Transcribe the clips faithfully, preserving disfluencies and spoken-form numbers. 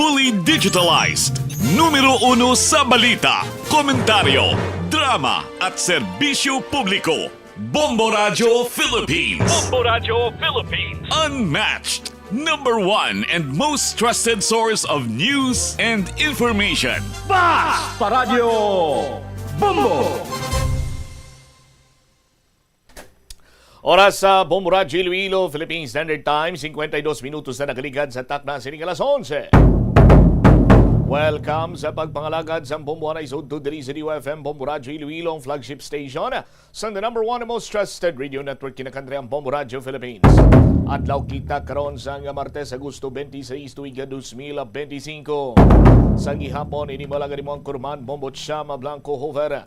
Fully digitalized. Numero uno sa balita, komentaryo, drama at serbisyo publiko. Bombo Radyo Philippines. Bombo Radyo Philippines. Unmatched. Number one and most trusted source of news and information. Bas Paradyo Bombo. Oras sa Bombo Radyo Iloilo, Philippine Standard Time, cincuenta y dos minutos na nakaligad sa takna sining alas onse. Welcome sa pagpangalagad sa Bombo Anay Sud to diri sa D U F M Bombo Radyo Iloilo, ang flagship station sa the number one and most trusted radio network kinakantri ang Bombo Radyo Philippines. Adlaw kita karon sa nga Martes, Agosto twenty-six, tuig nga dos mil veinticinco. Sa gihapon, ini mo lang mo ang kurman, Bombo Chama Blanco Hover.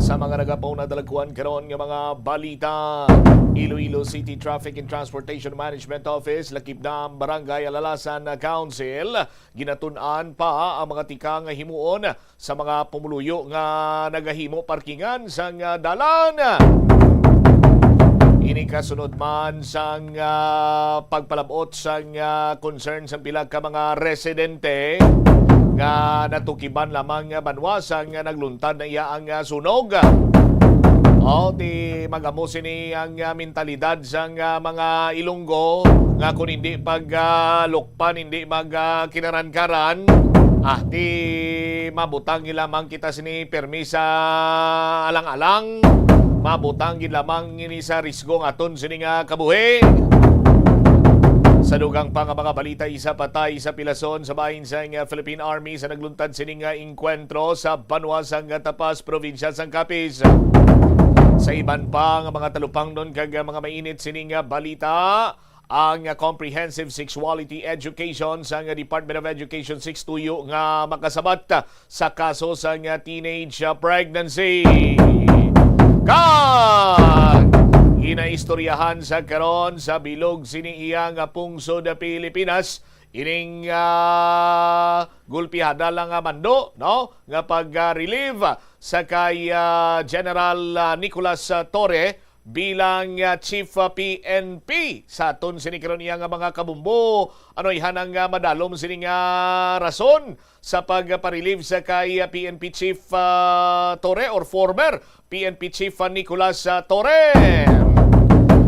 Sa mga nagapauna dalagkuan karon nga mga balita, Iloilo City Traffic and Transportation Management Office, lakip na ang Barangay Alalasan Council. Ginatun-an pa ang mga tika nga himuon sa mga pumuluyo nga nagahimo parkingan sang, ah, dalan. Ini kasunod man sang, ah, pagpalab-ot sang, ah, concern sang pila ka mga residente nga natukiban lamang nga banwa sang nagluntad na iya ang, ah, sunog. O, ti mag-amo sini ang, ah, mentalidad sang, ah, mga Ilonggo nga kung hindi pag, ah, lukpan, hindi mag, ah, kinaran-karan, ah, ti mabutang gid lamang kita sini permi sa alang-alang, mabutang gid lamang ini sa risgo ang aton sini nga kabuhi. Sa dugang pa nga mga balita, isa patay, isa pilason sa bahin sang, ah, Philippine Army sa nagluntad sini nga engkwentro sa banwa sang Tapas, probinsya sang Capiz. Sa iban pa nga mga talupangnon kag mga mainit sini nga balita, ang Comprehensive Sexuality Education sang Department of Education six tuyo nga makasabat sa kaso sang teenage pregnancy. Kag ginaistoryahan sa karon sa bilog sini iya nga pungsod Pilipinas, ining, ah, gulpihada lang nga mando, no, nga pag-relieve sa kay, ah, General, ah, Nicolas, ah, Torre bilang, ah, Chief, ah, P N P. Sa aton sini karon iya nga mga kabumbo, ano ihanang, ah, madalom sini nga rason sa pagpa-relieve sa kay, ah, P N P Chief, ah, Torre or former P N P Chief, ah, Nicolas, ah, Torre.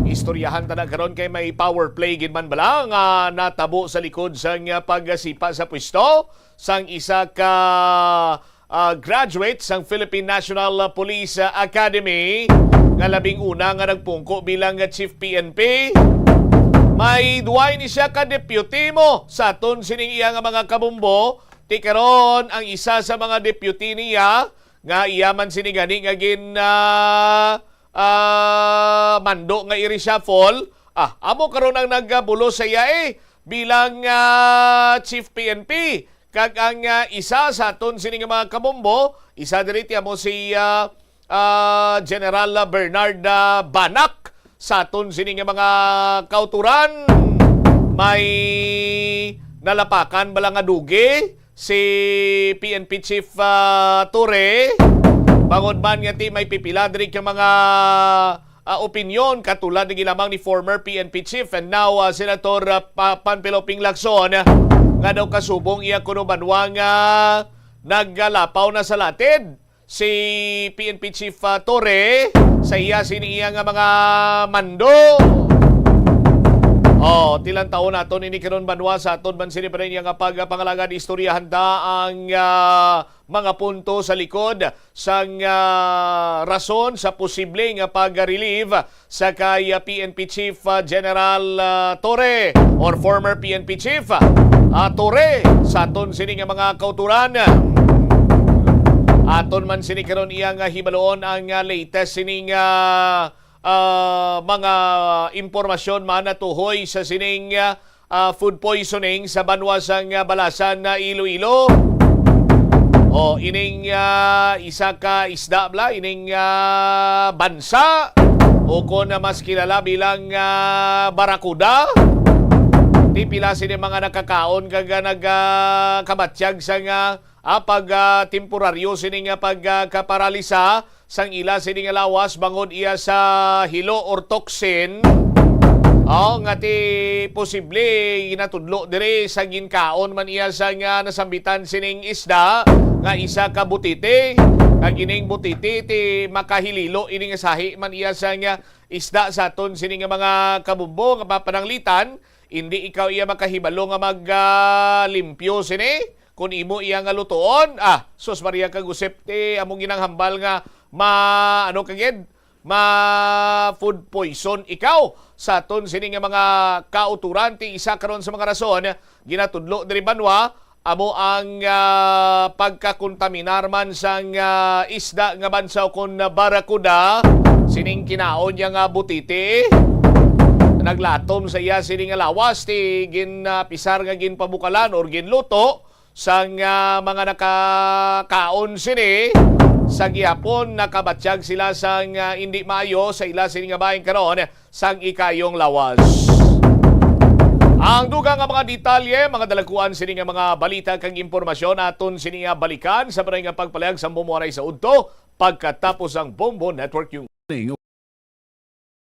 Istoryahan ta na karon kay may power play gid man bala nga natabo sa likod sang, ah, pagsipa sa pwesto sang isa ka, ah, graduate sang Philippine National, ah, Police, ah, Academy nga labing una nga nagpungko bilang, ah, Chief P N P. May duway ni siya ka deputy mo sa aton sining iya nga mga kabumbo. Ti karon ang isa sa mga deputy niya nga iya man sini gani nga gin, ah, ah, mando nga i-reshuffle. Ah, amo karon ang nagabulos sa iya, eh, bilang, ah, Chief P N P. Kag ang, ah, isa sa aton sini nga mga kabumbo, isa diri ti amo si, ah, ah, General Bernard, ah, Banak. Sa aton sini nga mga kauturan, may nalapakan bala nga dugi si P N P Chief, ah, Torre, bangod man nga ti may pipila diri ka mga, ah, opinyon, katulad na gilamang ni former P N P Chief and now, ah, Senator, ah, Pa-, Panfilo Ping Lacson, nga daw kasubong iya kuno banwa nga naggalapaw na sa latid si P N P Chief, ah, Torre sa iya sini iya nga mga mando. Oh, tilan taon naton ini karon banwa sa aton man sini pa rin nga pagpangalagad, istoryahan ta ang, ah, mga punto sa likod sang, ah, rason sa posible nga pag-relieve sa kay, ah, P N P Chief, ah, General, ah, Torre or former P N P Chief, ah, Torre sa aton sini nga mga kauturan. Aton man sini karon iya nga hibaloon ang, ah, latest sining, ah, ah, mga impormasyon man natuhoy sa sining, ah, ah, food poisoning sa banwa sang, ah, Balasan na Iloilo. O, ining, ah, isa ka isda bala, ining, ah, bansa, o kon na mas kilala bilang, ah, barakuda. Ti pila sini mga nakakaon kag, ah, nag, ah, kabatyag sang, ah, ah, pag, ah, temporaryo sini nga pag, ah, kaparalisa sang ila sini nga lawas bangod iya sa hilo or toxin. Oh, nga ti posible ginatudlo diri sa ginkaon man iya sa nga nasambitan sining isda nga isa ka butiti, nga gining butiti ti makahililo ini nga sahi man iya sa nga isda sa aton sini nga mga kabumbo nga mapananglitan, hindi ikaw iya makahibalo nga mag, ah, limpyo sini. Kung imo iya nga lutoon, ah, sus Maria kag Josep, ti among ginanghambal nga ma, ano ka gid, ma food poison ikaw sa aton sini nga mga kauturan. Ti isa karon sa mga rason ginatudlo diri banwa amo ang, ah, pagkakontaminar man sang, ah, isda nga bansa ukon barracuda sining kinaon niya nga butiti. Naglatom sa iya sini nga lawas ti gin, ah, pisar nga ginpabukalan or ginluto sang, ah, mga nakakaon sini. Sa gihapon, nakabatyag sila sang, ah, indi maayo sa ila sini nga bahin karon sang ikayong lawas. Ang dugang nga mga detalye, mga dalagkuan sini nga mga balita kag impormasyon aton sini nga balikan sa baray nga pagpalayag sa Bombo Waray sa udto pagkatapos ang Bombo Network News.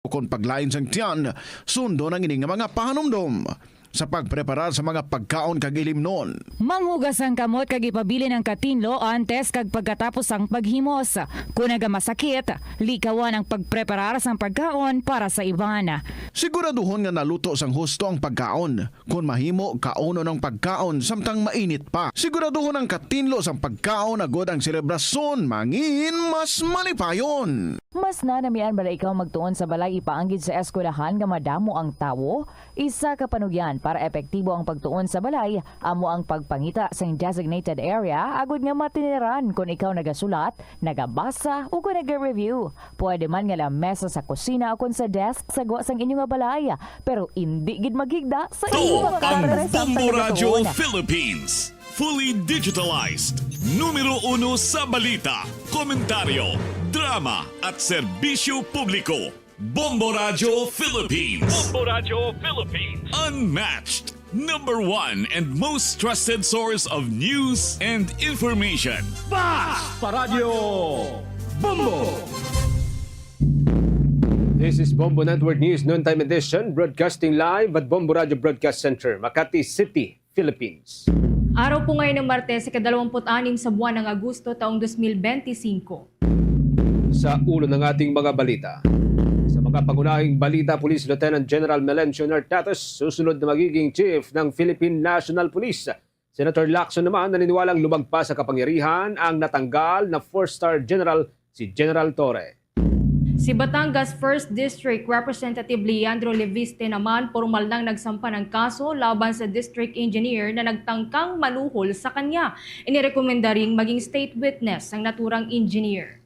Kon paglain sang tiyan, sundon ang ini nga mga pahanumdom sa pagpreparar sa mga pagkaon kag ilimnon. Manghugas ang kamot kag ipabilin ang katinlo antes kag pagkatapos sang paghimos. Kon nagamasakit, likawan ang pagpreparar sang pagkaon para sa iban. Siguraduhon nga naluto sang husto ang pagkaon. Kon mahimo, kaunon ang pagkaon samtang mainit pa. Siguraduhon ang katinlo sang pagkaon agod ang selebrasyon mangin mas malipayon. Mas nanamian bala ikaw magtuon sa balay ipaanggid sa eskwelahan nga madamo ang tawo? Isa ka panugyan para epektibo ang pagtuon sa balay amo ang pagpangita sang designated area agud nga matiniran kon ikaw nagasulat, nagabasa, ukon nag-review. Pwede man nga lamesa sa kusina ukon sa desk sa gwa sang inyo nga balay, pero indi gid maghigda sa inyo nga kare samtang nagatuon. Bombo Radyo Philippines. Fully digitalized. Numero uno sa balita, komentaryo, drama, at serbisyo publiko. Bombo Radyo Philippines. Bombo Radyo Philippines. Unmatched. Number one and most trusted source of news and information. Basta Radyo Bombo! This is Bombo Network News Noontime Edition, broadcasting live at Bombo Radyo Broadcast Center, Makati City, Philippines. Araw po ngayon ng Martes, ikadalawamput-anim sa buwan ng Agosto, taong dos mil benti singko. Sa ulo ng ating mga balita. Sa mga pangunahing balita, Police Lieutenant General Melencio Nartates susunod na magiging chief ng Philippine National Police. Senator Lacson naman naniniwalang lumagpas sa kapangyarihan ang natanggal na four-star general, si General Torre. Si Batangas First District Representative Leandro Leviste naman pormal nang nagsampa ng kaso laban sa district engineer na nagtangkang manuhol sa kanya. Inirekomenda ring maging state witness ang naturang engineer.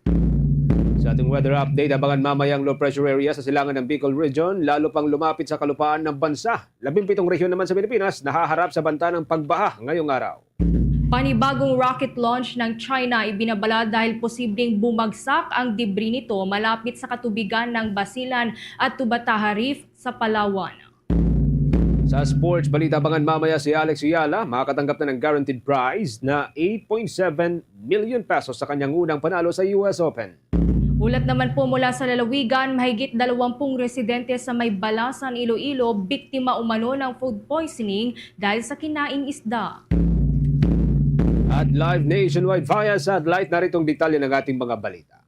Sa ating weather update, abangan mamaya ang low pressure area sa silangan ng Bicol Region, lalo pang lumapit sa kalupaan ng bansa. Labing pitong rehiyon naman sa Pilipinas nahaharap sa banta ng pagbaha ngayong araw. Panibagong rocket launch ng China ibinabala dahil posibleng bumagsak ang debris nito malapit sa katubigan ng Basilan at Tubataha Reef sa Palawan. Sa sports balita, abangan mamaya si Alex Eala, makatanggap na ng guaranteed prize na eight point seven million pesos sa kanyang unang panalo sa U S Open. Ulat naman po mula sa lalawigan, mahigit dalawampung residente sa may Balasan, Iloilo, biktima umano ng food poisoning dahil sa kinaing isda. At live nationwide via satellite, narito ang detalye ng ating mga balita.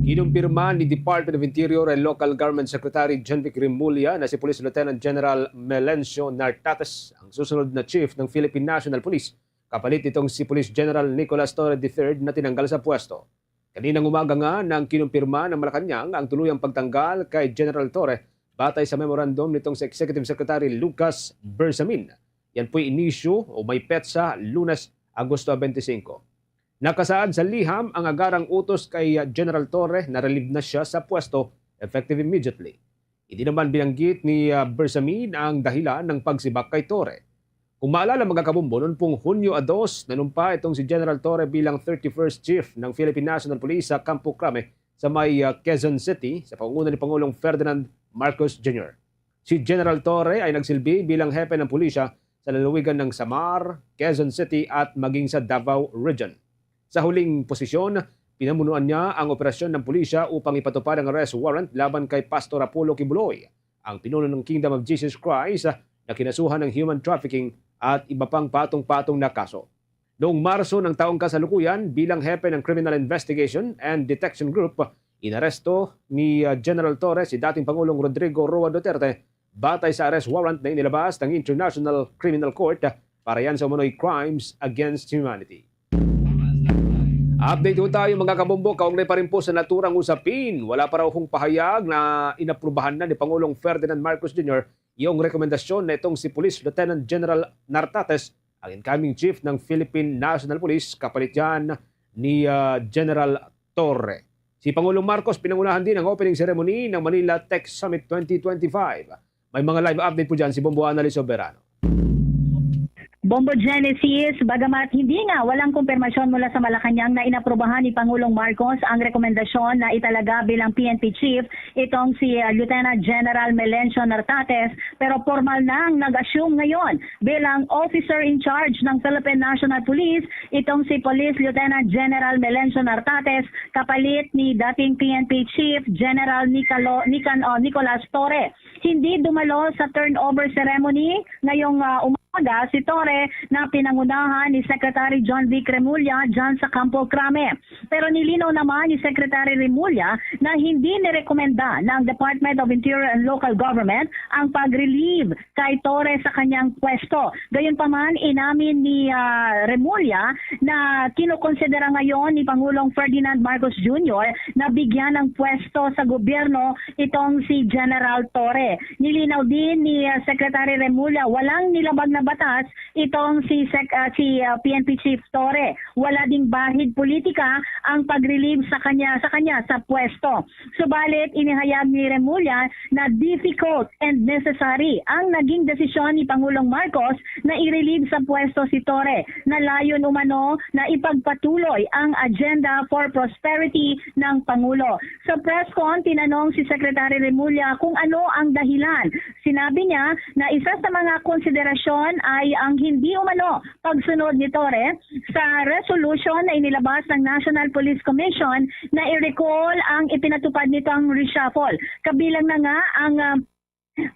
Kinumpirma ni Department of Interior and Local Government Secretary Jenvic Remulla na si Police Lieutenant General Melencio Nartates ang susunod na chief ng Philippine National Police, kapalit nitong si Police General Nicolas Torre the third na tinanggal sa pwesto. Kaninang umaga nga nang kinumpirma ng Malacañang ang tuluyang pagtanggal kay General Torre batay sa memorandum nitong si Executive Secretary Lucas Bersamin. Yan po'y inisyu o may petsa Lunes, Agosto twenty-five. Nakasaad sa liham ang agarang utos kay, ah, General Torre na relieve na siya sa pwesto effective immediately. Hindi naman binanggit ni, ah, Bersamin ang dahilan ng pagsibak kay Torre. Kung maalala, mga kabombo, noon pong Hunyo a dos, nanumpa itong si General Torre bilang thirty-first Chief ng Philippine National Police sa Campo Crame sa may, ah, Quezon City sa pangunguna ni Pangulong Ferdinand Marcos Junior. Si General Torre ay nagsilbi bilang hepe ng pulisya sa lalawigan ng Samar, Quezon City at maging sa Davao Region. Sa huling posisyon, pinamunuan niya ang operasyon ng pulisya upang ipatupad ang arrest warrant laban kay Pastor Apollo Quiboloy, ang pinuno ng Kingdom of Jesus Christ, ah, na kinasuhan ng human trafficking at iba pang patong-patong na kaso. Noong Marso ng taong kasalukuyan, bilang hepe ng Criminal Investigation and Detection Group, inaresto ni, ah, General Torre si dating Pangulong Rodrigo Roa Duterte batay sa arrest warrant na inilabas ng International Criminal Court, ah, para yan sa umano'y crimes against humanity. Update po tayo, mga kabombo. Kaugnay pa rin po sa naturang usapin, wala pa raw hong pahayag na inaprubahan na ni Pangulong Ferdinand Marcos Junior yung rekomendasyon na itong si Police Lieutenant General Nartates, ang incoming chief ng Philippine National Police, kapalit yan ni, ah, General Torre. Si Pangulong Marcos pinangunahan din ang opening ceremony ng Manila Tech Summit twenty twenty-five. May mga live update po dyan si Bombo Annalyn Soberano. Bombo Genesis, bagamat hindi nga walang kumpirmasyon mula sa Malacañang na inaprubahan ni Pangulong Marcos ang rekomendasyon na italaga bilang P N P chief itong si, uh, Lieutenant General Melencio Nartates, pero formal nang nag-assume ngayon bilang officer in charge ng Philippine National Police itong si Police Lieutenant General Melencio Nartates, kapalit ni dating P N P Chief General Nicolo, Nican, oh, Nicolas Torre. Hindi dumalo sa turnover ceremony ngayong, ah, umaga si Torre na pinangunahan ni Secretary John Vic Remulla dyan sa Campo Crame. Pero nilinaw naman ni Secretary Remulla na hindi nirekomenda ng Department of Interior and Local Government ang pag-relieve kay Torre sa kanyang pwesto. Gayunpaman, inamin ni, ah, Remulla na kinokonsidera ngayon ni Pangulong Ferdinand Marcos Junior na bigyan ng pwesto sa gobyerno itong si General Torre. Nilinaw din ni, ah, Secretary Remulla, walang nilabag na batas itong si Sec-, ah, si, ah, P N P Chief Torre. Wala ding bahid politika ang pag-relieve sa kanya, sa kanya sa pwesto. Subalit, inihayag ni Remulla na difficult and necessary ang naging desisyon ni Pangulong Marcos na i-relieve sa pwesto si Torre, na layon umano na ipagpatuloy ang agenda for prosperity ng Pangulo. Sa press con, tinanong si Secretary Remulla kung ano ang dahilan. Sinabi niya na isa sa mga konsiderasyon ay ang hindi umano pagsunod ni Torre sa resolution na inilabas ng National Police Commission na i-recall ang ipinatupad nitong reshuffle. Kabilang na nga ang, ah,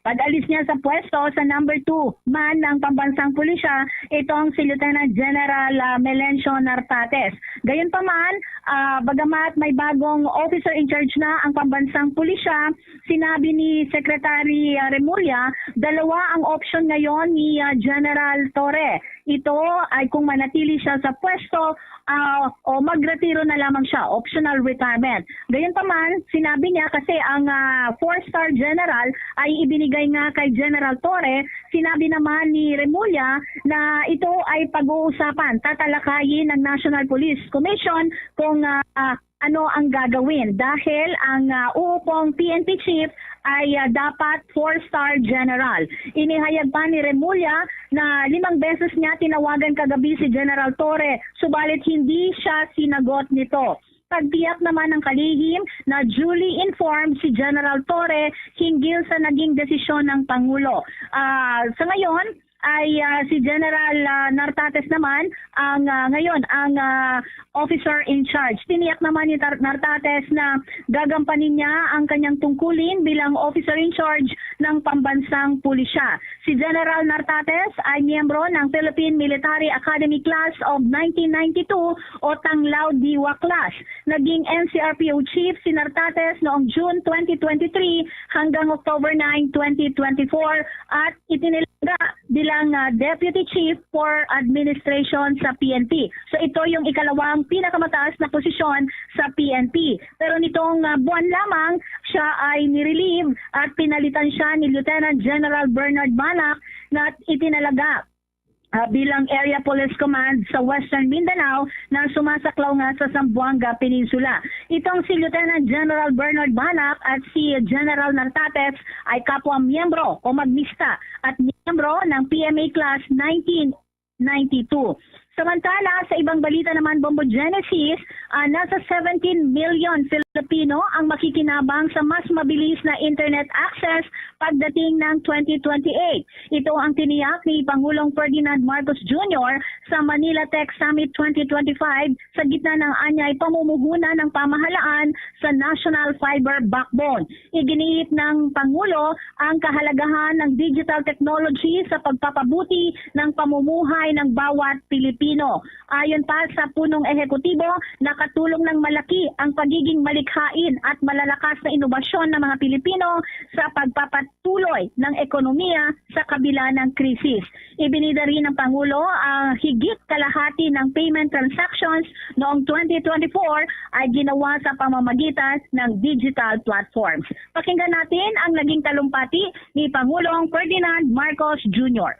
pag-alis niya sa pwesto sa number two man ng pambansang pulisya, itong si Lieutenant General, ah, Melencio Nartates. Gayunpaman, ah, bagamat may bagong officer in charge na ang pambansang pulisya, sinabi ni Secretary, ah, Remulla, dalawa ang option ngayon ni, ah, General Torre. Ito ay kung manatili siya sa pwesto, ah, o magretiro na lamang siya, optional retirement. Gayunpaman, sinabi niya kasi ang, ah, four-star general ay ibinigay nga kay General Torre, sinabi naman ni Remulla na ito ay pag-uusapan, tatalakayin ng National Police Commission kung, ah, ano ang gagawin dahil ang, ah, uupong P N P chief ay, ah, dapat four-star general. Inihayag pa ni Remulla na limang beses niya tinawagan kagabi si General Torre, subalit hindi siya sinagot nito. Pagtiyak naman ng kalihim na duly informed si General Torre hinggil sa naging desisyon ng Pangulo. Ah, sa ngayon ay, ah, si General, ah, Nartates naman ang, ah, ngayon ang, ah, officer in charge. Tiniyak naman ni Tar-, Nartates na gagampanin niya ang kanyang tungkulin bilang officer in charge ng pambansang pulisya. Si General Nartates ay miyembro ng Philippine Military Academy Class of nineteen ninety-two o Tanglaw Diwa Class. Naging N C R P O chief si Nartates noong June twenty twenty-three hanggang October nine, twenty twenty-four at itinilaga bilang, ah, Deputy Chief for Administration sa P N P. So ito yung ikalawang pinakamataas na posisyon sa P N P. Pero nitong, ah, buwan lamang, siya ay nirelieve at pinalitan siya ni Lieutenant General Bernard Banac na itinalaga, ah, bilang Area Police Command sa Western Mindanao na sumasaklaw nga sa Zamboanga Peninsula. Itong si Lieutenant General Bernard Banac at si General Nartates ay kapwa miyembro o magmista at miyembro ng P M A Class nineteen ninety-two. Samantala, sa ibang balita naman, Bombo Genesis, ah, nasa seventeen million Filipinos Pilipino ang makikinabang sa mas mabilis na internet access pagdating ng twenty twenty-eight. Ito ang tiniyak ni Pangulong Ferdinand Marcos Junior sa Manila Tech Summit twenty twenty-five sa gitna ng anyay pamumuhunan ng pamahalaan sa National Fiber Backbone. Iginiit ng Pangulo ang kahalagahan ng digital technology sa pagpapabuti ng pamumuhay ng bawat Pilipino. Ayon pa sa punong ehekutibo, nakatulong ng malaki ang pagiging malikhain at malalakas na inobasyon ng mga Pilipino sa pagpapatuloy ng ekonomiya sa kabila ng krisis. Ibinida rin ng Pangulo ang higit kalahati ng payment transactions noong twenty twenty-four ay ginawa sa pamamagitan ng digital platforms. Pakinggan natin ang naging talumpati ni Pangulong Ferdinand Marcos Junior.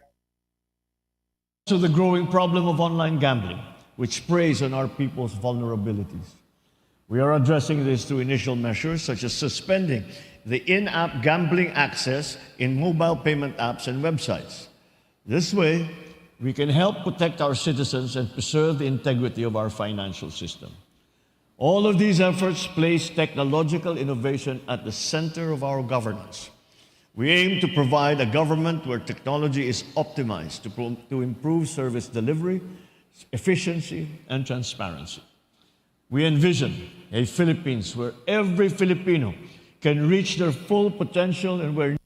To the growing problem of online gambling, which preys on our people's vulnerabilities. We are addressing this through initial measures such as suspending the in-app gambling access in mobile payment apps and websites. This way, we can help protect our citizens and preserve the integrity of our financial system. All of these efforts place technological innovation at the center of our governance. We aim to provide a government where technology is optimized to, pro- to improve service delivery, efficiency, and transparency. We envision a Philippines where every Filipino can reach their full potential and where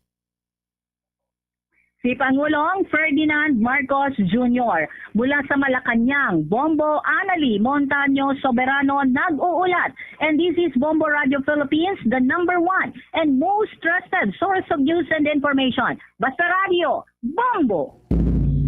Si Pangulong Ferdinand Marcos Junior mula sa Malacañang, Bombo Anali Montaño Soberano nag-uulat. And this is Bombo Radio Philippines, the number one and most trusted source of news and information. Basta Radio, Bombo!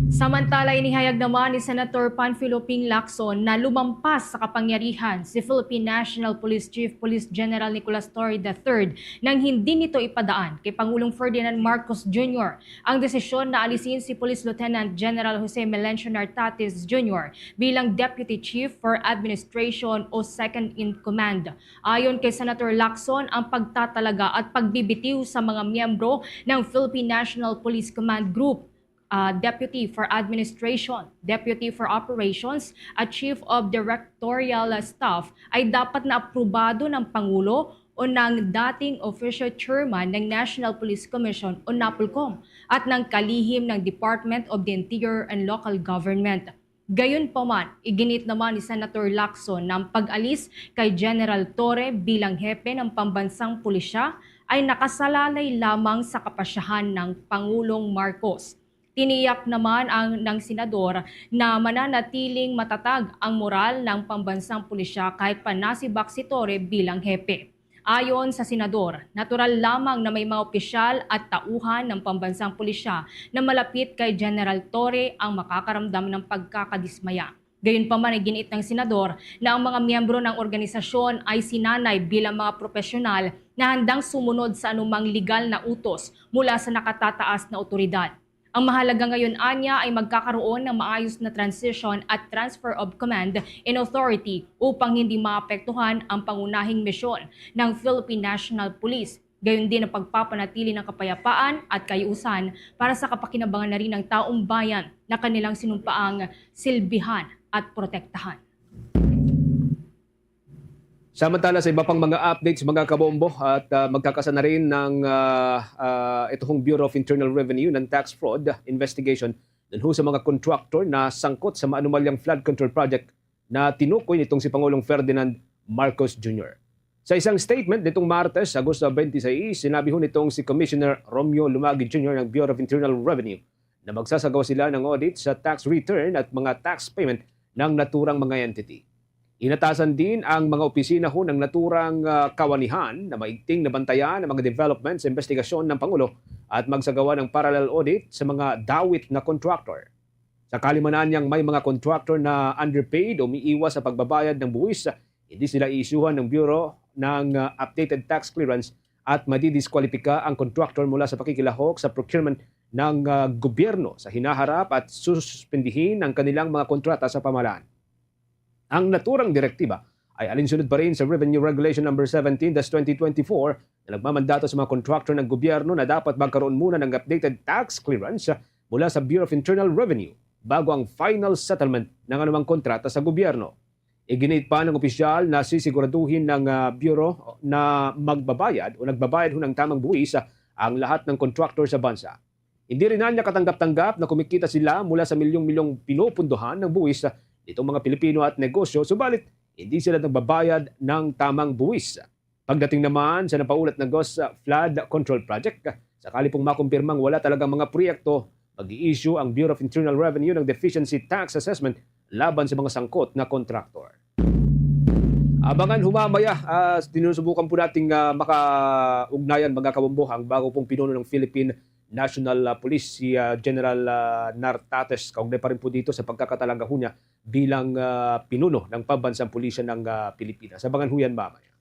Samantala, inihayag naman ni Senator Panfilo Ping Lacson na lumampas sa kapangyarihan si Philippine National Police Chief Police General Nicolas Torre the third nang hindi nito ipadaan kay Pangulong Ferdinand Marcos Junior ang desisyon na alisin si Police Lieutenant General Jose Melencio Nartates Junior bilang Deputy Chief for Administration o Second in Command. Ayon kay Senator Lacson, ang pagtatalaga at pagbibitiw sa mga miyembro ng Philippine National Police Command Group, ah, Deputy for Administration, Deputy for Operations, at Chief of Directorial Staff ay dapat na aprobado ng Pangulo o ng dating official chairman ng National Police Commission o NAPOLCOM at ng kalihim ng Department of the Interior and Local Government. Gayunpaman, iginiit naman ni Senator Lacson na ang pag-alis kay General Torre bilang hepe ng pambansang pulisya ay nakasalalay lamang sa kapasyahan ng Pangulong Marcos. Tiniyak naman ang ng senador na mananatiling matatag ang moral ng pambansang pulisya kahit pa nasibak si Torre bilang hepe. Ayon sa senador, natural lamang na may mga opisyal at tauhan ng pambansang pulisya na malapit kay General Torre ang makakaramdam ng pagkakadismaya. Gayunpaman, iginiit ng senador na ang mga miyembro ng organisasyon ay sinanay bilang mga propesyonal na handang sumunod sa anumang legal na utos mula sa nakatataas na otoridad. Ang mahalaga ngayon anya ay magkakaroon ng maayos na transition at transfer of command and authority upang hindi maapektuhan ang pangunahing misyon ng Philippine National Police, gayon din ang pagpapanatili ng kapayapaan at kayusan para sa kapakinabangan na rin ng taong bayan na kanilang sinumpaang silbihan at protektahan. Samantala, sa iba pang mga updates, mga kabombo, at ah, magkakasa na rin ng ah, ah, ito hong Bureau of Internal Revenue ng tax fraud investigation dun ho sa mga contractor na sangkot sa maanumalyang flood control project na tinukoy nitong si Pangulong Ferdinand Marcos Junior. Sa isang statement nitong Martes, Agosto twenty-six, sinabi ho nitong si Commissioner Romeo Lumagi Junior ng Bureau of Internal Revenue na magsasagawa sila ng audit sa tax return at mga tax payment ng naturang mga entity. Inatasan din ang mga opisina ho ng naturang ah, kawanihan na maigting nabantayan ang mga development sa investigasyon ng Pangulo at magsagawa ng parallel audit sa mga dawit na contractor. Sakali man anyang may mga contractor na underpaid o umiiwas sa pagbabayad ng buwis, hindi sila iisyuhan ng Bureau ng ah, updated tax clearance at madidiskwalipika ang contractor mula sa pakikilahok sa procurement ng ah, gobyerno sa hinaharap at suspindihin ang kanilang mga kontrata sa pamahalaan. Ang naturang direktiba ay alinsunod pa rin sa Revenue Regulation Number seventeen dash twenty twenty-four na nagmamandato sa mga contractor ng gobyerno na dapat magkaroon muna ng updated tax clearance mula sa Bureau of Internal Revenue bago ang final settlement ng anumang kontrata sa gobyerno. Iginiit pa ng opisyal na sisiguraduhin ng, ah, Bureau na magbabayad o nagbabayad ho ng tamang buwis, ah, ang lahat ng kontraktor sa bansa. Hindi rin niya katanggap-tanggap na kumikita sila mula sa milyong-milyong pinupundohan ng buwis, ah, nitong mga Pilipino at negosyo, subalit hindi sila nagbabayad ng tamang buwis. Pagdating naman sa napaulat na Ghost Flood Control Project, sakali pong makumpirmang wala talagang mga proyekto, mag-i-issue ang Bureau of Internal Revenue ng deficiency tax assessment laban sa mga sangkot na kontraktor. Abangan humamaya, ah, sinusubukan po nating, ah, makaugnayan, mga kabombo, ang bago pong pinuno ng Philippine National, ah, Police, si, ah, General, ah, Nartates, kaugnay pa rin po dito sa pagkakatalaga ho niya bilang, ah, pinuno ng pambansang pulisya ng, ah, Pilipinas. Abangan ho yan mamaya.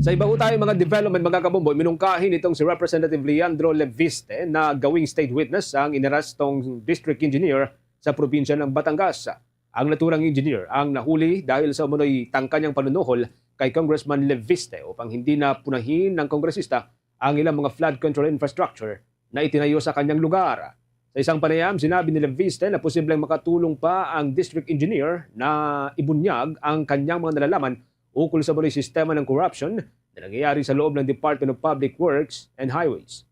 Sa iba ho tayo mga development, mga kabombo, minungkahi nitong si Representative Leandro Leviste na gawing state witness ang inarestong district engineer sa probinsya ng Batangas. Ang naturang engineer ang nahuli dahil sa umano'y tangka niyang panunuhol kay Congressman Leviste upang hindi na punahin ng kongresista ang ilang mga flood control infrastructure na itinayo sa kanyang lugar. Sa isang panayam, sinabi ni Leviste na posibleng makatulong pa ang district engineer na ibunyag ang kanyang mga nalalaman ukol sa umano'y sistema ng corruption na nangyayari sa loob ng Department of Public Works and Highways.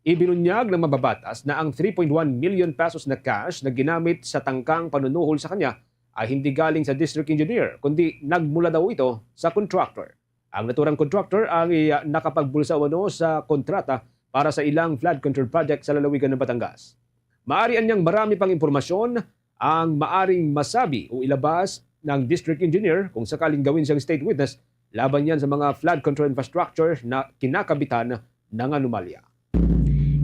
Ibinunyag ng mababatas na ang three point one million pesos na cash na ginamit sa tangkang panunuhol sa kanya ay hindi galing sa district engineer, kundi nagmula daw ito sa contractor. Ang naturang contractor ang iya nakapagbulsa umano sa kontrata para sa ilang flood control project sa lalawigan ng Batangas. Maari anyang marami pang impormasyon ang maaring masabi o ilabas ng district engineer kung sakaling gawin siyang state witness laban yan sa mga flood control infrastructure na kinakabitan ng anomalya.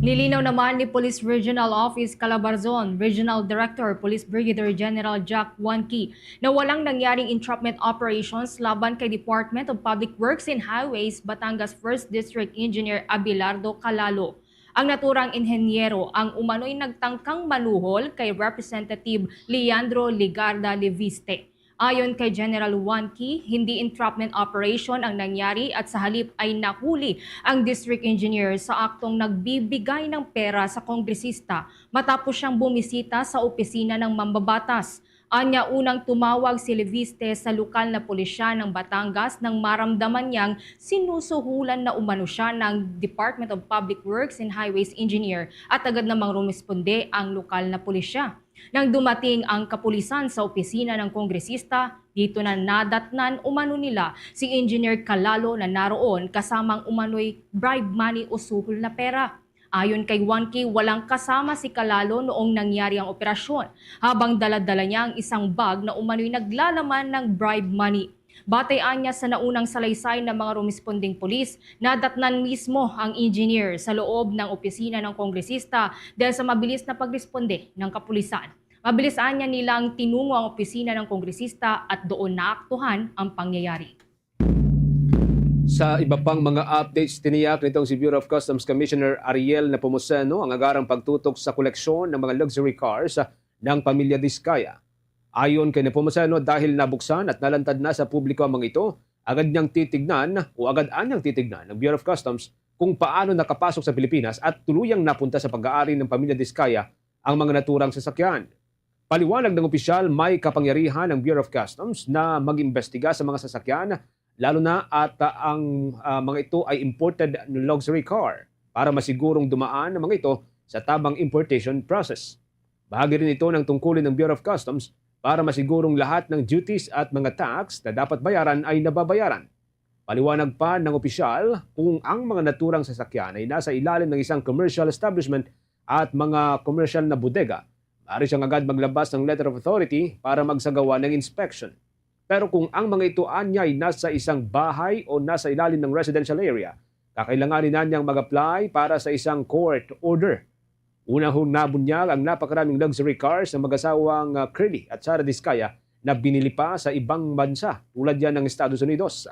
Nilinaw naman ni Police Regional Office Calabarzon Regional Director Police Brigadier General Jack Wanki na walang nangyaring entrapment operations laban kay Department of Public Works and Highways Batangas First District Engineer Abelardo Calalo. Ang naturang inhenyero ang umano'y nagtangkang manuhol kay Representative Leandro Legarda Leviste. Ayon kay General Wanki, hindi entrapment operation ang nangyari at sa halip ay nahuli ang district engineer sa aktong nagbibigay ng pera sa kongresista matapos siyang bumisita sa opisina ng mambabatas. Anya, unang tumawag si Leviste sa lokal na pulisya ng Batangas nang maramdaman niyang sinusuhulan na umano siya ng Department of Public Works and Highways Engineer at agad namang rumisponde ang lokal na pulisya. Nang dumating ang kapulisan sa opisina ng kongresista, dito na nadatnan umano nila si Engineer Calalo na naroon kasamang umano'y bribe money o suhol na pera. Ayon kay Wanki, walang kasama si Calalo noong nangyari ang operasyon, habang dala-dala niya ang isang bag na umano'y naglalaman ng bribe money. Batay anya sa naunang salaysay ng mga rumisponding pulis, nadatnan mismo ang engineer sa loob ng opisina ng kongresista dahil sa mabilis na pagresponde ng kapulisan. Mabilis anya nilang tinungo ang opisina ng kongresista at doon naaktuhan ang pangyayari. Sa iba pang mga updates, tiniyak nitong si Bureau of Customs Commissioner Ariel Nepomuceno ang agarang pagtutok sa koleksyon ng mga luxury cars ng pamilya Discaya. Ayon kay Nepomuceno, dahil nabuksan at nalantad na sa publiko ang mga ito, agad niyang titignan o agad anyang titignan ng Bureau of Customs kung paano nakapasok sa Pilipinas at tuluyang napunta sa pag-aari ng pamilya Discaya ang mga naturang sasakyan. Paliwanag ng opisyal, may kapangyarihan ang Bureau of Customs na mag-imbestiga sa mga sasakyan, lalo na at, ah, ang, ah, mga ito ay imported luxury car para masigurong dumaan ang mga ito sa tamang importation process. Bahagi rin ito ng tungkulin ng Bureau of Customs para masigurong lahat ng duties at mga tax na dapat bayaran ay nababayaran. Paliwanag pa ng opisyal, kung ang mga naturang sasakyan ay nasa ilalim ng isang commercial establishment at mga commercial na bodega, maaari siyang agad maglabas ng letter of authority para magsagawa ng inspection. Pero kung ang mga ito anyay nasa isang bahay o nasa ilalim ng residential area, kakailanganin na niyang mag-apply para sa isang court order. Una hong nabunyag ang napakaraming luxury cars ng mag-asawang, ah, Curly at Sarah Discaya na binili pa sa ibang bansa tulad yan ng Estados Unidos.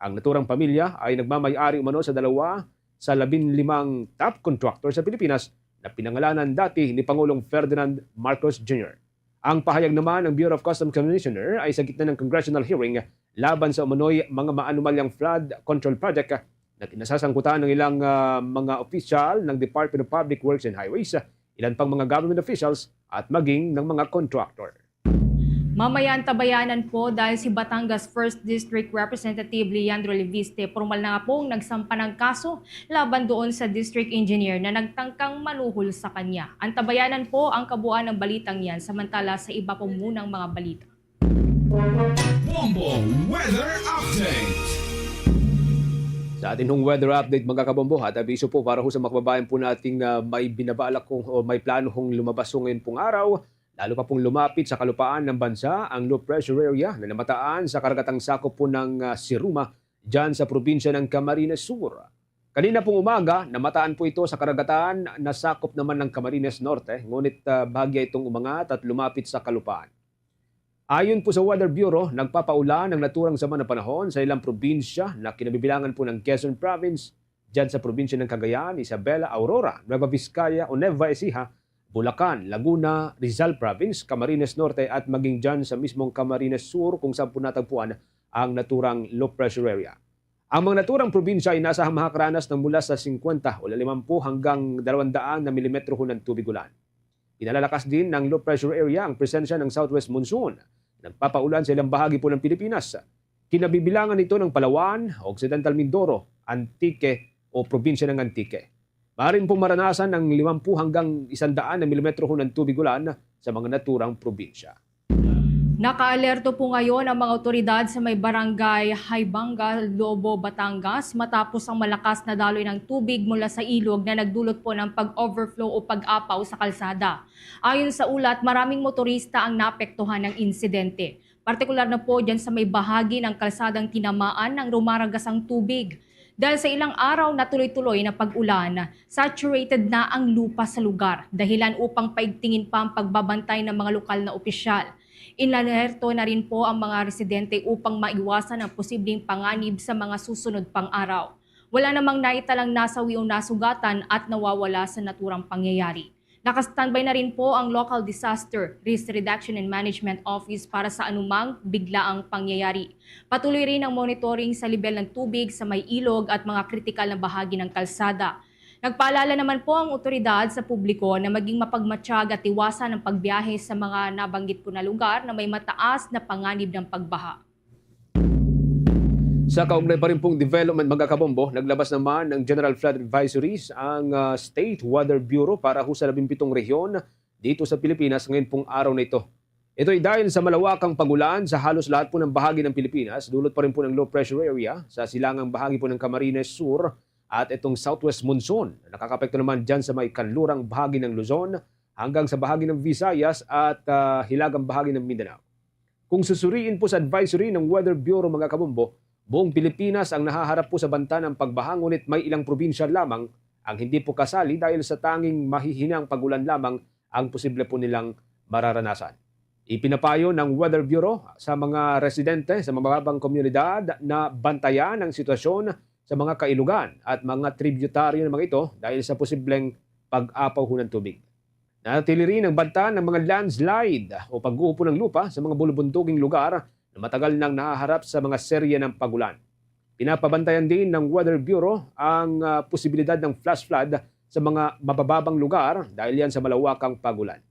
Ang naturang pamilya ay nagmamay-ari umano sa dalawa sa labinlimang top contractor sa Pilipinas na pinangalanan dati ni Pangulong Ferdinand Marcos Junior. Ang pahayag naman ng Bureau of Customs Commissioner ay sa gitna ng congressional hearing laban sa umano'y mga maanomalyang flood control project na kinasasangkutan ng ilang, ah, mga opisyal ng Department of Public Works and Highways, ilan pang mga government officials at maging ng mga contractor. Mamaya antabayanan po dahil si Batangas First District Representative Leandro Leviste pormal na nga pong nagsampa ng kaso laban doon sa district engineer na nagtangkang manuhol sa kanya. Antabayanan po ang kabuuan ng balitang yan, samantala sa iba po munang mga balita. Bombo Weather Update. Sa ating hong weather update, mga kabombo, at abiso po para ho sa mga kababayan po nating ah, may binabalak kong o may plano hong lumabas ho ngayon pong araw, lalo pa pong lumapit sa kalupaan ng bansa ang low pressure area na namataan sa karagatang sakop po ng ah, Siruma, dyan sa probinsya ng Camarines Sur. Kanina pong umaga, namataan po ito sa karagatan na sakop naman ng Camarines Norte, ngunit ah, bahagya itong umangat at lumapit sa kalupaan. Ayon po sa Weather Bureau, nagpapaulan ang naturang sama ng panahon sa ilang probinsya na kinabibilangan po ng Quezon Province, dyan sa probinsya ng Cagayan, Isabela, Aurora, Nueva Vizcaya o Nueva Ecija, Bulacan, Laguna, Rizal Province, Camarines Norte at maging dyan sa mismong Camarines Sur kung saan po natagpuan ang naturang low pressure area. Ang mga naturang probinsya ay nasa mahakaranas ng mula sa singkwenta o limampu hanggang dalawandaan na milimetro ho ng tubig ulan. Pinalalakas din ng low pressure area ang presensya ng southwest monsoon. Nagpapaulan sa ilang bahagi po ng Pilipinas. Kinabibilangan ito ng Palawan, Occidental Mindoro, Antique o probinsya ng Antique. Maaari pong maranasan ang limampu hanggang isandaan na milimetro ho ng tubig ulan sa mga naturang probinsya. Nakaalerto po ngayon ang mga otoridad sa may barangay Haibanga, Lobo, Batangas matapos ang malakas na daloy ng tubig mula sa ilog na nagdulot po ng pag-overflow o pag-apaw sa kalsada. Ayon sa ulat, maraming motorista ang naapektuhan ng insidente, partikular na po dyan sa may bahagi ng kalsadang tinamaan ng rumaragasang tubig. Dahil sa ilang araw na tuloy-tuloy na pag-ulan, saturated na ang lupa sa lugar, dahilan upang paigtingin pa ang pagbabantay ng mga lokal na opisyal. Inalerto na rin po ang mga residente upang maiwasan ang posibleng panganib sa mga susunod pang araw. Wala namang naitalang nasawi o nasugatan at nawawala sa naturang pangyayari. Naka-standby na rin po ang Local Disaster Risk Reduction and Management Office para sa anumang biglaang pangyayari. Patuloy rin ang monitoring sa lebel ng tubig sa may ilog at mga kritikal na bahagi ng kalsada. Nagpaalala naman po ang otoridad sa publiko na maging mapagmatsyag at iwasan ang pagbiyahe sa mga nabanggit po na lugar na may mataas na panganib ng pagbaha. Sa kaugnay pa rin pong development, mga kabombo, naglabas naman ng General Flood Advisories ang ah, State Weather Bureau para ho sa labing pitong rehiyon dito sa Pilipinas ngayon pong araw na ito. Ito ay dahil sa malawakang pagulan sa halos lahat po ng bahagi ng Pilipinas, dulot pa rin po ng low pressure area sa silangang bahagi po ng Camarines Sur at itong southwest monsoon na nakakapekto naman dyan sa may kanlurang bahagi ng Luzon hanggang sa bahagi ng Visayas at ah, hilagang bahagi ng Mindanao. Kung susuriin po sa advisory ng Weather Bureau, mga kabombo, buong Pilipinas ang nahaharap po sa banta ng pagbaha, ngunit may ilang probinsya lamang ang hindi po kasali dahil sa tanging mahihinang pag-ulan lamang ang posible po nilang mararanasan. Ipinapayo ng Weather Bureau sa mga residente sa mababang komunidad na bantayan ang sitwasyon sa mga kailugan at mga tributaryo ng mga ito dahil sa posibleng pag-apaw ho ng tubig. Nanatili rin ang banta ng mga landslide o pag-uupo ng lupa sa mga bulubunduking lugar na matagal nang nahaharap sa mga serye ng pagulan. Pinapabantayan din ng Weather Bureau ang ah, posibilidad ng flash flood sa mga mabababang lugar dahil yan sa malawakang pagulan.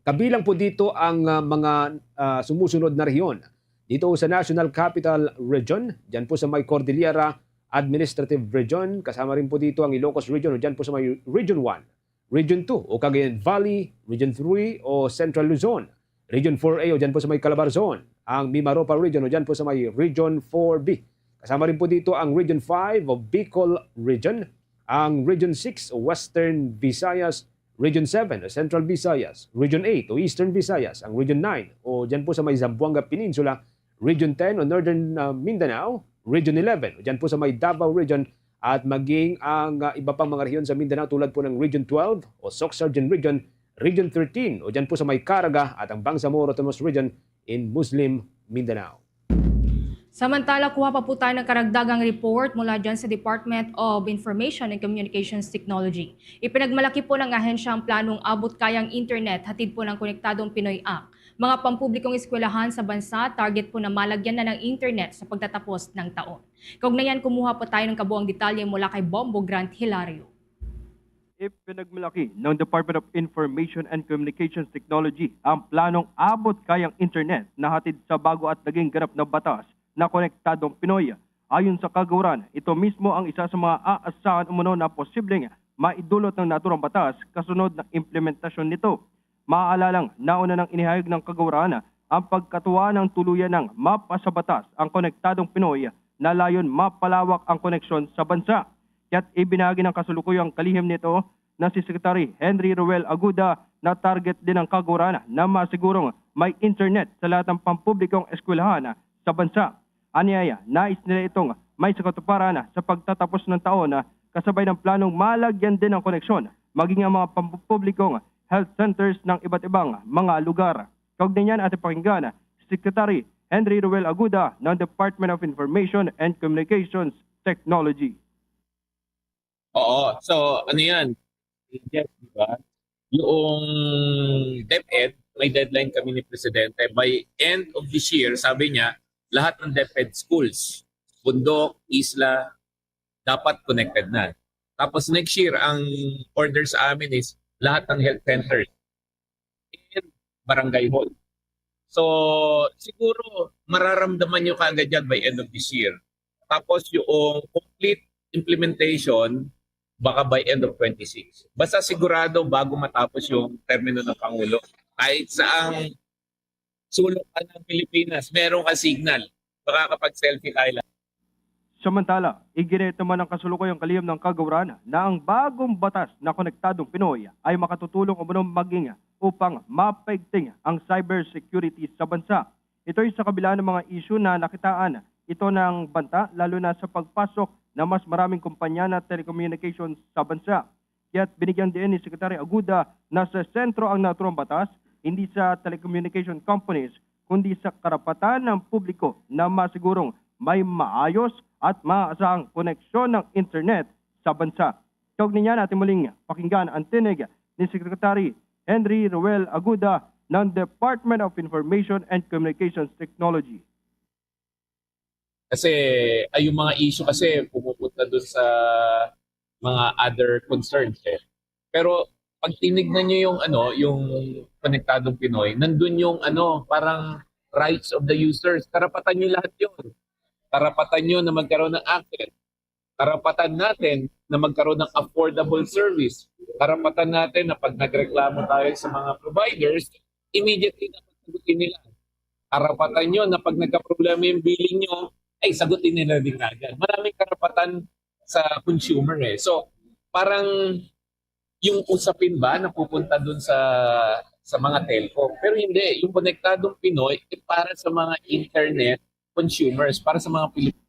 Kabilang po dito ang ah, mga ah, sumusunod na rehiyon. Dito sa National Capital Region, dyan po sa may Cordillera Administrative Region, kasama rin po dito ang Ilocos Region o dyan po sa may Region one, Region two o Cagayan Valley, Region three o Central Luzon, Region four A o dyan po sa may Calabarzon, ang Mimaropa Region o dyan po sa may Region four B. Kasama rin po dito ang Region five o Bicol Region, ang Region six o Western Visayas, Region seven o Central Visayas, Region eight o Eastern Visayas, ang Region nine o dyan po sa may Zamboanga Peninsula, Region ten o Northern ah, Mindanao, Region eleven o dyan po sa may Davao Region, at maging ang ah, iba pang mga rehiyon sa Mindanao tulad po ng Region twelve o Soccsksargen Region, Region thirteen o dyan po sa may Caraga at ang Bangsamoro Autonomous Region in Muslim Mindanao. Samantala, kuha pa po tayo ng karagdagang report mula dyan sa Department of Information and Communications Technology. Ipinagmalaki po ng ahensya ang planong Abot Kayang Internet, hatid po ng Konektadong Pinoy Act. Mga pampublikong eskwelahan sa bansa, target po na malagyan na ng internet sa pagtatapos ng taon. Kaugnayan, kumuha po tayo ng kabuang detalye mula kay Bombo Grant Hilario. Ipinagmalaki ng Department of Information and Communications Technology ang planong abot kayang internet na hatid sa bago at naging ganap na batas na Konektadong Pinoy. Ayon sa kagawaran, ito mismo ang isa sa mga aasahan umano na posibleng maidulot ng naturang batas kasunod ng implementasyon nito. Maalalang nauna nang inihayag ng kagawaran ang pagkatuwa ng tuluyan ng mapa sa batas ang Konektadong Pinoy na layon mapalawak ang koneksyon sa bansa. Kaya't ibinagi ng kasulukuyang kalihim nito na si Secretary Henry Roel Aguda na target din ang kagawaran na masigurong may internet sa lahat ng pampublikong eskwelahan sa bansa. Anyaya, nais nila itong may sa katuparan sa pagtatapos ng taon, kasabay ng planong malagyan din ng koneksyon maging ang mga pampublikong health centers ng iba't ibang mga lugar. Kaugnay niyan, ating pakinggan si Secretary Henry Roel Aguda ng Department of Information and Communications Technology. Oo. So, ano yan? Yes, di ba? Yung DepEd, may deadline kami ni Presidente. By end of this year, sabi niya, lahat ng DepEd schools, bundok, isla, dapat connected na. Tapos next year, ang order sa amin is lahat ng health centers and barangay hall. So, siguro mararamdaman nyo kaagad yan by end of this year. Tapos yung complete implementation, baka by end of twenty-six. Basta sigurado bago matapos yung termino ng Pangulo. Kahit saang sulok ka ng Pilipinas, meron ka signal. Makakapag-selfie tayo lang. Samantala, iginit naman ng kasulukuyang kalihim ng kagawaran na ang bagong batas na Konektadong Pinoy ay makatutulong umano maging upang mapaigting ang cybersecurity sa bansa. Ito'y sa kabila ng mga isyu na nakitaan ito ng banta, lalo na sa pagpasok ng mas maraming kumpanya na telecommunications sa bansa. Kaya't binigyan din ni Secretary Aguda na sa sentro ang naturang batas, hindi sa telecommunication companies, kundi sa karapatan ng publiko na masigurong may maayos at maasahang koneksyon ng internet sa bansa. Kaugnay niyan, ating muling pakinggan ang tinig ni Secretary Henry Roel Aguda ng Department of Information and Communications Technology. Kasi ay yung mga issue kasi pumupunta doon sa mga other concerns eh. Pero pag tinignan nyo yung ano, yung Konektadong Pinoy, nandun yung ano, parang rights of the users. Karapatan nyo lahat yun. Karapatan nyo na magkaroon ng access. Karapatan natin na magkaroon ng affordable service. Karapatan natin na pag nagreklamo tayo sa mga providers, immediately na sagutin nila. Karapatan nyo na pag nagka-problema yung billing nyo, ay sagutin nila din agad. Maraming karapatan sa consumer eh. So, parang yung usapin ba napupunta dun sa sa mga telco. Pero hindi, yung Konektadong Pinoy ay para sa mga internet consumers, para sa mga Pilipino.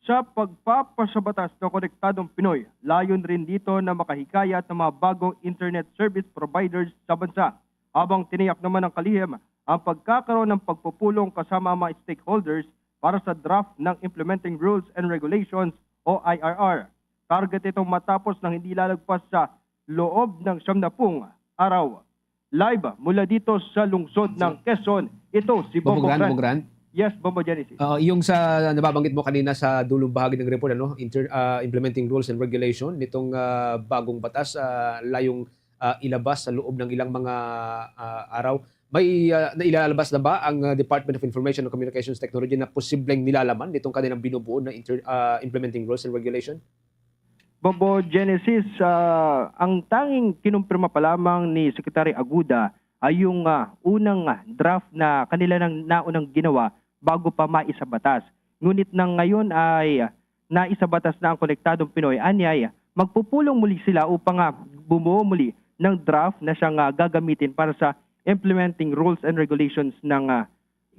Sa pagpapasabatas ng Konektadong Pinoy, layon rin dito na makahikayat ng mga bagong internet service providers sa bansa. Habang tiniyak naman ng kalihim ang pagkakaroon ng pagpupulong kasama ang mga stakeholders para sa draft ng Implementing Rules and Regulations o I R R. Target itong matapos ng hindi lalagpas sa loob ng siyam na pung araw. Live mula dito sa lungsod ng Quezon, ito si Bobo Bobo Grant, Grant. Bobo Grant? Yes, Bobo Genesis. Uh, yung sa nababanggit mo kanina sa dulong bahagi ng report, ano, inter, uh, implementing rules and regulation nitong uh, bagong batas, uh, layong uh, ilabas sa loob ng ilang mga uh, araw. May uh, nailalabas na ba ang uh, Department of Information and Communications Technology na posibleng nilalaman nitong kanilang binubuo na inter, uh, implementing rules and regulation? Bobo Genesis, uh, ang tanging kinumpirma pa lamang ni Secretary Aguda ay yung uh, unang draft na kanila nang naunang ginawa bago pa maisabatas. Ngunit nang ngayon ay uh, naisabatas na ang Konektadong Pinoy, anyay magpupulong muli sila upang uh, bumuo muli ng draft na siyang uh, gagamitin para sa implementing rules and regulations ng uh,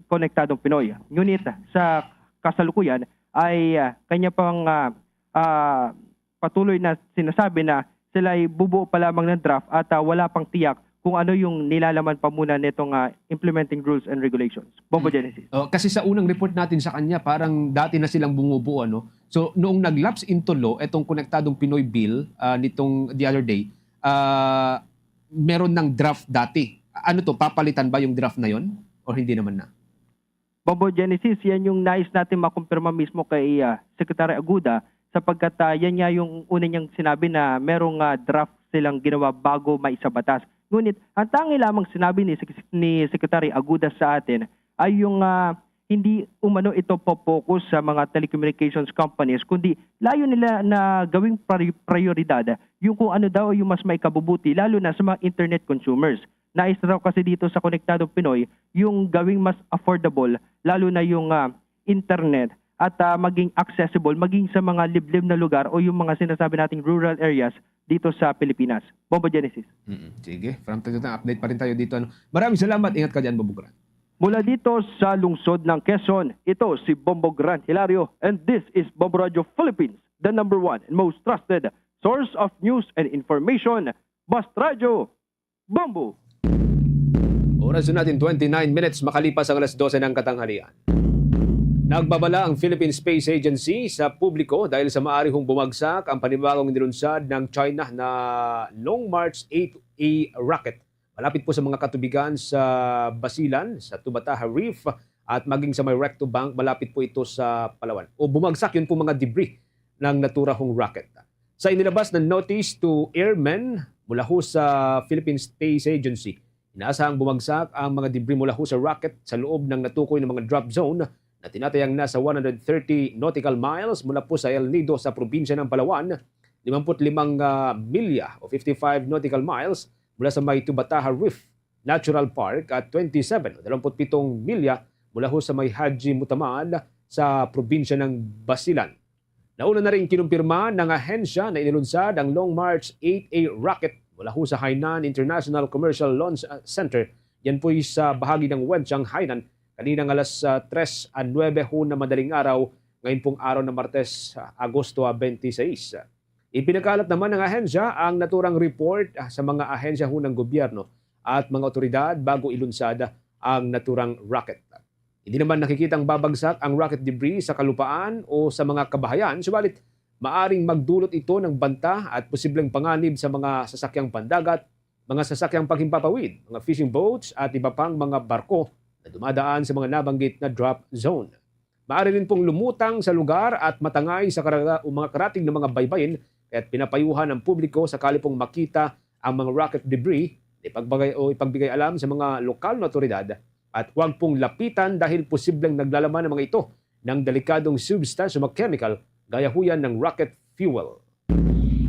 Konektadong Pinoy. Ngunit sa kasalukuyan ay uh, kanya pang uh, uh, patuloy na sinasabi na sila ay bubuo pa lamang ng draft at uh, wala pang tiyak kung ano yung nilalaman pa muna nitong uh, implementing rules and regulations. Bobo Genesis. Oh, kasi sa unang report natin sa kanya, parang dati na silang bumubuo, ano? So, noong nag-lapse into law, itong Konektadong Pinoy Bill uh, nitong the other day, uh, meron ng draft dati. Ano to, papalitan ba yung draft na yon o hindi naman na? Bobo Genesis, yan yung nais natin makumpirma mismo kay uh, Secretary Aguda sapagkat uh, yan nga yung una niyang sinabi na merong uh, draft silang ginawa bago maisabatas. Ngunit ang tangi lamang sinabi ni Sec-, ni Secretary Aguda sa atin ay yung, ah, hindi umano ito po-focus sa mga telecommunications companies, kundi layo nila na gawing pri-, prioridad yung kung ano daw yung mas maikabubuti, lalo na sa mga internet consumers. Nais raw kasi dito sa Konektadong Pinoy yung gawing mas affordable, lalo na yung, ah, internet at, ah, maging accessible, maging sa mga liblib na lugar o yung mga sinasabi nating rural areas dito sa Pilipinas. Bombo Genesis. Mm, sige. From time to time, update pa rin tayo dito, ano. Maraming salamat. Ingat ka dyan, Bombo Grant. Mula dito sa lungsod ng Quezon, ito si Bombo Grant Hilario, and this is Bombo Radio Philippines, the number one and most trusted source of news and information. Bast Radio, Bombo! Oras na natin, twenty-nine minutes makalipas ang alas dose ng katanghalian. Nagbabala ang Philippine Space Agency sa publiko dahil sa maaari hong bumagsak ang panibagong nilunsad ng China na Long March eight A rocket. Malapit po sa mga katubigan sa Basilan, sa Tubataha Reef, at maging sa may Recto Bank, malapit po ito sa Palawan. O bumagsak, yun po mga debris ng naturang rocket. Sa inilabas na notice to airmen mula ho sa Philippine Space Agency, inaasahang bumagsak ang mga debris mula ho sa rocket sa loob ng natukoy na mga drop zone na tinatayang nasa one hundred thirty nautical miles mula po sa El Nido sa probinsya ng Palawan, limampu't limang, ah, milya o fifty-five nautical miles mula sa may Tubataha Reef Natural Park at twenty-seven o dalawampu't pitong milya mula ho sa may Haji Mutamal sa probinsya ng Basilan. Nauna na rin kinumpirma ng ahensya na inilunsad ang Long March eight A rocket mula ho sa Hainan International Commercial Launch, uh, Center. Yan po'y sa bahagi ng Wenchang, Hainan, kaninang alas, uh, tres a nuebe ho na madaling araw, ngayon pong araw na Martes, uh, Agosto, uh, twenty-six. Ipinakalat naman ng ahensya ang naturang report, uh, sa mga ahensya ho ng gobyerno at mga otoridad bago ilunsad ang naturang rocket. Hindi naman nakikitang babagsak ang rocket debris sa kalupaan o sa mga kabahayan, subalit maaring magdulot ito ng banta at posibleng panganib sa mga sasakyang pandagat, mga sasakyang paghimpapawid, mga fishing boats at iba pang mga barko na dumadaan sa mga nabanggit na drop zone. Maaari rin pong lumutang sa lugar at matangay sa karaga-, o mga karatig na mga baybayin, kaya't pinapayuhan ang publiko sakali pong makita ang mga rocket debris, ipagbagay o ipagbigay alam sa mga lokal na otoridad at huwag pong lapitan dahil posibleng naglalaman ang mga ito ng delikadong substance o mga chemical gaya ho yan ng rocket fuel.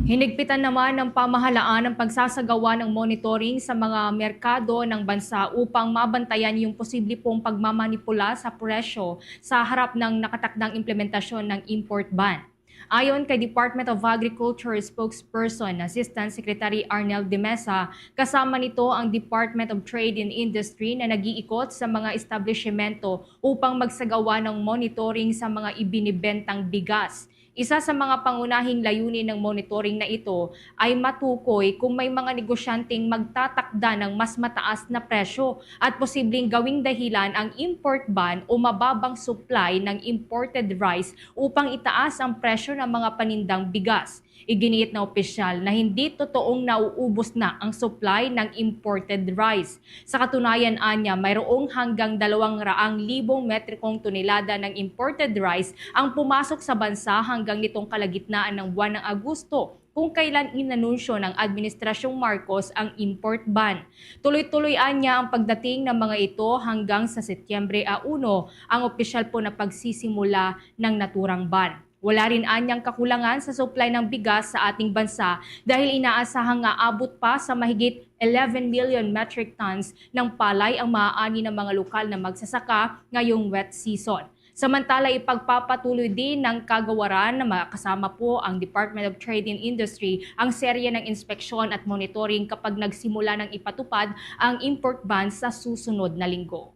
Hinigpitan naman ng pamahalaan ang pagsasagawa ng monitoring sa mga merkado ng bansa upang mabantayan yung posible pong pagmamanipula sa presyo sa harap ng nakatakdang implementasyon ng import ban. Ayon kay Department of Agriculture spokesperson, Assistant Secretary Arnel de Mesa, kasama nito ang Department of Trade and Industry na nag-iikot sa mga establishmento upang magsagawa ng monitoring sa mga ibinibentang bigas. Isa sa mga pangunahing layunin ng monitoring na ito ay matukoy kung may mga negosyanteng magtatakda ng mas mataas na presyo at posibleng gawing dahilan ang import ban o mababang supply ng imported rice upang itaas ang presyo ng mga panindang bigas. Iginiit na opisyal na hindi totoong nauubos na ang supply ng imported rice. Sa katunayan, anya, mayroong hanggang dalawang raang libong metrikong tonelada ng imported rice ang pumasok sa bansa hanggang nitong kalagitnaan ng buwan ng Agosto, kung kailan inanunsyo ng Administrasyong Marcos ang import ban. Tuloy-tuloy anya ang pagdating ng mga ito hanggang sa Setyembre a uno, ang opisyal po na pagsisimula ng naturang ban. Wala rin anyang kakulangan sa supply ng bigas sa ating bansa dahil inaasahang aabot pa sa mahigit eleven million metric tons ng palay ang maaani ng mga lokal na magsasaka ngayong wet season. Samantala, ipagpapatuloy din ng kagawaran na makasama po ang Department of Trade and Industry ang serye ng inspeksyon at monitoring kapag nagsimula ng ipatupad ang import ban sa susunod na linggo.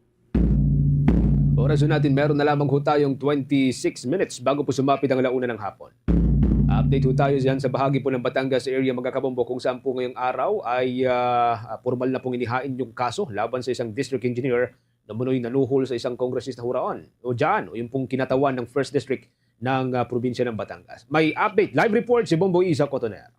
Oras ho natin, meron na lamang ho tayong twenty-six minutes bago po sumapit ang alauna ng hapon. Update ho tayo dyan sa bahagi po ng Batangas area, mga kabombo, kung saan po ngayong araw ay, ah, ah, formal na pong inihain yung kaso laban sa isang district engineer na munoy nanuhol sa isang kongresista huraon o dyan, o yung pong kinatawan ng First District ng, ah, probinsya ng Batangas. May update, live report si Bombo Isa Cotoner.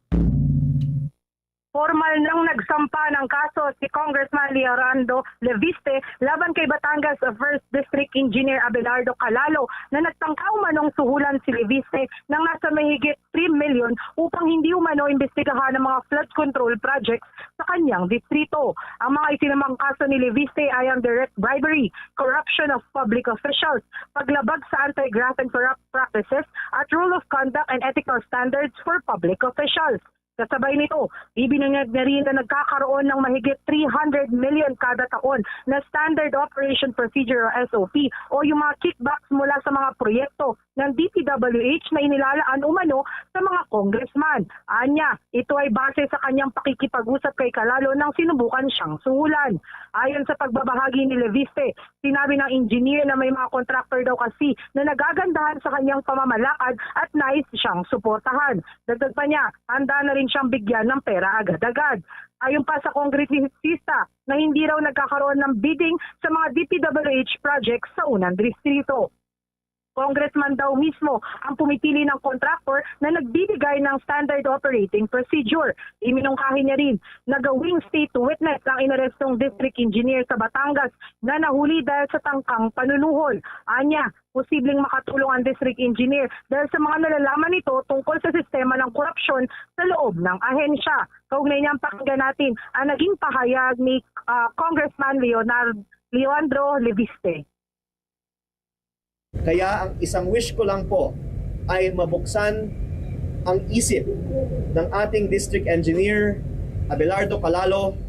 Formal nang nagsampa ng kaso si Congressman Leonardo Leviste laban kay Batangas First District Engineer Abelardo Calalo na nagtangka umanong suhulan si Leviste ng nasa mahigit three million upang hindi umano imbestigahan ang mga flood control projects sa kanyang distrito. Ang mga isinamang kaso ni Leviste ay ang direct bribery, corruption of public officials, paglabag sa anti-graft and corrupt practices at rule of conduct and ethical standards for public officials. Kasabay nito, ibinunyag niya rin na nagkakaroon ng mahigit three hundred million kada taon na Standard Operation Procedure o S O P o yung mga kickbacks mula sa mga proyekto ng D P W H na inilalaan umano sa mga congressman. Anya, ito ay base sa kanyang pakikipag-usap kay Calalo nang sinubukan siyang suhulan. Ayon sa pagbabahagi ni Leviste, sinabi ng engineer na may mga contractor daw kasi na nagagandahan sa kanyang pamamalakad at nais siyang suportahan. Dagdag pa niya, handa na rin siyang bigyan ng pera agad-agad. Ayon pa sa kongresista na hindi raw nagkakaroon ng bidding sa mga D P W H projects sa unang distrito. Congressman daw mismo ang pumipili ng contractor na nagbibigay ng standard operating procedure. Iminungkahi niya rin na gawing state witness ang inarestong district engineer sa Batangas na nahuli dahil sa tangkang panunuhol. Anya, posibleng makatulong ang district engineer dahil sa mga nalalaman nito tungkol sa sistema ng korupsyon sa loob ng ahensya. Kaugnay niyan, pakinggan natin ang naging pahayag ni, ah, Congressman Leonard, Leandro Leviste. Kaya ang isang wish ko lang po ay mabuksan ang isip ng ating District Engineer, Abelardo Calalo,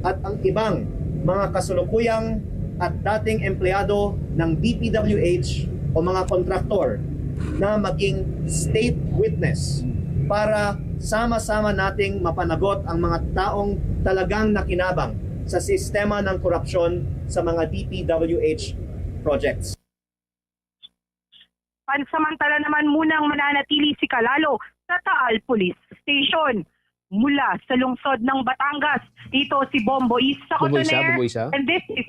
at ang ibang mga kasulukuyang at dating empleyado ng D P W H o mga kontraktor na maging state witness para sama-sama nating mapanagot ang mga taong talagang nakinabang sa sistema ng korupsyon sa mga D P W H projects. Pansamantala naman munang mananatili si Calalo sa Taal Police Station. Mula sa lungsod ng Batangas, ito si Bombo Isa Cotoner. Bombo Isa, Bombo Isa. And this is,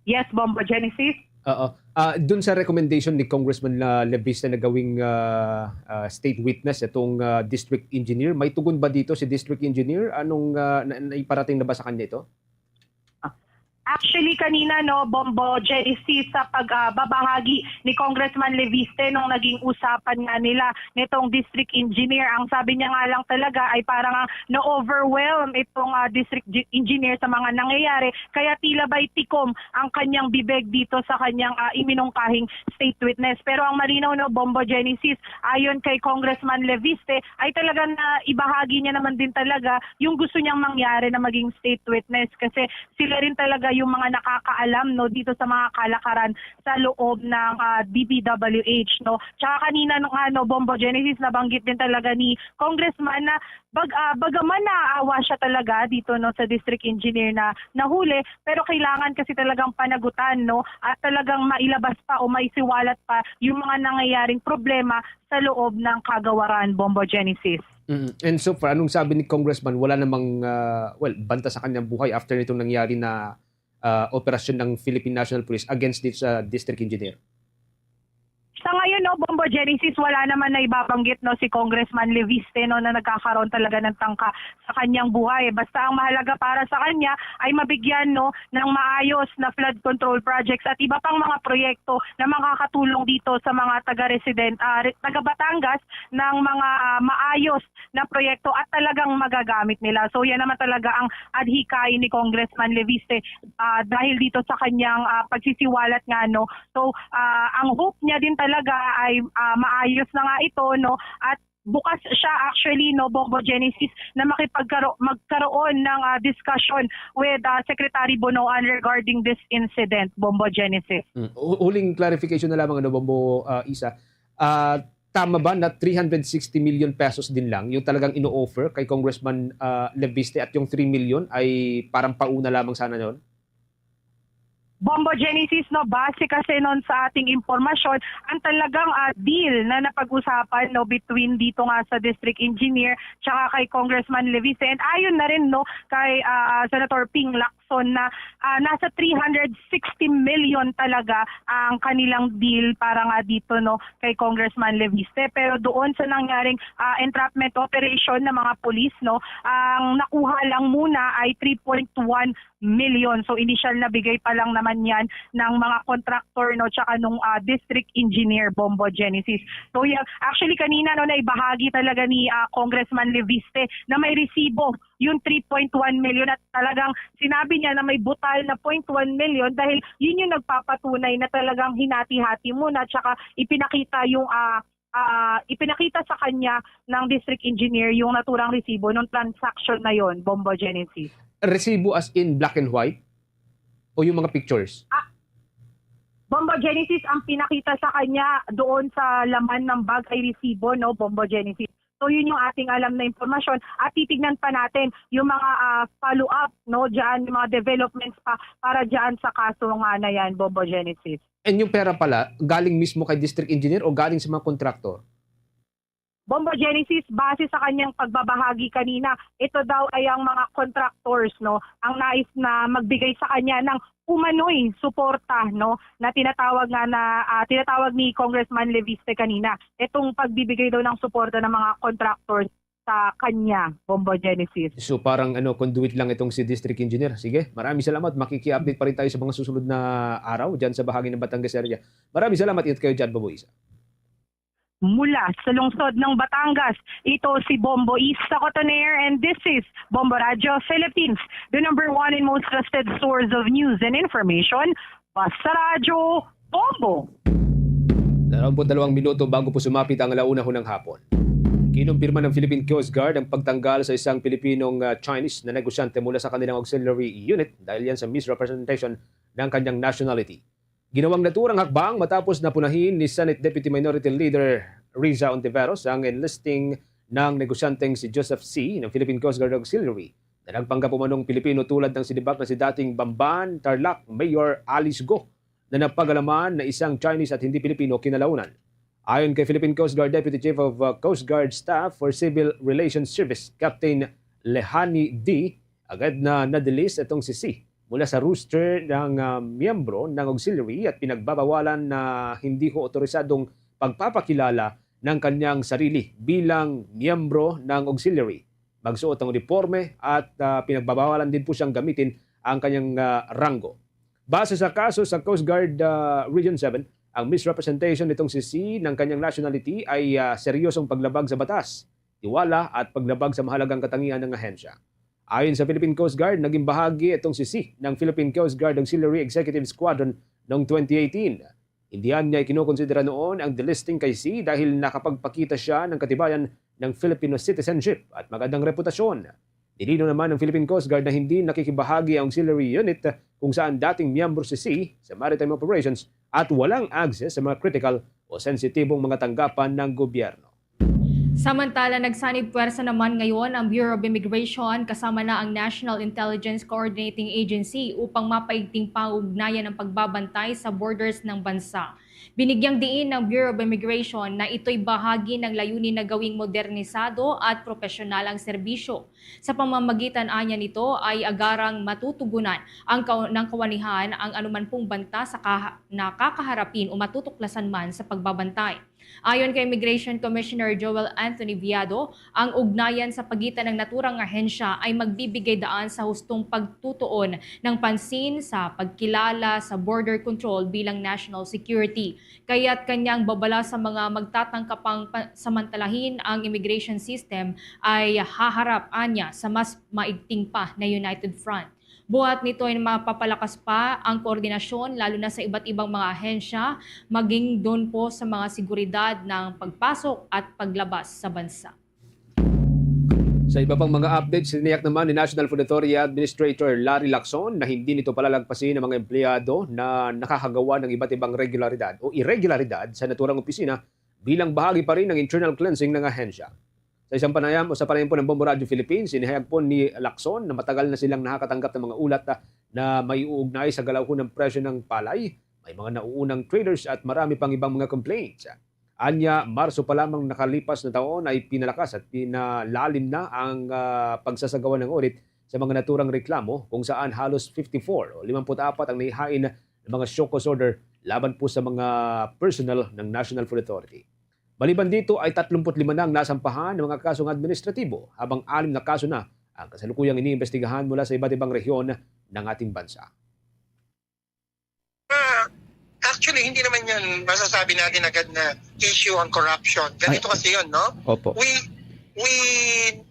yes, Bombo Genesis. Oo. Ah, dun sa recommendation ni Congressman uh, Leviste na gawing uh, uh, state witness itong uh, district engineer, may tugon ba dito si district engineer? Anong uh, na, na, iparating na ba sa kanya ito? Actually, kanina, no, Bombo Genesis, sa pagbabahagi ni Congressman Leviste nung naging usapan nga nila nitong district engineer, ang sabi niya nga lang talaga ay parang uh, na-overwhelm itong uh, district engineer sa mga nangyayari, kaya tila ba'y tikom ang kanyang bibig dito sa kanyang uh, iminungkahing state witness. Pero ang malinaw, no, Bombo Genesis, ayon kay Congressman Leviste, ay talaga na ibahagi niya naman din talaga yung gusto niyang mangyari na maging state witness kasi sila rin talaga yung mga nakakaalam, no, dito sa mga kalakaran sa loob ng uh, ah, D P W H, no. Tsaka kanina nga, no, Bombo Genesis, nabanggit din talaga ni Congressman na bag, uh, bagaman naaawa siya talaga dito, no, sa district engineer na nahuli, pero kailangan kasi talagang panagutan, no, at talagang mailabas pa o maisiwalat pa yung mga nangyayaring problema sa loob ng kagawaran, Bombo Genesis. Mm. And so far, anong sabi ni Congressman? Wala namang, uh, well, banta sa kanyang buhay after nitong nangyari na uh, operasyon ng Philippine National Police against this uh, district engineer? Sa ngayon, no, Bombo Genesis, wala naman na ibabanggit, no, si Congressman Leviste, no, na nagkakaroon talaga ng tangka sa kanyang buhay. Basta ang mahalaga para sa kanya ay mabigyan, no, ng maayos na flood control projects at iba pang mga proyekto na makakatulong dito sa mga taga-resident, uh, taga-Batangas ng mga uh, maayos na proyekto at talagang magagamit nila. So yan naman talaga ang adhikain ni Congressman Leviste uh, dahil dito sa kanyang uh, pagsisiwalat nga, no. So uh, ang hope niya din talaga ay uh, maayos na nga ito, no, at bukas siya actually, no, Bombo Genesis, na makipagkaro magkaroon ng uh, discussion with uh, Secretary Bonoan regarding this incident, Bombo Genesis. Mm. Huling clarification na lamang, ano, Bombo uh, Isa. Uh, tama ba na three hundred sixty million pesos din lang yung talagang ino-offer kay Congressman uh, Leviste at yung three million ay parang pauna lamang sana yon? Bombo Genesis, no, base kasi noon sa ating impormasyon, ang talagang uh, deal na napag-usapan, no, between dito nga sa district engineer tsaka kay Congressman Leviste, and ayon na rin, no, kay uh, Senator Ping Lacson, Lacson na, ah, nasa three hundred sixty million talaga ang kanilang deal para nga dito, no, kay Congressman Leviste. Pero doon sa nangyaring, ah, entrapment operation ng mga pulis, no, ang nakuha lang muna ay three point one million. So, initial na bigay pa lang naman yan ng mga contractor, no, tsaka nung, ah, district engineer, Bombo Genesis. So, yeah, actually, kanina, no, naibahagi talaga ni, ah, Congressman Leviste na may resibo yung three point one million at talagang sinabi niya na may butal na point one million dahil yun yung nagpapatunay na talagang hinati-hati muna tsaka ipinakita yung, ah, ah, ipinakita sa kanya ng district engineer yung naturang resibo ng transaction na yon, Bombo Genesis. Resibo as in black and white? O yung mga pictures? Ah, Bombo Genesis, ang pinakita sa kanya doon sa laman ng bag ay resibo, no, Bombo Genesis. So, yun yung ating alam na impormasyon. At titignan pa natin yung mga, ah, follow-up, no, dyan, yung mga developments pa para dyan sa kaso nga na yan, Bombo Genesis. And yung pera pala, galing mismo kay district engineer o galing sa mga kontraktor? Bombo Genesis, base sa kanyang pagbabahagi kanina, ito daw ay ang mga contractors, no, ang nais na magbigay sa kanya ng umano'y suporta, no, na tinatawag nga na, ah, tinatawag ni Congressman Leviste kanina. Itong pagbibigay daw ng suporta ng mga contractors sa kanya, Bombo Genesis. So, parang ano, conduit lang itong si District Engineer. Sige, maraming salamat. Makiki-update pa rin tayo sa mga susunod na araw dyan sa bahagi ng Batangas area. Maraming salamat. Ingat kayo dyan, Bombo Isa. Mula sa lungsod ng Batangas, ito si Bombo Isa Cotoner, and this is Bombo Radyo Philippines, the number one and most trusted source of news and information. Basta Radyo, Bombo! Dalawampu't dalawang minuto bago po sumapit ang ala una hunang hapon. Kinumpirma ng Philippine Coast Guard ang pagtanggal sa isang Pilipinong, ah, Chinese na negosyante mula sa kanilang auxiliary unit dahil yan sa misrepresentation ng kanyang nationality. Ginawang naturang hakbang matapos na punahin ni Senate Deputy Minority Leader Riza Ontiveros ang enlisting ng negosyanteng si Joseph C. ng Philippine Coast Guard Auxiliary na nagpanggap umanong Pilipino tulad ng sinibak na si dating Bamban, Tarlac Mayor Alice Go na napagalaman na isang Chinese at hindi Pilipino kinalaunan. Ayon kay Philippine Coast Guard Deputy Chief of, uh, Coast Guard Staff for Civil Relations Service, Captain Lehani D., agad na na-delist itong si C mula sa roster ng, ah, miyembro ng auxiliary at pinagbabawalan na hindi ho otorisadong pagpapakilala ng kanyang sarili bilang miyembro ng auxiliary, magsuot ng uniporme at, ah, pinagbabawalan din po siyang gamitin ang kanyang, ah, ranggo. Base sa kaso sa Coast Guard, ah, Region seven, ang misrepresentation nitong si C ng kanyang nationality ay, ah, seryosong paglabag sa batas, tiwala at paglabag sa mahalagang katangian ng ahensya. Ayon sa Philippine Coast Guard, naging bahagi itong si C ng Philippine Coast Guard Auxiliary Executive Squadron noong twenty eighteen. Hindi niya ikinukonsidera noon ang delisting kay C dahil nakapagpakita siya ng katibayan ng Filipino citizenship at magandang reputasyon. Nilinaw naman ng Philippine Coast Guard na hindi nakikibahagi ang auxiliary unit kung saan dating miyembro si C sa maritime operations at walang access sa mga critical o sensitibong mga tanggapan ng gobyerno. Samantala, nagsanib puwersa naman ngayon ang Bureau of Immigration kasama na ang National Intelligence Coordinating Agency upang mapaigting pa ang ugnayan ng pagbabantay sa borders ng bansa. Binigyang diin ng Bureau of Immigration na ito'y bahagi ng layunin na gawing modernisado at propesyonal ang serbisyo. Sa pamamagitan anya nito ay agarang matutugunan ang kau-, ng kawanihan ang anuman pong banta sa kaha-, nakakaharapin o matutuklasan man sa pagbabantay. Ayon kay Immigration Commissioner Joel Anthony Viado, ang ugnayan sa pagitan ng naturang ahensya ay magbibigay daan sa hustong pagtutuon ng pansin sa pagkilala sa border control bilang national security. Kaya't kanyang babala sa mga magtatangkapang pa-, samantalahin ang immigration system ay haharap anya sa mas maigting pa na united front. Buhat nito ay mapapalakas pa ang koordinasyon, lalo na sa iba't ibang mga ahensya, maging doon po sa mga seguridad ng pagpasok at paglabas sa bansa. Sa iba pang mga updates, tiniyak naman ni National Food Authority Administrator Larry Lacson na hindi nito palalagpasin ang mga empleyado na nakakagawa ng iba't ibang regularidad o iregularidad sa naturang opisina bilang bahagi pa rin ng internal cleansing ng ahensya. Sa isang panayam o sa panayam po ng Bombo Radio Philippines, inihayag po ni Lacson na matagal na silang nakakatanggap ng mga ulat, ah, na may uugnay sa galawhon ng presyo ng palay. May mga nauunang traders at marami pang ibang mga complaints. Anya, Marso pa lamang nakalipas na taon ay pinalakas at pinalalim na ang, ah, pagsasagawa ng audit sa mga naturang reklamo, kung saan halos fifty-four o limampu't apat ang naihain ng mga show cause order laban po sa mga personnel ng National Food Authority. Maliban dito ay tatlumpu't lima na ang nasampahan ng mga kasong administratibo, habang anim na kaso na ang kasalukuyang iniimbestigahan mula sa iba't ibang rehiyon ng ating bansa. Ah, actually, hindi naman yan masasabi natin agad na issue ang corruption. Ganito Ay. Kasi yun, no? Opo. We, we,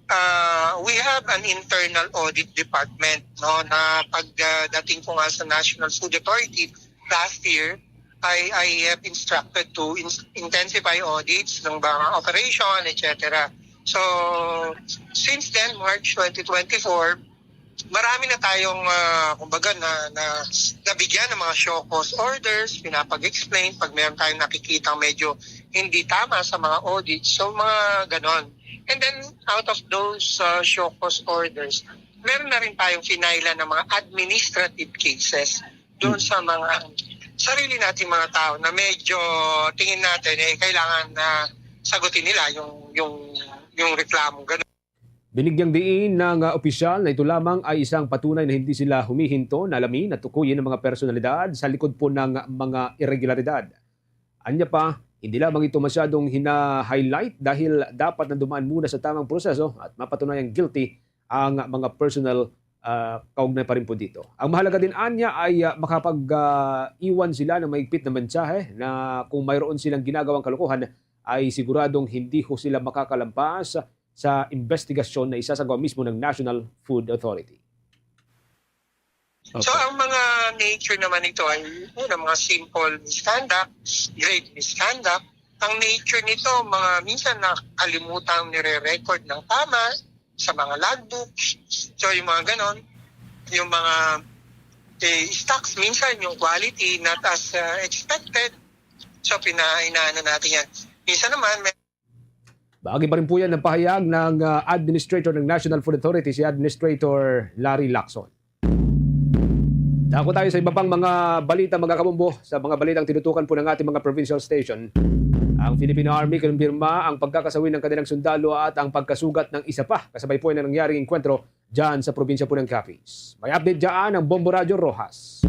uh, we have an internal audit department, no, na pagdating ko nga sa National Food Authority last year, I, I have instructed to in- intensify audits ng mga operation, et cetera. So, since then, March twenty twenty-four, marami na tayong, ah, kumbaga, na, na nabigyan ng mga show cause orders, pinapag-explain pag meron tayong nakikita medyo hindi tama sa mga audits. So, mga ganon. And then, out of those uh, show cause orders, meron na rin tayong finailan ng mga administrative cases doon sa mga sarili nating mga tao na medyo tingin natin eh kailangan na sagutin nila yung yung yung reklamo. Ganun. Binigyang diin ng uh, opisyal na ito lamang ay isang patunay na hindi sila humihinto na alamin at tukuyin ang mga personalidad sa likod po ng mga irregularidad. Anya pa, hindi lamang ito masyadong hina-highlight dahil dapat na dumaan muna sa tamang proseso at mapatunayang guilty ang mga personal uh, kaugnay pa rin po dito. Ang mahalaga din anya ay uh, makapag-iwan uh, sila ng maigpit na mensahe na kung mayroon silang ginagawang kalokohan ay siguradong hindi ho sila makakalampas sa investigasyon na isasagawa mismo ng National Food Authority. So ang mga nature naman nito ay una, mga simple misconduct, grave misconduct. Ang nature nito, mga minsan nakalimutan nire-record ng tama sa mga logbooks. So yung mga ganon, yung mga eh, stocks, minsan yung quality not as uh, expected. So pinainaan natin yan. Minsan naman, may Bahagi pa rin po yan ng pahayag ng uh, Administrator ng National Food Authority, si Administrator Larry Lacson. Dako tayo sa iba pang mga balita, mga kabombo. Sa mga balitang tinutukan po ng ating mga provincial station, ang Philippine Army kinumpirma ang pagkakasawi ng kanilang sundalo at ang pagkasugat ng isa pa kasabay po ng nangyaring engkwentro dyan sa probinsya po ng Capiz. May update dyan ang Bombo Radyo Roxas.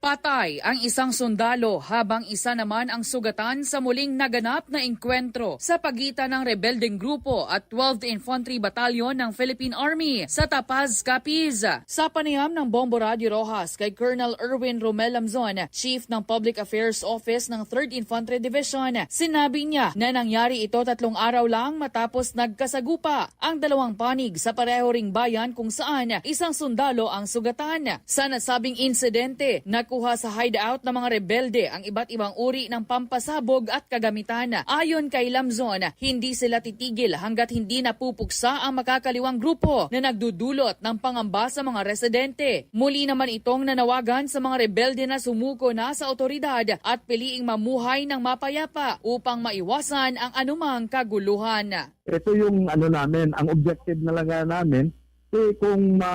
Patay ang isang sundalo habang isa naman ang sugatan sa muling naganap na engkwentro sa pagitan ng rebeldeng grupo at twelfth Infantry Battalion ng Philippine Army sa Tapaz, Capiz. Sa panayam ng Bombo Radyo Roxas kay Colonel Erwin Romel Lamzon, Chief ng Public Affairs Office ng third Infantry Division, sinabi niya na nangyari ito tatlong araw lang matapos nagkasagupa ang dalawang panig sa pareho ring bayan kung saan isang sundalo ang sugatan. Sa nasabing insidente, nakuha sa hideout ng mga rebelde ang iba't ibang uri ng pampasabog at kagamitan. Ayon kay Lamzon, hindi sila titigil hanggat hindi napupuksa ang makakaliwang grupo na nagdudulot ng pangamba sa mga residente. Muli naman itong nanawagan sa mga rebelde na sumuko na sa otoridad at piliing mamuhay ng mapayapa upang maiwasan ang anumang kaguluhan. Ito yung ano namin, ang objective na lang namin, eh, kung ma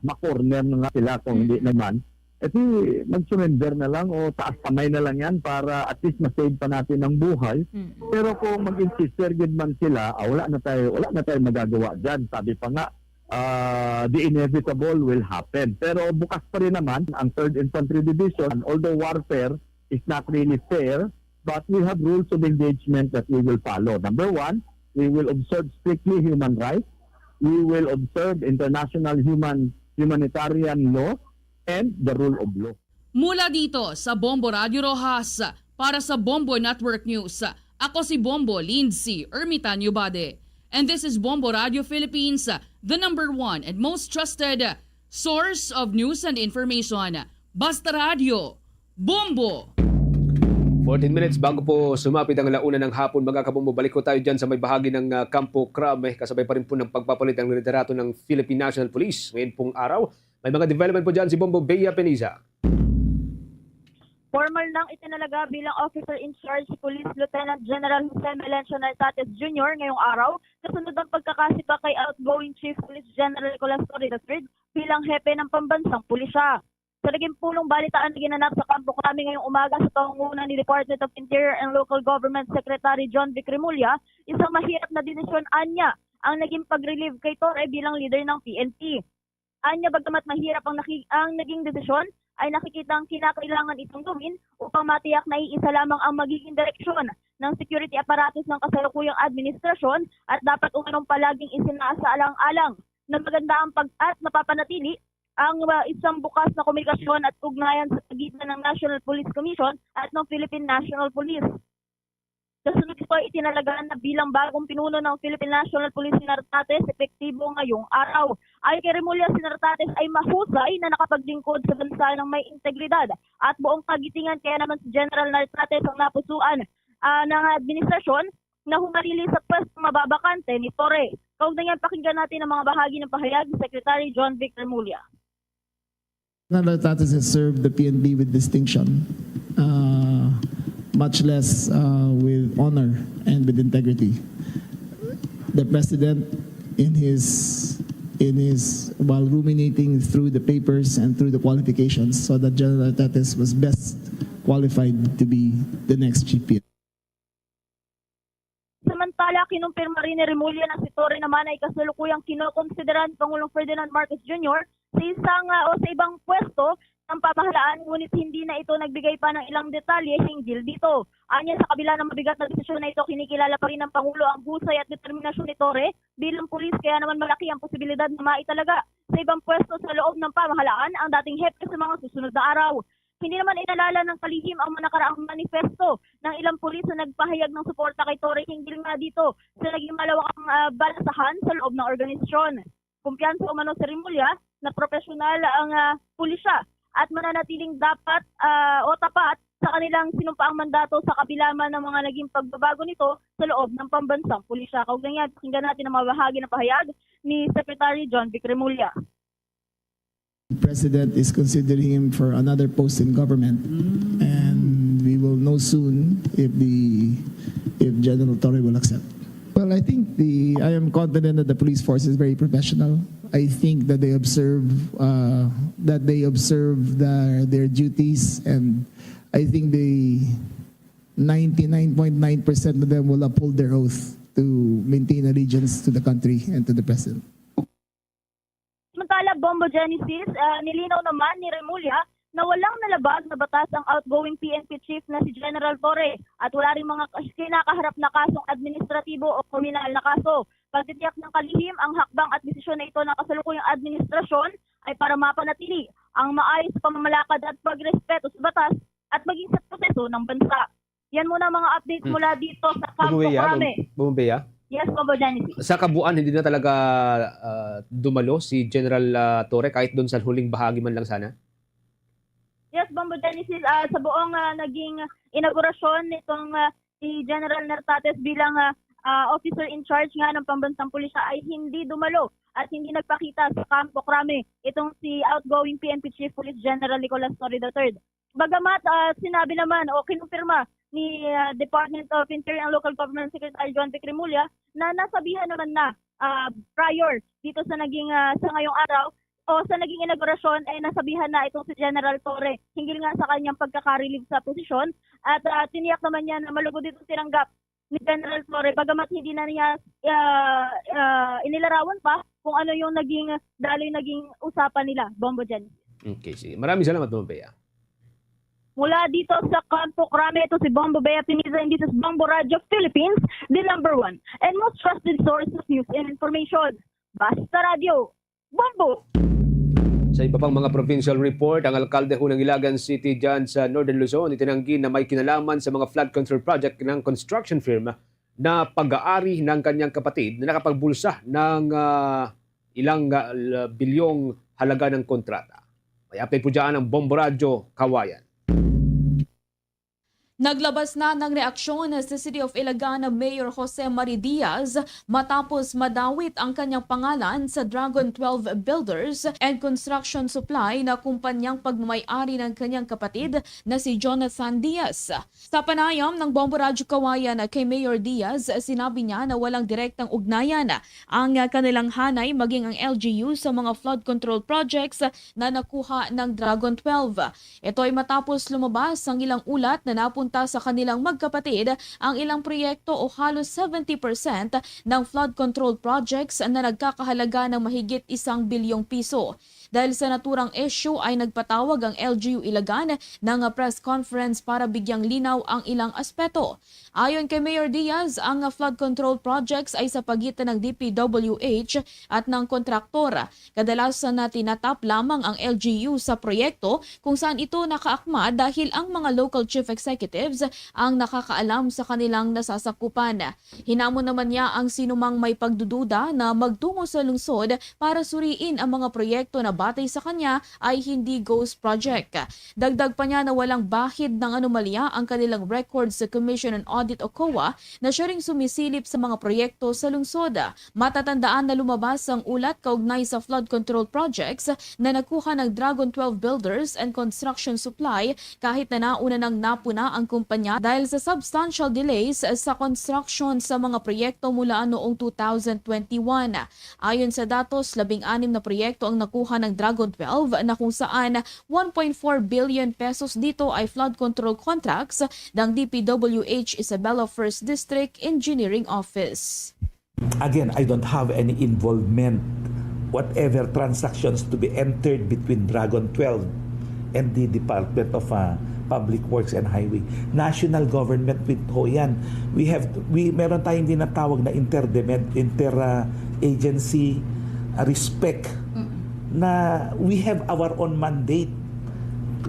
ma-corner na nga sila, kung hindi naman, eh di mag-surrender na lang o taas kamay na lang yan para at least ma-save pa natin ang buhay. Pero kung mag-insist gid man sila, ah, wala na tayo, wala na tayo magagawa diyan. Sabi pa nga, ah, the inevitable will happen. Pero bukas pa rin naman ang third Infantry Division, although warfare is not really fair, but we have rules of engagement that we will follow. Number one, we will observe strictly human rights. We will observe international human humanitarian law and the rule of law. Mula dito sa Bombo Radyo Roxas, para sa Bombo Network News, ako si Bombo Lindsay Ermitanio Bade. And this is Bombo Radyo Philippines, the number one and most trusted source of news and information. Basta Radyo, Bombo! Fourteen minutes bago po sumapit ang alauna ng hapon, mga kabombo, balik ko tayo dyan sa may bahagi ng uh, Kampo Crame, kasabay pa rin po ng pagpapalit ng liderato ng Philippine National Police. Ngayon pong araw, may mga development po dyan si Bombo Bea Peniza. Formal nang itinalaga bilang officer in charge si Police Lieutenant General Jose Melencio Nartates Junior ngayong araw, kasunod ng pagkakasipa kay outgoing Chief Police General Nicolas Torre the third bilang hepe ng pambansang pulisya. Sa naging pulong balitaan na ginanap sa Kampo Crame ngayong umaga sa pangunguna ni Department of Interior and Local Government Secretary John Vic Remulla, isang mahirap na desisyon anya ang naging pag-relieve kay Torre bilang leader ng P N P. Anya, bagamat mahirap ang naki-, ang naging desisyon, ay nakikita ang kinakailangan itong gawin upang matiyak na iisa lamang ang magiging direksyon ng security apparatus ng kasalukuyang administrasyon at dapat umanong palaging isinasaalang-alang na maganda ang pag-, at mapapanatili ang, ah, isang bukas na komunikasyon at ugnayan sa pagitan ng National Police Commission at ng Philippine National Police. Kasunod nito, itinalaga na bilang bagong pinuno ng Philippine National Police si Nartates, epektibo ngayong araw. Ayon kay Remulla, si Nartates ay mahusay na nakapaglingkod sa bansa ng may integridad at buong kagitingan, kaya naman si General Nartates ang napusuan, ah, ng administrasyon na humarili sa pwestong mababakante ni Torre. Kaugnay niyan, pakinggan natin ang mga bahagi ng pahayag ni Secretary John Vic Remulla. General Nartates has served the P N P with distinction, uh, much less, uh, with honor and with integrity. The president, in his, in his, while ruminating through the papers and through the qualifications, saw that General Nartates was best qualified to be the next G P. Samantala, kinumpirma rin ni Remulla na si Torre naman ay kasalukuyang kinokonsidera ni Pangulong Ferdinand Marcos Junior sa isang, ah, o sa ibang pwesto ng pamahalaan, ngunit hindi na ito nagbigay pa ng ilang detalye hinggil dito. Anya, sa kabila ng mabigat na desisyon na ito, kinikilala pa rin ng Pangulo ang husay at determinasyon ni Torre bilang pulis, kaya naman malaki ang posibilidad na maitalaga sa ibang pwesto sa loob ng pamahalaan ang dating hepe sa mga susunod na araw. Hindi naman inalala ng kalihim ang mga nakaraang manifesto ng ilang pulis na nagpahayag ng suporta kay Torre hinggil nga dito sa naging malawakang, ah, balasahan sa loob ng organisasyon. Kumpiyansa umano si Remulla na profesional ang, ah, pulisya at mananatiling dapat, ah, o tapat sa kanilang sinumpaang mandato sa kabila man ng mga naging pagbabago nito sa loob ng pambansang pulisya. Kaugnay niyan, pakinggan natin ang mga bahagi ng pahayag ni Secretary John Vic Remulla. President is considering him for another post in government, and we will know soon if the, if General Torre will accept. Well, I think the, I am confident that the police force is very professional. I think that they observe, uh, that they observe their, their duties, and I think they, ninety-nine point nine percent of them will uphold their oath to maintain allegiance to the country and to the president. Samantala, Bombo Genesis, ah, nilinaw naman ni Remulla na walang nalabag na batas ang outgoing P N P chief na si General Torre at wala ring mga kas-, kinakaharap na kasong administratibo o kriminal na kaso. Pagtitiyak ng kalihim, ang hakbang at desisyon na ito ng kasalukuyang administrasyon ay para mapanatili ang maayos na pamamalakad at pagrespeto sa batas at maging sa proseso ng bansa. Yan muna ang mga updates Hmm. mula dito sa Campo Bumabaya, Crame. Bumabaya. Yes, Bombo Genesis. Sa kabuuan, hindi na talaga ah, dumalo si General ah, Torre kahit doon sa huling bahagi man lang sana? Yes, Bombo Genesis, ah, sa buong, ah, naging inaugurasyon nitong, ah, si General Nartates bilang, ah, ah, officer in charge nga ng pambansang pulisya ay hindi dumalo at hindi nagpakita sa Campo Crame itong si outgoing P N P Chief Police General Nicolas Torre the third. Bagamat, ah, sinabi naman o kinumpirma ni, ah, Department of Interior and Local Government Secretary John Vic Remulla na nasabihan naman na, ah, prior dito sa naging, ah, sa ngayong araw o sa naging inaugurasyon, eh, nasabihan na itong si General Torre hinggil nga sa kanyang pagkaka-relieve sa posisyon at, ah, tiniyak naman niya na malugod itong tinanggap ni General Torre, bagamat hindi na niya, ah, ah, inilarawan pa kung ano yung naging daloy, naging usapan nila, Bombo Jen. Okay, sige. Maraming salamat, Bombo Bea. Mula dito sa Campo Crame, ito si Bombo Bea Pinisa, and this is Bombo Radio Philippines, the number one and most trusted source of news and information. Basta Radio, Bombo! Sa iba pang mga provincial report, ang alkalde ho ng Ilagan City dyan sa Northern Luzon itinanggi na may kinalaman sa mga flood control project ng construction firm na pag-aari ng kanyang kapatid na nakapagbulsa ng ah, ilang ah, l- bilyong halaga ng kontrata. May update po dyan ang Bombo Radyo Kawayan. Naglabas na ng reaksyon sa City of Ilagan Mayor Jose Mari Diaz matapos madawit ang kanyang pangalan sa Dragon twelve Builders and Construction Supply na kumpanyang pagmamay-ari ng kanyang kapatid na si Jonathan Diaz. Sa panayam ng Bombo Radyo Kawayan kay Mayor Diaz, sinabi niya na walang direktang ugnayan ang kanilang hanay maging ang L G U sa mga flood control projects na nakuha ng Dragon twelve. Ito ay matapos lumabas ang ilang ulat na napunta ta sa kanilang magkapatid ang ilang proyekto o halos seventy percent ng flood control projects na nagkakahalaga ng mahigit isang bilyong piso. Dahil sa naturang issue ay nagpatawag ang L G U Ilagan ng press conference para bigyang linaw ang ilang aspeto. Ayon kay Mayor Diaz, ang flood control projects ay sa pagitan ng D P W H at ng kontraktor. Kadalasan na tinatap lamang ang L G U sa proyekto kung saan ito nakaakma dahil ang mga local chief executives ang nakakaalam sa kanilang nasasakupan. Hinamon naman niya ang sinumang may pagdududa na magtungo sa lungsod para suriin ang mga proyekto na batay sa kanya ay hindi ghost project. Dagdag pa niya na walang bahid ng anomalya ang kanilang record sa Commission on Audit o COA na siya ring sumisilip sa mga proyekto sa lungsod. Matatandaan na lumabas ang ulat kaugnay sa flood control projects na nakuha ng Dragon twelve Builders and Construction Supply kahit na nauna nang napuna ang kumpanya dahil sa substantial delays sa construction sa mga proyekto mula noong two thousand twenty-one. Ayon sa datos, labing anim na proyekto ang nakuha ng Dragon twelve na kung saan one point four billion pesos dito ay flood control contracts ng D P W H Isabela First District Engineering Office. Again, I don't have any involvement. Whatever transactions to be entered between Dragon twelve and the Department of uh, Public Works and Highway, national government with ho yan. We have, we, meron tayong dinatawag na interdepend, inter uh, agency uh, respect na we have our own mandate.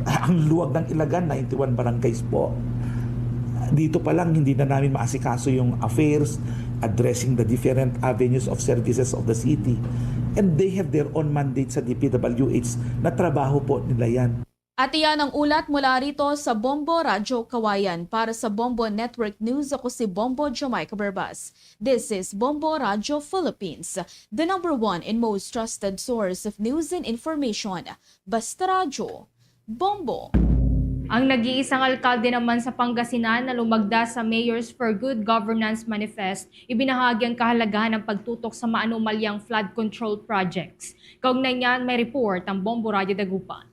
Ang luwag ng Ilagan, ninety-one barangays po. Dito pa lang, hindi na namin maasikaso yung affairs, addressing the different avenues of services of the city. And they have their own mandate sa D P W H na trabaho po nila yan. At iyan ang ulat mula rito sa Bombo Radyo Kawayan. Para sa Bombo Network News, ako si Bombo Jamaica Berbas. This is Bombo Radyo Philippines, the number one and most trusted source of news and information. Basta Radyo, Bombo! Ang nag-iisang alkalde naman sa Pangasinan na lumagda sa Mayors for Good Governance Manifest, ibinahagi ang kahalagahan ng pagtutok sa maanomalyang flood control projects. Kaugnay niyan, may report ang Bombo Radyo Dagupan.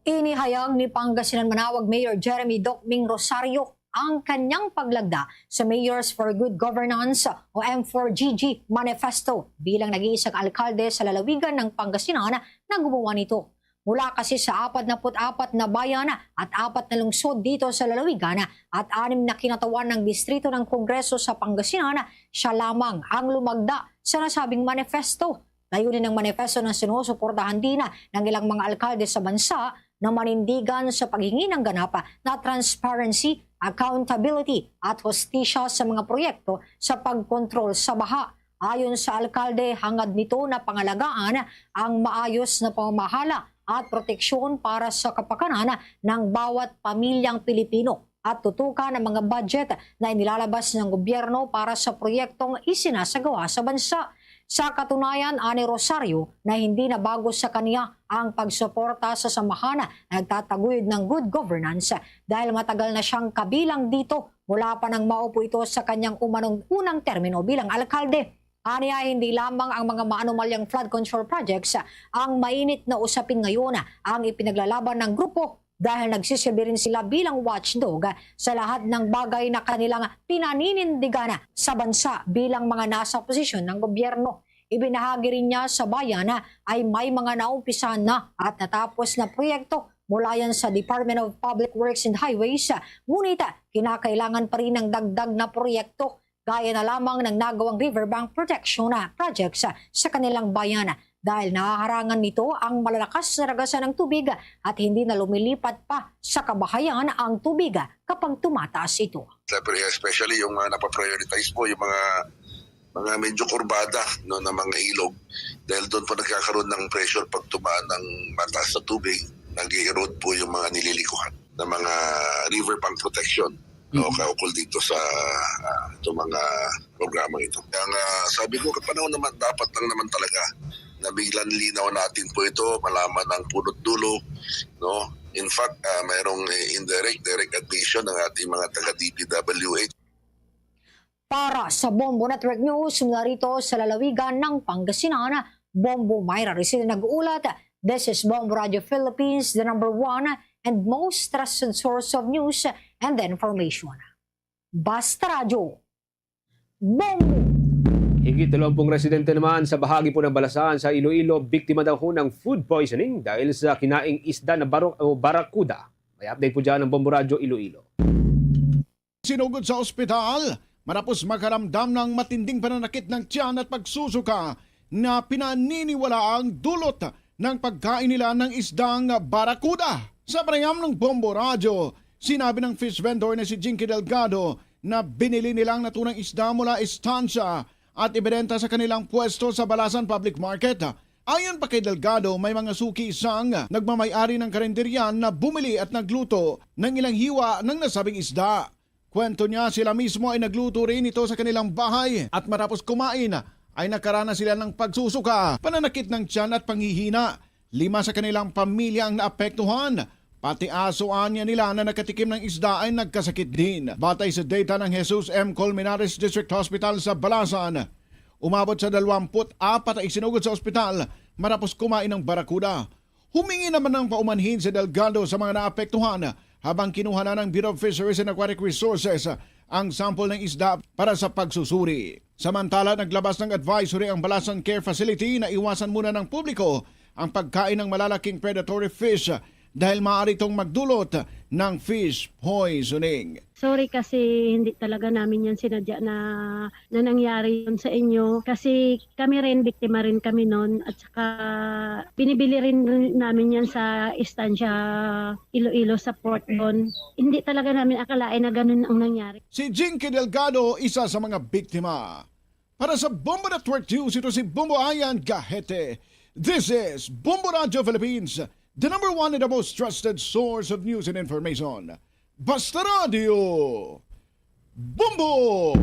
Inihayag ni Pangasinan Manawag Mayor Jeremy Docming Rosario ang kanyang paglagda sa Mayors for Good Governance o M four G G Manifesto bilang nag-iisang alkalde sa lalawigan ng Pangasinan na gumawa nito. Mula kasi sa apat na put apat na bayan at apat na lungsod dito sa lalawigan at anim na kinatawan ng distrito ng Kongreso sa Pangasinan, siya lamang ang lumagda sa nasabing manifesto. Layunin ng manifesto na sinusuportahan din ng ilang mga alkalde sa bansa na manindigan sa paghingi ng ganap na transparency, accountability at hustisya sa mga proyekto sa pagkontrol sa baha. Ayon sa alkalde, hangad nito na pangalagaan ang maayos na pamamahala at proteksyon para sa kapakanan ng bawat pamilyang Pilipino at tutukan ang mga budget na inilalabas ng gobyerno para sa proyektong isinasagawa sa bansa. Sa katunayan, ani Rosario na hindi na bago sa kaniya ang pagsuporta sa samahan na nagtataguyod ng good governance dahil matagal na siyang kabilang dito mula pa nang maupo ito sa kanyang umanong unang termino bilang alkalde. Aniya, hindi lamang ang mga maanumalyang flood control projects ang mainit na usapin ngayon ang ipinaglalaban ng grupo dahil nagsisilbi rin sila bilang watchdog sa lahat ng bagay na kanilang pinaninindigan sa bansa bilang mga nasa posisyon ng gobyerno. Ibinahagi rin niya sa bayan ay may mga naumpisahan na at natapos na proyekto mula yan sa Department of Public Works and Highways, ngunit kinakailangan pa rin ng dagdag na proyekto gaya na lamang ng nagawang riverbank protection projects sa kanilang bayan dahil nahaharangan nito ang malalakas na ragasan ng tubig at hindi na lumilipat pa sa kabahayan ang tubig kapag tumataas ito. Especially yung mga napaprioritize po, yung mga mga medyo kurbada, no, na mga ilog dahil doon po nagkakaroon ng pressure pag tumaan ng mataas na tubig, nag-erode po yung mga nililikuhan ng mga riverbank protection, no, Mhm. kaukol dito sa ah, itong mga programang ito. Kaya nga, sabi ko, kapanahon naman, dapat lang naman talaga na biglang linaw natin po ito, malaman ang punot dulo, no? In fact, ah, mayroong eh, indirect, direct admission ng ating mga taga D P W H. Para sa Bombo Network News, mula rito sa lalawigan ng Pangasinan, Bombo Myra Rosina nag-uulat. This is Bombo Radio Philippines, the number one and most trusted source of news and information. Basta Radyo, Bombo! Higit dalawang pung residente naman sa bahagi po ng Balasan sa Iloilo, biktima daw ho ng food poisoning dahil sa kinaing isda na baro-, o barakuda. May update po dyan ang Bombo Radyo Iloilo. Sinugod sa ospital matapos makaramdam ng matinding pananakit ng tiyan at pagsusuka na pinaniniwala ang dulot ng pagkain nila ng isdang barakuda. Sa panayam ng Bombo Radyo, sinabi ng fish vendor na si Jinky Delgado na binili nila ang naturang isda mula estansya at ibinenta sa kanilang pwesto sa Balasan Public Market. Ayon pa kay Delgado, may mga suki sang nagmamay-ari ng karinderya na bumili at nagluto ng ilang hiwa ng nasabing isda. Kwento niya, sila mismo ay nagluto rin ito sa kanilang bahay at matapos kumain ay nakaranas sila ng pagsusuka, pananakit ng tiyan at panghihina. Lima sa kanilang pamilya ang naapektuhan. Pati aso anya nila na nakatikim ng isda ay nagkasakit din. Batay sa data ng Jesus M. Colmenares District Hospital sa Balasan, umabot sa dalawampu't apat ang isinugod sa ospital matapos kumain ng barakuda. Humingi naman ng paumanhin si Delgado sa mga naapektuhan habang kinuha na ng Bureau of Fisheries and Aquatic Resources ang sample ng isda para sa pagsusuri. Samantala, naglabas ng advisory ang Balasan Care Facility na iwasan muna ng publiko ang pagkain ng malalaking predatory fish dahil maaari itong magdulot ng fish poisoning. Sorry kasi hindi talaga namin yan sinadya na, na nangyari yun sa inyo. Kasi kami rin, biktima rin kami nun. At saka binibili rin namin yan sa estansya Iloilo sa port doon. Hindi talaga namin akalain na ganun ang nangyari. Si Jinky Delgado, isa sa mga biktima. Para sa Bombo Network News, ito si Bombo Ayan Gahete. This is Bombo Radio Philippines, the number one and the most trusted source of news and information. Basta Radio, Bombo!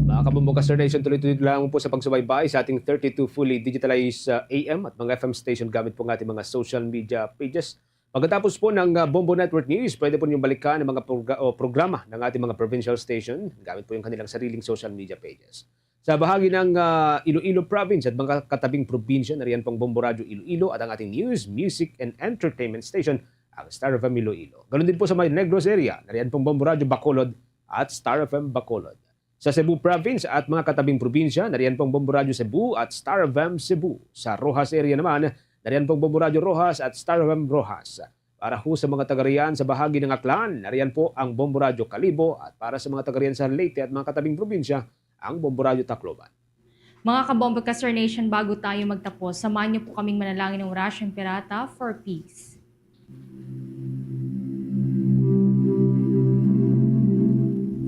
Mga Kabombo Caster Nation, tuloy-tuloy lang po sa pagsubaybay sa ating thirty-two fully digitalized, uh, A M at mga F M station gamit po ng ating mga social media pages. Pagkatapos po ng, uh, Bombo Network News, pwede po ninyong balikan ang mga progr-, o programa ng ating mga provincial station gamit po yung kanilang sariling social media pages. Sa bahagi ng, uh, Iloilo Province at mga katabing probinsya, nariyan pong Bombo Radyo Iloilo at ang ating news, music, and entertainment station, ang Star F M Iloilo. Ganun din po sa may Negros area, nariyan pong Bombo Radyo Bacolod at Star F M Bacolod. Sa Cebu Province at mga katabing probinsya, nariyan pong Bombo Radyo Cebu at Star F M Cebu. Sa Roxas area naman, nariyan pong Bombo Radyo Roxas at Star F M Roxas. Para ho sa mga taga-riyan sa bahagi ng Aklan, nariyan po ang Bombo Radyo Kalibo, at para sa mga taga-riyan sa Leyte at mga katabing probinsya, ang Bombo Radyo Tacloban. Mga Kabombo Caster Nation, bago tayo magtapos, samahan niyo po kaming manalangin ng Orasyong Pirata for peace.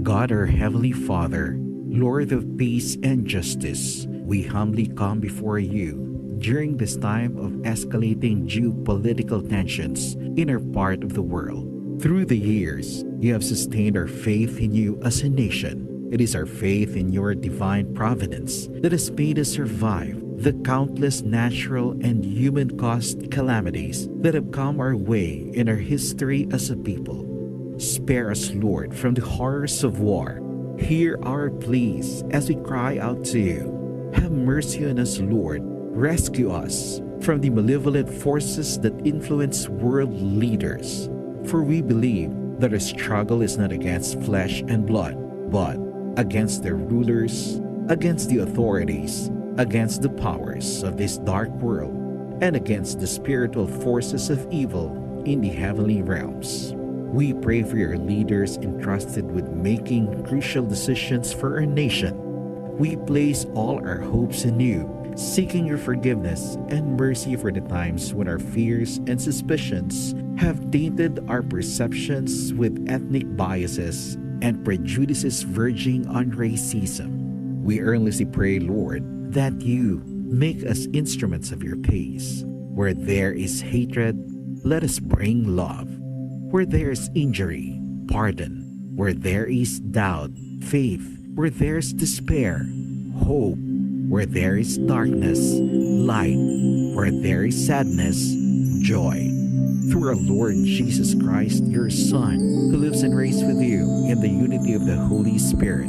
God, our Heavenly Father, Lord of peace and justice, we humbly come before you during this time of escalating geopolitical tensions in our part of the world. Through the years, you have sustained our faith in you as a nation. It is our faith in your divine providence that has made us survive the countless natural and human-caused calamities that have come our way in our history as a people. Spare us, Lord, from the horrors of war. Hear our pleas as we cry out to you. Have mercy on us, Lord. Rescue us from the malevolent forces that influence world leaders. For we believe that our struggle is not against flesh and blood, but against the rulers, against the authorities, against the powers of this dark world, and against the spiritual forces of evil in the heavenly realms. We pray for your leaders entrusted with making crucial decisions for our nation. We place all our hopes in you, seeking your forgiveness and mercy for the times when our fears and suspicions have tainted our perceptions with ethnic biases and prejudices verging on racism. We earnestly pray, Lord, that you make us instruments of your peace. Where there is hatred, let us bring love. Where there is injury, pardon. Where there is doubt, faith. Where there is despair, hope. Where there is darkness, light. Where there is sadness, joy. Through our Lord Jesus Christ, your Son, who lives and reigns with you in the unity of the Holy Spirit,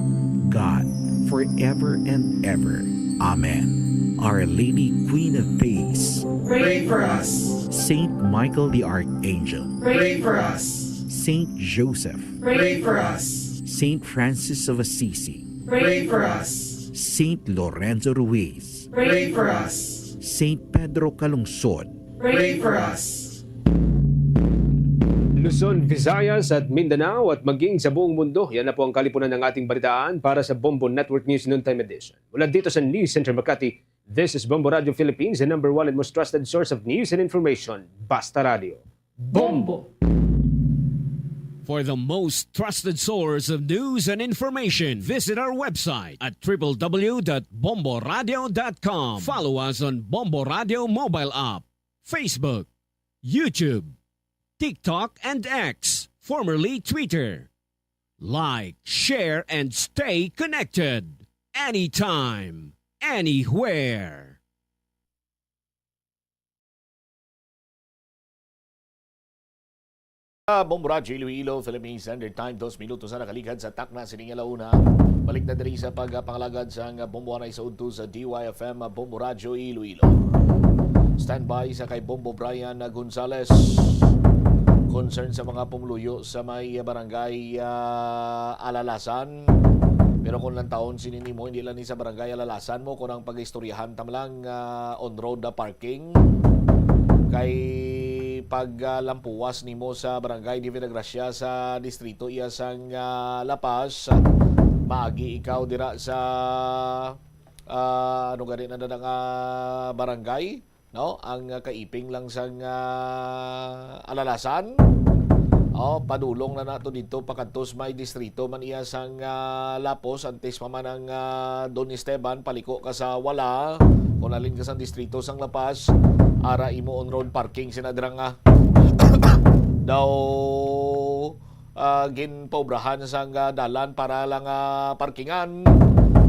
God, forever and ever. Amen. Our Lady, Queen of Peace, pray for us. Saint Michael the Archangel. Pray for us. Saint Joseph. Pray for us. Saint Francis of Assisi. Pray for us. Saint Lorenzo Ruiz. Pray for us. Saint Pedro Calungsod. Pray for us. Luzon, Visayas at Mindanao at maging sa buong mundo. Yan na po ang kalipunan ng ating balitaan para sa Bombo Network News Noontime Edition. Mula dito sa News Center Makati, this is Bombo Radio Philippines, the number one and most trusted source of news and information. Basta Radio. Bombo! For the most trusted source of news and information, visit our website at www.bomboradio.com. Follow us on Bombo Radio mobile app, Facebook, YouTube, TikTok, and X, formerly Twitter. Like, share, and stay connected anytime, anywhere. Bombo Radyo Iloilo, Philippine Standard Time, dos minutos na nakaligad sa takna sining alauna. Balik na diri sa pagpangalagad sang bomboanay sa udto sa D Y F M Bombo Radyo Iloilo. Standby sa kay Bombo Brian Gonzales. Concern sa mga pumuluyo sa may barangay ah, Alalasan. Pero kung lang taon sini nimo, hindi lang ni sa barangay Alalasan mo, kung ang pag-istoryahan tam lang ah, on road na parking kay paglampuwas nimo sa barangay Divina Gracia sa distrito iya sang ah, La Paz, maagi ikaw dira sa ah, ano gani na na nga barangay, no? Ang ah, kaiping lang sang ah, Alalasan. Oh, padulong na nato dito pakadtos may distrito man iya sang ah, Lapos, antes pa man ang ah, Don Esteban, paliko ka sa wala. Kung alin ka sang distrito sang La Paz, ara imo on road parking sina dira nga daw ah, ginpaobrahan sang ah, dalan para lang ah, parkingan.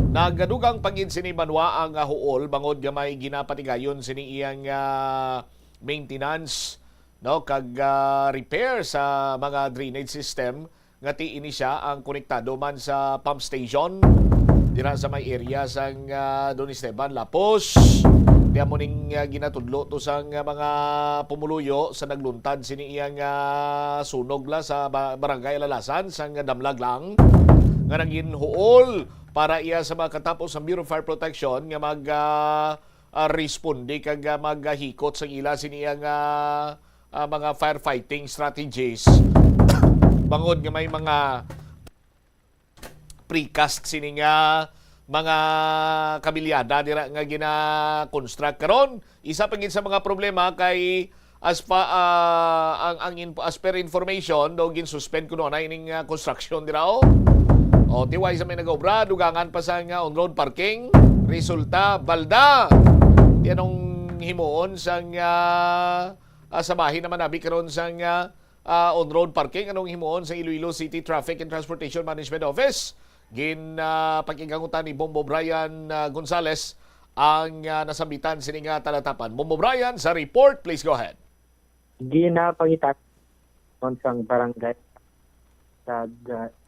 Nagadugang pa gid sini banwa ang ah, huol bangod nga may ginapatigayon sini iyang ah, maintenance, no, kag ah, repair sa mga drainage system nga ti ini siya ang konektado man sa pump station dira sa may area sang ah, Don Esteban, Lapos. Di amo ning ah, ginatudlo to sang ah, mga pumuluyo sa nagluntad sini iyang ah, sunog la sa ba- barangay Alalasan sang Damlag lang nga naging huol para iya sa mga katapos sang Bureau of Fire Protection nga mag ah, ah, responde kag ah, maghikot sang ila sini iyang ah, ah, mga firefighting strategies bangod nga may mga precast sini nga mga kabilyada dira nga gina-construct karon. Isa pa gid sa mga problema kay as pa ah, ang ang inf- as per information do ginsuspend kuno na ining ah, construction dira, oh. O tiway sa may nagaobra, dugangan pa sa nga on-road parking. Resulta, balda. Di anong himuon sang ah, ah, sa bahin naman abi karon sang ah, ah, on-road parking, anong himuon sa Iloilo City Traffic and Transportation Management Office? Gin ah, pakigangutan ni Bombo Brian ah, Gonzales ang ah, nasambitan sini nga talatapan. Bombo Brian sa report, please go ahead. Ginapangita kon sang barangay sa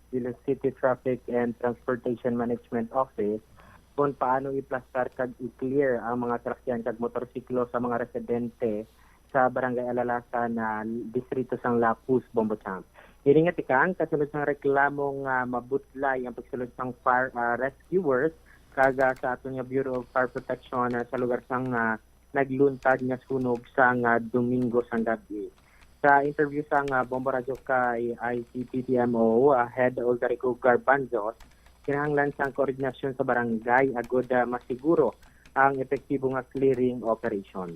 Iloilo City Traffic and Transportation Management Office kung paano iplastar kag i-clear ang mga sasakyan kag motorsiklo sa mga residente sa Barangay Alalasan na distrito sang Lapus, Bombo Champ. Ini nga tikang kasunod sang reklamo nga mabudlay ang pagsulod sang fire ah, rescuers kag ah, sa aton nga Bureau of Fire Protection ah, sa lugar sang ah, nagluntad nga sunog sang ah, Domingo sang gab-i. Sa interview sang ah, Bombo Radyo kay I C P D M O ah, Head Olgarico Garbanzos, kinahanglan sang koordinasyon sa barangay agud ah, masiguro ang epektibo nga clearing operation.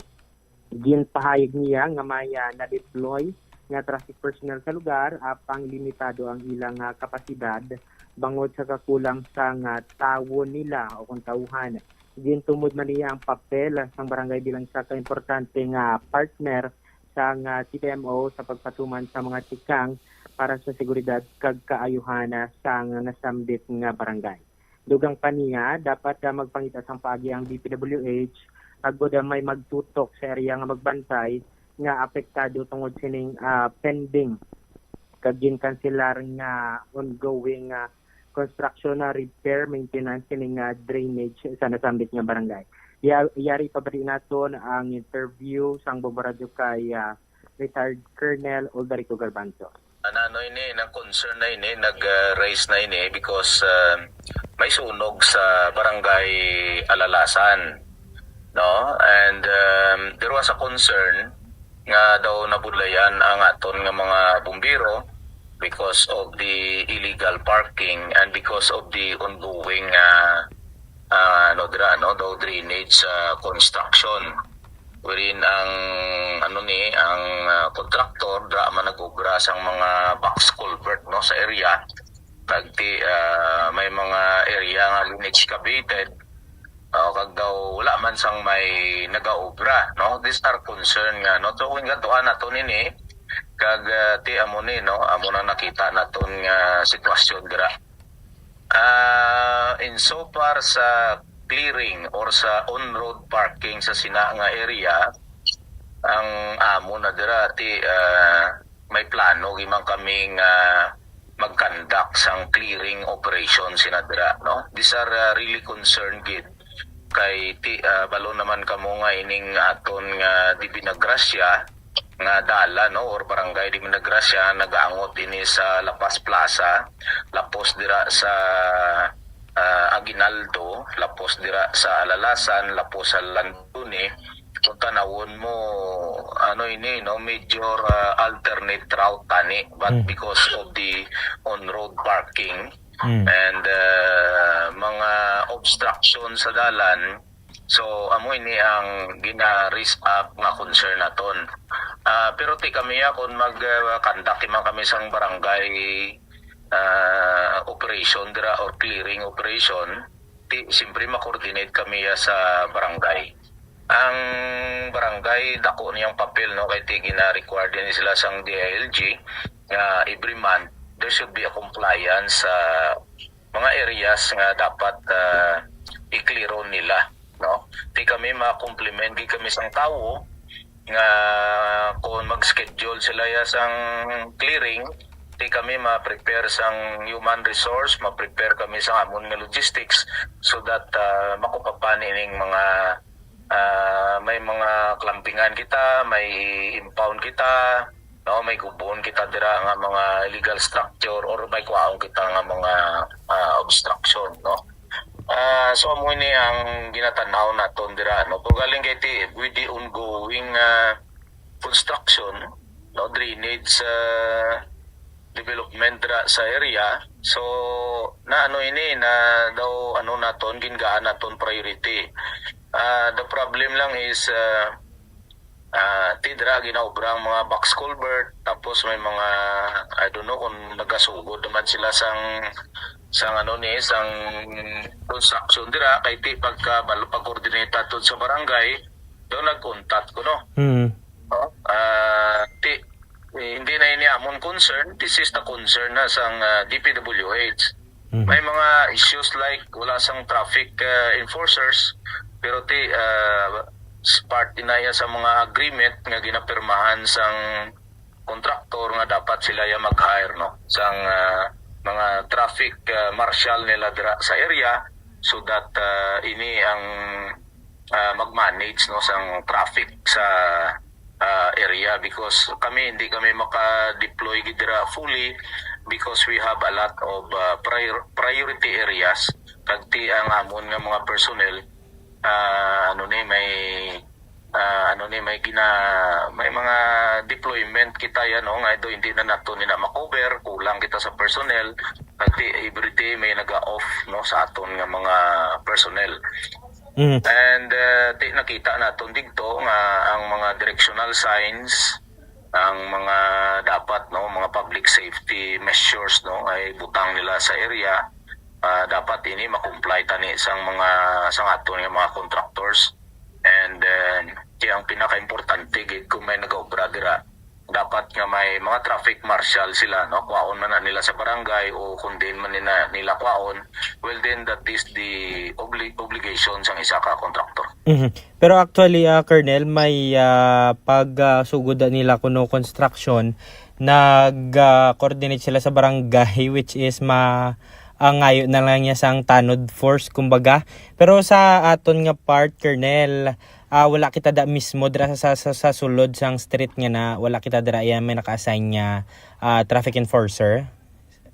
Ginpahayag niya nga may ah, na-deploy nga traffic personnel sa lugar apang limitado ang ilang ah, kapasidad bangod sa kakulang sang ah, tawo nila o kung tawhan. Gintumod man niya ang papel sang barangay bilang isa ka importante nga partner sang ah, C P M O sa pagpatuman sa mga tikang para sa seguridad kag kaayuhan ah, sang nasambit nga barangay. Dugang pa niya, dapat ah, magpangita sang paagi ang D P W H agud ah, may magtutok sa area nga magbantay nga apektado tungod sining ah, pending kag ginkanselar nga ongoing ah, construction na repair maintenance sining ah, drainage sa nasambit nga barangay. Ya-, yari pa ba di naton ang interview sang Bombo Radyo kay, ah, retired Colonel Aldarico Garbanzo? Ano, ano ini, nang concern na ini, nag-raise na ini because, ah, may sunog sa barangay Alalasan, no? And, um, there was a concern nga daw nabudlayan ang aton nga mga bumbero because of the illegal parking and because of the ongoing, ah, ah, ano dira, no, daw drainage, ah, construction, wherein ang, ano ni, ang, ah, kontraktor dira man nag-obra sang mga box culvert, no, sa area. Kag ti, ah, may mga area nga gin-excavated, ah, kag daw wala man sang may nagaobra, no? These are concern nga, no? So, kung gaduhan nato nini, kag, ah, ti amo ni, no? Amo nang nakita naton nga sitwasyon dira. Ah, in so far sa clearing or sa on-road parking sa sina nga area, ang amo na dira ti, ah, may plano gyud man kami nga mag-conduct sang clearing operation sina dira, no? These are, ah, really concern gid kay ti, ah, balo naman kamo nga ining aton nga Dibinagracia nga dalan, no, or barangay Dibinagracia, nagaangot ini sa La Paz Plaza, lapos dira sa, ah, Aguinaldo, lapos dira sa Alalasan, lapos sa Landone. Kung tanawon mo, ano ini, no, major, ah, alternate route tani, but Mm. because of the on-road parking Mm. and, ah, mga obstruction sa dalan, so amo ini ang gina-raise up nga concern naton. Ah, pero ti kami, ah, kung mag, ah, conduct man kami sang barangay, ah, operation dira or clearing operation, ti siyempre ma-coordinate kami, ah, sa barangay. Ang barangay, dako niyang papel, no, kay ti gina-require din sila sang D I L G nga every month there should be a compliance sa mga areas nga dapat, ah, i-clear nila, no? Ti kami ma-compliment gid kami sang tawo nga kung mag-schedule sila ya sang clearing, ti kami ma-prepare sang human resource, ma-prepare kami sang amon nga logistics so that, ah, makupapan ining mga, ah, may mga klampingan kita, may impound kita, no, may gubon kita dira nga mga illegal structure or may kwaon kita nga mga, ah, obstruction, no. Ah, so amo ini ang ginatanaw naton dira, no. Pero galing kay ti, with the ongoing, ah, construction, no, drainage, ah, development dira sa area. So, na ano ini, na daw ano naton, gingaan naton priority. Ah, the problem lang is, ah, ah, ti dira ginaobra ang mga box culvert, tapos may mga, I don't know kung nagasugod naman sila sang, sang ano ni, sang construction dira, kay ti pagka bal-, pag-coordinate naton sa barangay, daw nag-untat kuno. Mm. No? Ah, ti, eh, hindi na ini amon concern, this is the concern na sang, ah, D P W H. Mhm. May mga issues like wala sang traffic, ah, enforcers, pero ti, ah, s-, part ina ya sa mga agreement nga ginapirmahan sang kontraktor nga dapat sila ya mag-hire, no, sang, ah, mga traffic, ah, marshal nila dira sa area so that, ah, ini ang, ah, mag-manage, no, sang traffic sa, ah, area, because kami, hindi kami maka-deploy gid dira fully because we have a lot of, ah, prior-, priority areas. Kag ti ang amon nga mga personnel, ah, ano ni, may, ah, ano ni, may gina-, may mga deployment kita ya, no, nga do hindi na nato ni na ma-cover, kulang kita sa personnel. Kag ti every day may naga-off, no, sa aton nga mga personnel. Mm. And, uh, ti-, nakita naton digto nga ang mga directional signs, ang mga dapat, no, mga public safety measures, no, ay butang nila sa area, ah, dapat ini ma-comply tani sang mga, sang aton nga mga contractors. And, uh, ti ang pinakaimportante gid kung may nagaobra dira, dapat nga may mga traffic marshal sila, no? Kwaon man na nila sa barangay o kung diin man nila, nila kwaon, well, then that is the obli-, obligation sang isa ka contractor. Mhm. Pero actually, ah, Colonel, may, ah, pag, ah, sugod na nila kuno construction, nag, ah, coordinate sila sa barangay, which is ma-, ah, ngayo na lang niya sang tanod force, kumbaga. Pero sa aton nga part, Colonel, ah, wala kita da mismo dira sa, sa, sa sulod sang street nga na, wala kita dira iya may naka-assign nga, ah, traffic enforcer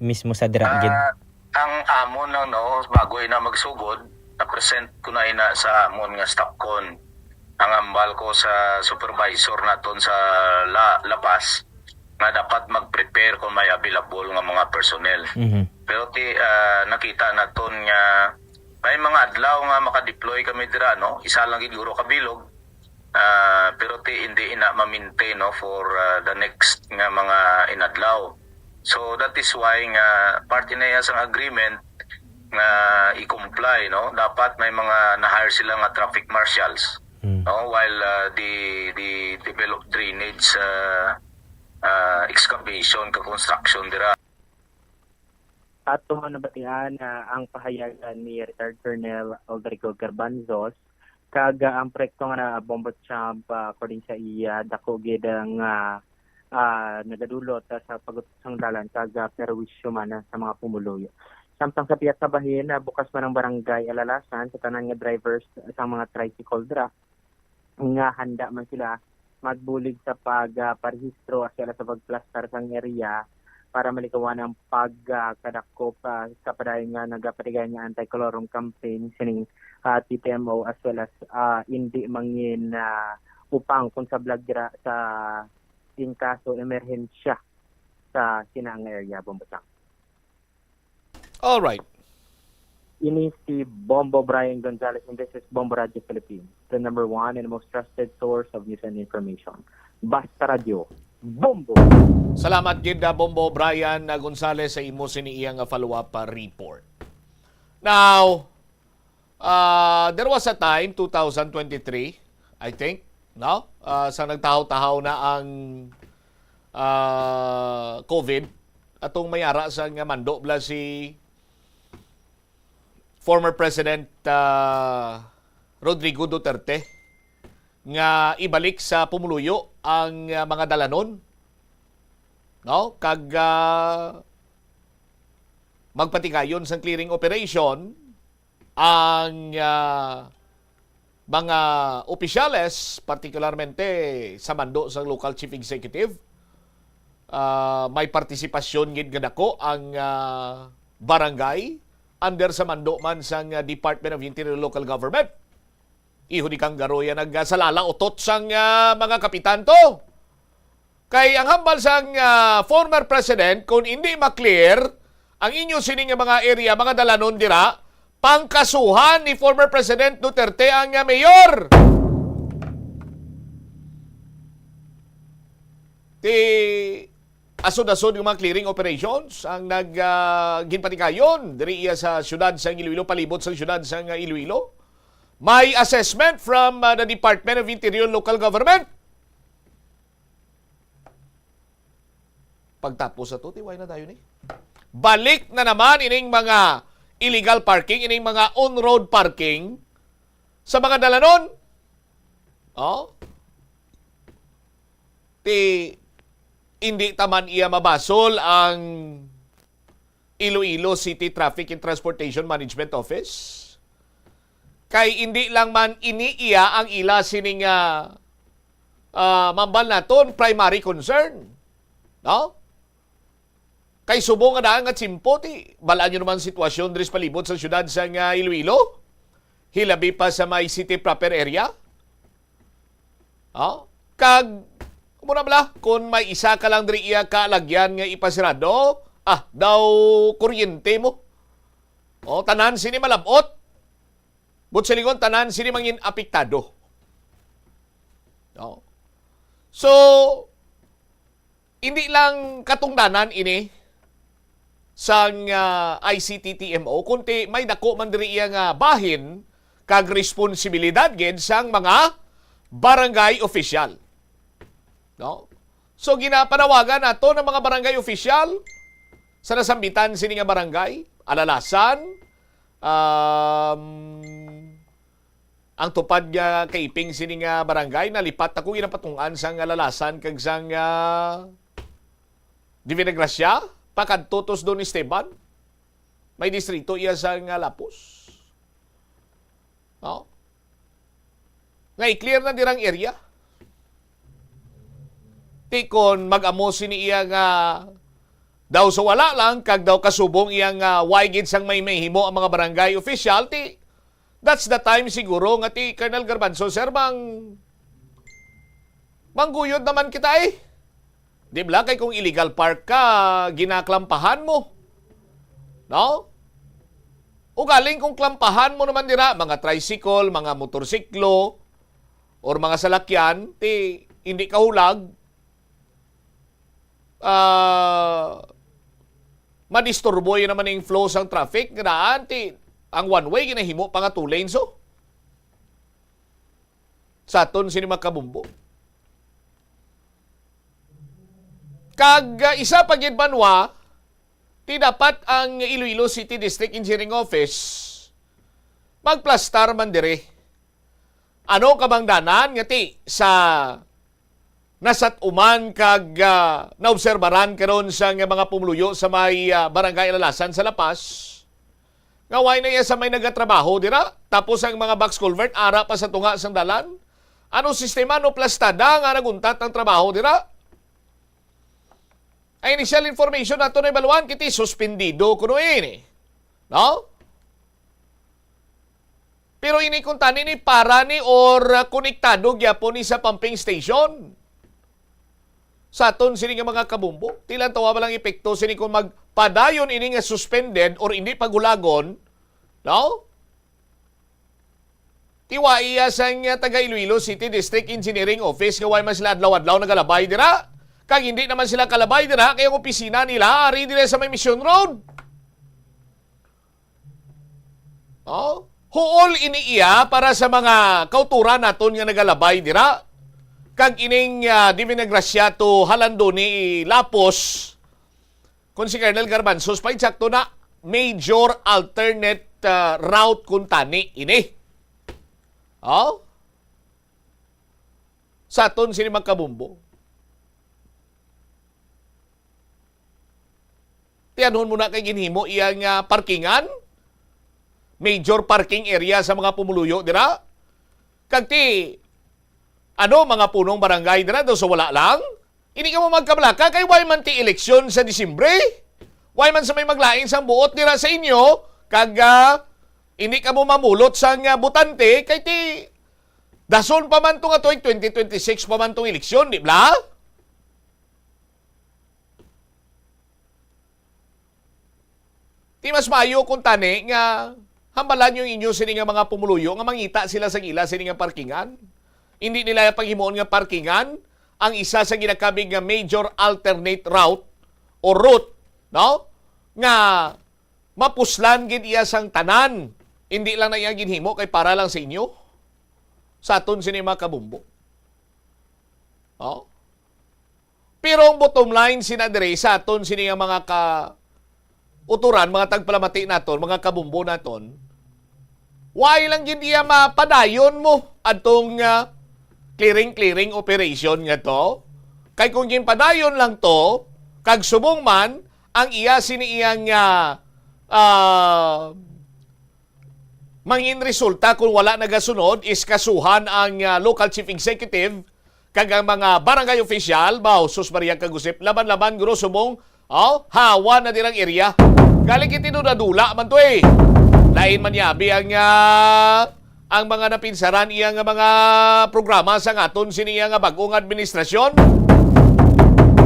mismo sa dira gid. Ah, ang amon lang, no, bago ina magsugod, na-present ko na ina sa amon nga STOPCON. Ang ambal ko sa supervisor naton sa La, La Paz nga dapat mag-prepare kung may available nga mga personnel. Mhm. Pero ti, ah, nakita naton nga may mga adlaw nga maka-deploy kami dira, no? Isa lang gid guro ka bilog. Ah, pero ti hindi ina ma-maintain, no, for, ah, the next nga mga inadlaw. So that is why nga parte na iya sang agreement nga i-comply, no? Dapat may mga na-hire sila nga traffic marshals, Mm. no? While, ah, the, the develop drainage, ah, ah, excavation ka construction dira. Ato man nabatian, ah, ang pahayagan ni Retired Colonel Aldrico Garbanzos, kag, ah, ang proyekto nga na Bombo Champ, ah, according sa iya, dako gid ang, ah, ah, nagadulot, ah, sa pag-utos sang dalan kag, ah, perwisyo man, ah, sa mga pumuluyo. Samtang sa pihak sa bahin, ah, bukas man ang barangay Alalasan sa tanan nga drivers sa mga tricycle dira nga handa man sila magbulig sa pag, ah, parehistro as well as sa pagplastar sang area para malikawan ang pag, ah, kadakop, ah, sa padayon nga nagapatigay nga anti-colorum campaign sining, ah, T T M O as well as, ah, indi mangin, ah, upang kung sa blagra sa in kaso emerhensya sa sina nga area, Bombo Chang. All right. Ini si Bombo Brian Gonzalez, and this is Bombo Radio Philippines, the number one and most trusted source of news and information. Basta Radio, Bombo! Salamat gid, ah, Bombo Brian, ah, Gonzalez, sa imo sini iya nga follow-up, ah, report. Now, ah, there was a time, two thousand twenty-three, I think, no? Ah, sa nagtahaw-tahaw na ang, ah, COVID, atong may ara sa nga mando bala si former President, ah, Rodrigo Duterte nga ibalik sa pumuluyo ang, ah, mga dalanon, no? Kag, ah, magpatigayon sang clearing operation ang, ah, mga opisyales, partikularmente sa mando sang local chief executive. Ah, may partisipasyon gid nga dako ang, ah, barangay under sa mando man sang, ah, Department of Interior Local Government. Iho ni Kanggaro yan nagsalala utot sang, ah, mga kapitan to. Kay ang hambal sang, ah, former president, kung hindi ma-clear ang inyo sini nga mga area, mga dalanon dira, pangkasuhan ni former President Duterte ang, ah, mayor. Ti asod-asod nga mga clearing operations ang nag, ah, ginpatigayon diri iya sa siyudad sa Iloilo, palibot sa siyudad sa, ah, Iloilo. May assessment from, ah, the Department of Interior Local Government. Pagtapos sa to, ti, why na tayo ni? Balik na naman ining mga illegal parking, ining mga on-road parking sa mga dalanon. Oh? Ti, hindi taman iya mabasol ang Iloilo City Traffic and Transportation Management Office. Kay hindi lang man ini iya ang ila sining, ah, ah, mambal naton primary concern. No? Kay subong nga daan nga tiyempo, ti, balaan nyo naman ang sitwasyon diri sa palibot sa siyudad sa nga Iloilo. Hilabi pa sa may city proper area. Oh? Kag, muna bala, kung may isa ka lang diri iya kaalagyan nga ipasirado, ah, daw kuryente mo. Oh, tanan sini malabot. But silingon, tanan sini mangin apektado. Oh. So, hindi lang katungdanan ini sang, ah, I C T T M O, kundi may dako man diri iya nga bahin kag responsibilidad gid sang mga barangay official. No? So, ginapanawagan nato ng mga barangay official sa nasambitan sini nga barangay, Alalasan, um, ang tupad nga kaiping sini nga barangay, nalipat ako, ginapatungan sang Alalasan kag sang, ah, Divina Gracia, pakadto to sa Don Esteban. May distrito iya sang, ah, Lapos. No? Nga i-clear na dirang area. Ti kon mag-amo sini iya nga daw sa wala lang, kag daw kasubong iya nga way gid sang may mahimo ang mga barangay official, ti that's the time siguro nga ti Colonel Garbanzo, sir, mang-, mangguyod naman kita, eh. Di bala, kay kung illegal park ka, ginaklampahan mo. No? Ugaling kung klampahan mo naman dira, mga tricycle, mga motorsiklo, or mga salakyan, ti hindi kahulag, ah, madisturbo yun naman yung flow sang traffic, nga daan, ti ang one way, ginahimo pa nga two lanes, oh. Sa aton sini, mga kabumbo. Kag, ah, isa pa gid, banwa, ti dapat ang Iloilo City District Engineering Office magplastar man diri. Ano kabangdanan nga ti sa nasat-uman kag, ah, naobserbaran karon sa nga mga pumuluyo sa may, ah, Barangay Alalasan sa La Paz, nga way na iya sa may nagatrabaho dira, tapos ang mga box culvert ara pa sa tunga sang dalan? Ano sistema, no plastada nga naguntat ang trabaho dira? Ang initial information nato na ibaluan, kiti suspendido kuno ini. No? Pero ini kung tani ni para ni or, ah, konektado gyapon ni sa pumping station. Sa aton sini nga mga kabumbo, tilantawa ba lang epekto sini kung magpadayon ini nga suspended or hindi pagulagon, no? Tiwa iya sang, ah, taga Iloilo City District Engineering Office nga way man sila adlaw-adlaw nagalabay dira. Kag hindi naman sila kalabay dira kay ang opisina nila ari dira sa may Mission Road. Oh, huol ini iya para sa mga kauturan naton nga nagalabay dira. Kag ining, ah, Divina Gracia to Halandoni Lapos, kung si Colonel Garbanzos pa, insakto na, major alternate, ah, route kung tani ini. Oh? Sa aton sini, mga kabumbo. Tiyanhon mo na kay ginhimo iya nga parkingan, major parking area sa mga pumuluyo dira. Kag ti, ano, mga punong barangay dira, daw sa wala lang? Hindi ka mo magkabalaka kay way man ti eleksyon sa Disyembre. Way man sa may maglain sang buot dira sa inyo, kag, ah, hindi ka mo mamulot sang, ah, botante, kay ti dason pa man to nga tuig twenty twenty-six pa man tong eleksyon, di bala? Ti mas maayo kung tani nga hambalan yung inyo sini nga mga pumuluyo nga mangita sila sa ila sini nga parkingan. Hindi nila paghimuon nga parkingan ang isa sa ginakabig nga major alternate route o route, no? Nga mapuslan gid iya sang tanan. Hindi lang na iya ginhimo kay para lang sa inyo. Sa aton sini, mga kabumbo. Oh? Pero ang bottom line sina diri sa aton sini nga mga kauturan, mga tagpalamati naton, mga kabumbo naton, why lang gid iya mapadayon mo adtong, ah, clearing-clearing operation nga to? Kay kung ginpadayon lang to, kag subong man ang iya sini iya nga, ah, mangin resulta kung wala nagasunod is kasuhan ang, ah, local chief executive kag ang mga barangay official, baw, sus Maria kag Josep, laban-laban guro subong, oh, hawa na dirang area. Galing kiti dula-dula man to, eh. Lain man yabi ang, ah, ang mga napinsaran iya nga mga programa sa ngaton sini iya nga bag-ong administrasyon.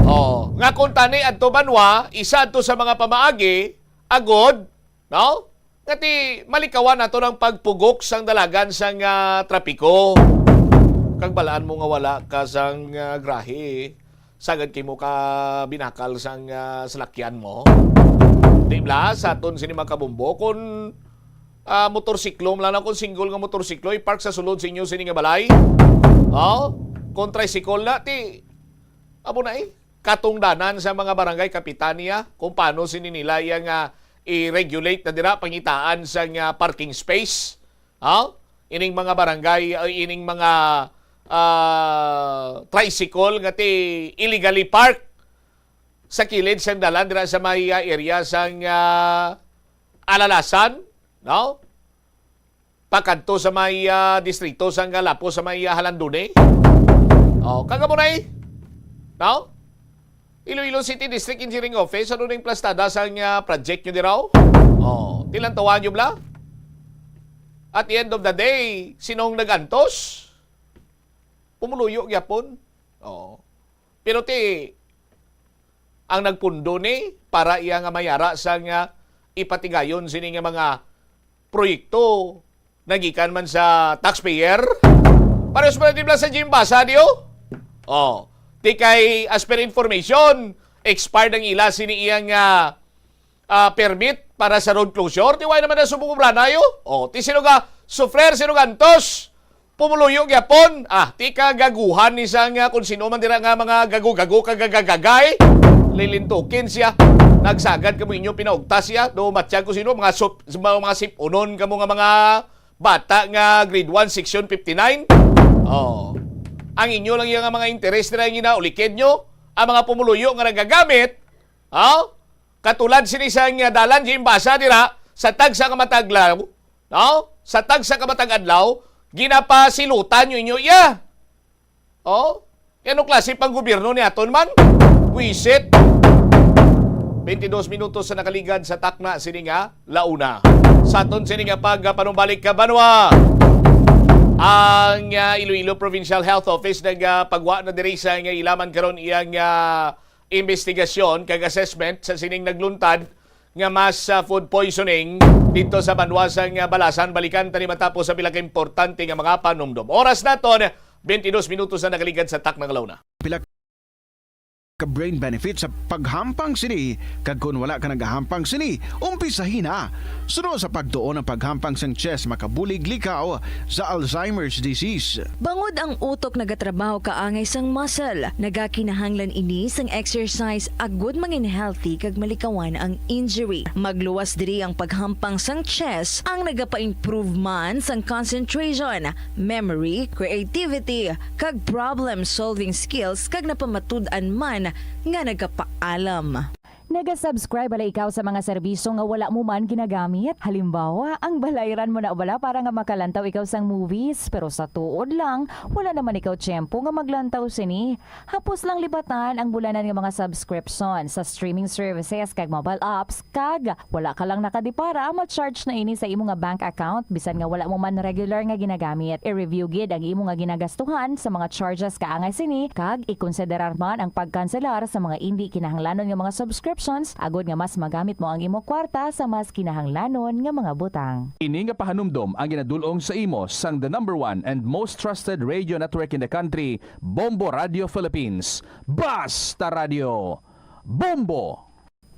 Oh, nga kung tani adto banwa, isa adto sa mga pamaagi, agod, no? Nga ti malikawan nato ang pagpugok sang dalagan sang, ah, trapiko. Kag balaan mo nga wala ka sang, ah, grahe. Sagad kay mo ka binakal sang, ah, salakyan mo. Di bala, sa aton sini, mga kabumbo, kung, ah, motorsiklo, mala na kung single nga motorsiklo, i-park sa sulod sa inyo sini nga balay. Oh? Kung tricycle na, ti, abo na, eh. Katungdanan sa mga barangay kapitania kung paano sini nila iya nga i-regulate na dira pangitaan sa nga parking space. Ha? Ining mga barangay, uh, ining mga, ah, tricycle nga ti illegally park sa kilid sang dalan dira sa may, ah, area sang, ah, Alalasan, no? Pakadto sa may, ah, distrito sang Lapu-Lapu sa may, ah, Jalandone. Oh, kag amo na, eh. No? Iloilo City District Engineering Office, ano ning plastada sang, ah, project nyo diraw? Oh, tilantawan nyo bala? At the end of the day, sinong nagantos? Pumuluyo gyapon. Oh. Pero ti, ang nagpundo ni para iya nga mayara sang ipatigayon sini nga mga proyekto nagikan man sa taxpayer. Pares man din sa Jimbasa, diyo? Oh, ti kay as per information, expired ang ila sini iyang, ah, ah, permit para sa road closure. Ti wala naman na subong obra na yo. Oh, ti sino ga suffer, sino gantos? Pumuluyo gyapon. Ah, ti kagaguhan ni sang, ah, kung sino man dira nga mga gago-gago kagagagagay. Lilintukin siya. Nagsagad kamo inyo pinaugtas siya. Do matyag ko sino, mga sup-, mga, mga sipunon kamo nga mga bata nga grade one, section fifty-nine. Oh. Ang inyo lang yung mga interes nila yung ginaulikid nyo. Ang mga pumuluyo nga nagagamit, oh, katulad sini sa nga dalan, Jimbasa dira, sa tagsa ka matag adlaw, no? Sa tagsa ka matag adlaw, ginapasilutan nyo inyo iya. Oh? Kay ano klase pang gobyerno ni aton man? Buisit. Twenty-dos minutos sa nakaligad sa takna sini nga launa. Sa aton sini nga pagpanumbalik ka banwa, ang, ah, Iloilo Provincial Health Office nagapagwa na diri sa nga ilaman karon iyang, ah, investigasyon kag assessment sa sining nagluntad nga mass, ah, food poisoning dito sa banwa sang, ah, Balasan. Balikan tani matapos sa pila ka importante nga mga panumdom. Oras naton, twenty-dos minutos na nakaligad sa takna nga launa. Pila ka brain benefit sa paghampang sini, kag kon wala ka nagahampang sini, umpisahi na. Suno sa pagtuon ang paghampang sang chess makabulig likaw sa Alzheimer's disease. Bangod ang utok nagatrabaho kaangay sang muscle, nagakinahanglan ini sang exercise agud mangin healthy kag malikawan ang injury. Magluwas diri ang paghampang sang chess, ang nagapa-improve man sang concentration, memory, creativity, kag problem-solving skills, kag napamatud-an man nga nagapaalam. Naga-subscribe bala ikaw sa mga serbisyo nga wala mo man ginagamit? Halimbawa, ang balayran mo na bala para nga makalantaw ikaw sang movies, pero sa tuod lang, wala naman ikaw tiyempo nga maglantaw sini. Hapos lang lipatan ang bulanan nga mga subscription sa streaming services kag mobile apps, kag wala ka lang nakadipara, ma-charge na ini sa imo nga bank account bisan nga wala mo man regular nga ginagamit. I-review gid ang imo nga ginagastuhan sa mga charges kaangay sini, kag ikonsiderar man ang pagkanselar sa mga indi kinahanglanon nga mga subscriptions, agod nga mas magamit mo ang imo kwarta sa mas kinahanglanon nga mga butang. Ini nga pahanumdom ang ginadul-ong sa imo sang the number one and most trusted radio network in the country, Bombo Radio Philippines. Basta Radio, Bombo!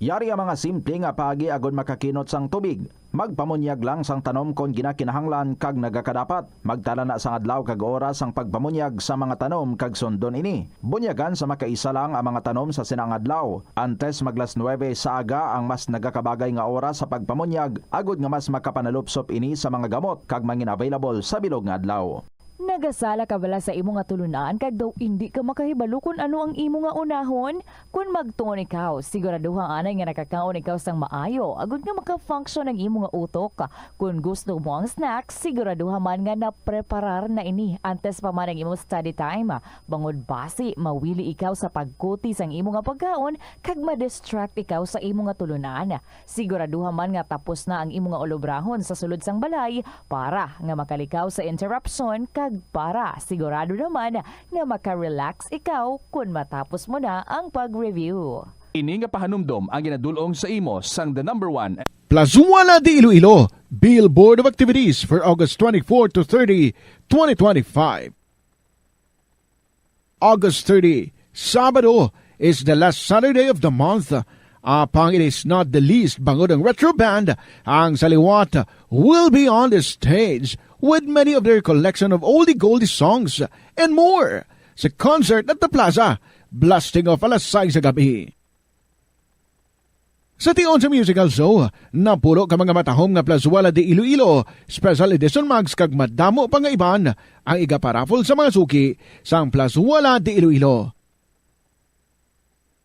Yari ang mga simple nga paagi agod makakinot sang tubig. Magpamunyag lang sang tanom kon ginakinahanglan kag nagakadapat. Magtala na sang adlaw kag oras sang pagpamunyag sa mga tanom kag sundon ini. Bunyagan sa makaisa lang ang mga tanom sa sina nga adlaw. Antes mag las nuebe sa aga ang mas nagakabagay nga oras sa pagpamunyag, agod nga mas makapanalupsop ini sa mga gamot kag mangin-available sa bilog nga adlaw. Nagasala ka bala sa imo nga tulunan kag daw indi ka makahibalo kon ano ang imo nga unahon? Kon magtuon ikaw, siguraduha anay nga nakakaon ikaw sang maayo, agud nga maka-function ang imo nga utok. Kon gusto mo ang snacks, siguraduha man nga napreparar na ini antes pa man ang imo study time. Bangod basi, mawili ikaw sa pagkuti sang imo nga pagkaon kag ma-distract ikaw sa imo nga tulunan. Siguraduha man nga tapos na ang imo nga ulobrahon sa sulod sang balay para nga makalikaw sa interruption kag para sigurado naman nga maka-relax ikaw kon matapos mo na ang pag-review. Ini nga pahanumdom ang ginadul-ong sa imo sang the number one Plazuela de Iloilo, Bill Board of Activities for August twenty-four to thirty, twenty twenty-five. August thirty, Sabado, is the last Saturday of the month. Apang it is not the least, bangod ang Retro Band, ang Saliwat, will be on the stage with many of their collection of oldie goldie songs and more sa concert at the plaza, blasting off alas sais sa gabi. Sa tion sa musical show, napulo ka mga matahom nga Plazuela de Iloilo, Special Edition Mags kag madamo pa nga iban ang igaparaffle sa mga suki sang Plazuela de Iloilo.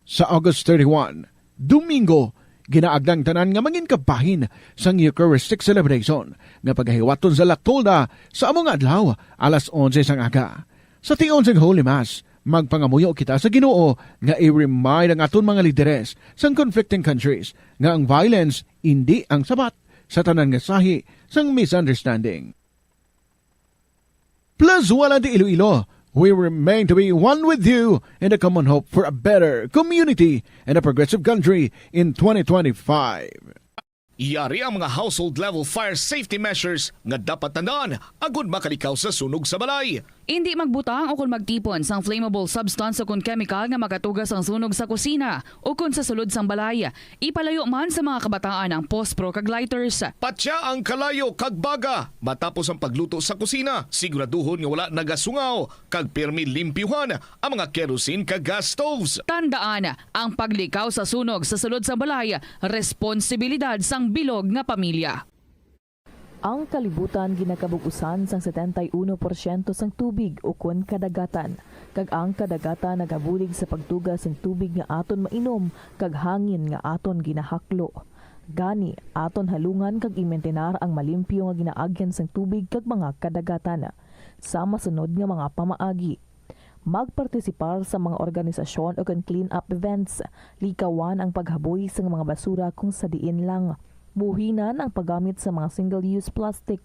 Sa August thirty-one, Domingo, Ginaagda ang tanan nga mangin kabahin sang Eucharistic celebration nga pagahiwaton sa La Tolda sa amo nga adlaw, alas onse sang aga. Sa tion sang Holy Mass, magpangamuyo kita sa Ginoo nga i-remind ang aton mga lideres sang conflicting countries nga ang violence indi ang sabat sa tanan nga sahi sang misunderstanding. Plus, wala di Iloilo. We remain to be one with you in the common hope for a better community and a progressive country in twenty twenty-five. Yari ang mga household level fire safety measures nga dapat tandaan agud makalikaw sa sunog sa balay. Indi magbutang o kon magtipon sang flammable substance o kon chemical nga makatuga sang sunog sa kusina o kon sa sulod sang balay. Ipalayo man sa mga kabataan ang pospro kag lighters. Patya ang kalayo kag baga matapos ang pagluto sa kusina. Siguraduhon nga wala nagasungaw kag pirmi limpyuhan ang mga kerosene kag gas stoves. Tandaan, ang paglikaw sa sunog sa sulod sang balay responsibilidad sang bilog nga pamilya. Ang kalibutan ginakabug-usan sang setenta y uno porsyento sang tubig ukon kadagatan, kag ang kadagatan nagabulig sa pagtuga sang tubig nga aton mainom kag hangin nga aton ginahaklo. Gani, aton halungan kag imintinar ang malimpyo nga ginaagyan sang tubig kag mga kadagatan. Sa masunod nga mga pamaagi, magpartisipar sa mga organisasyon ukon clean-up events, likawan ang paghaboy sang mga basura kung sa diin lang. Buhinan ang paggamit sa mga single-use plastic.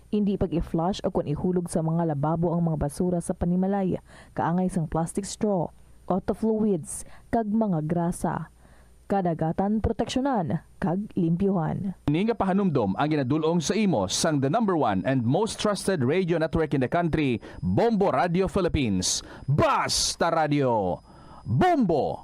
Indi pag-i-flush ukon ihulog sa mga lababo ang mga basura sa panimalay, kaangay sang plastic straw, auto fluids, kag mga grasa. Kadagatan proteksyonan kag limpyuhan. Ini nga pahanumdom ang ginadul-ong sa imo sang the number one and most trusted radio network in the country, Bombo Radio Philippines. Basta Radio, Bombo!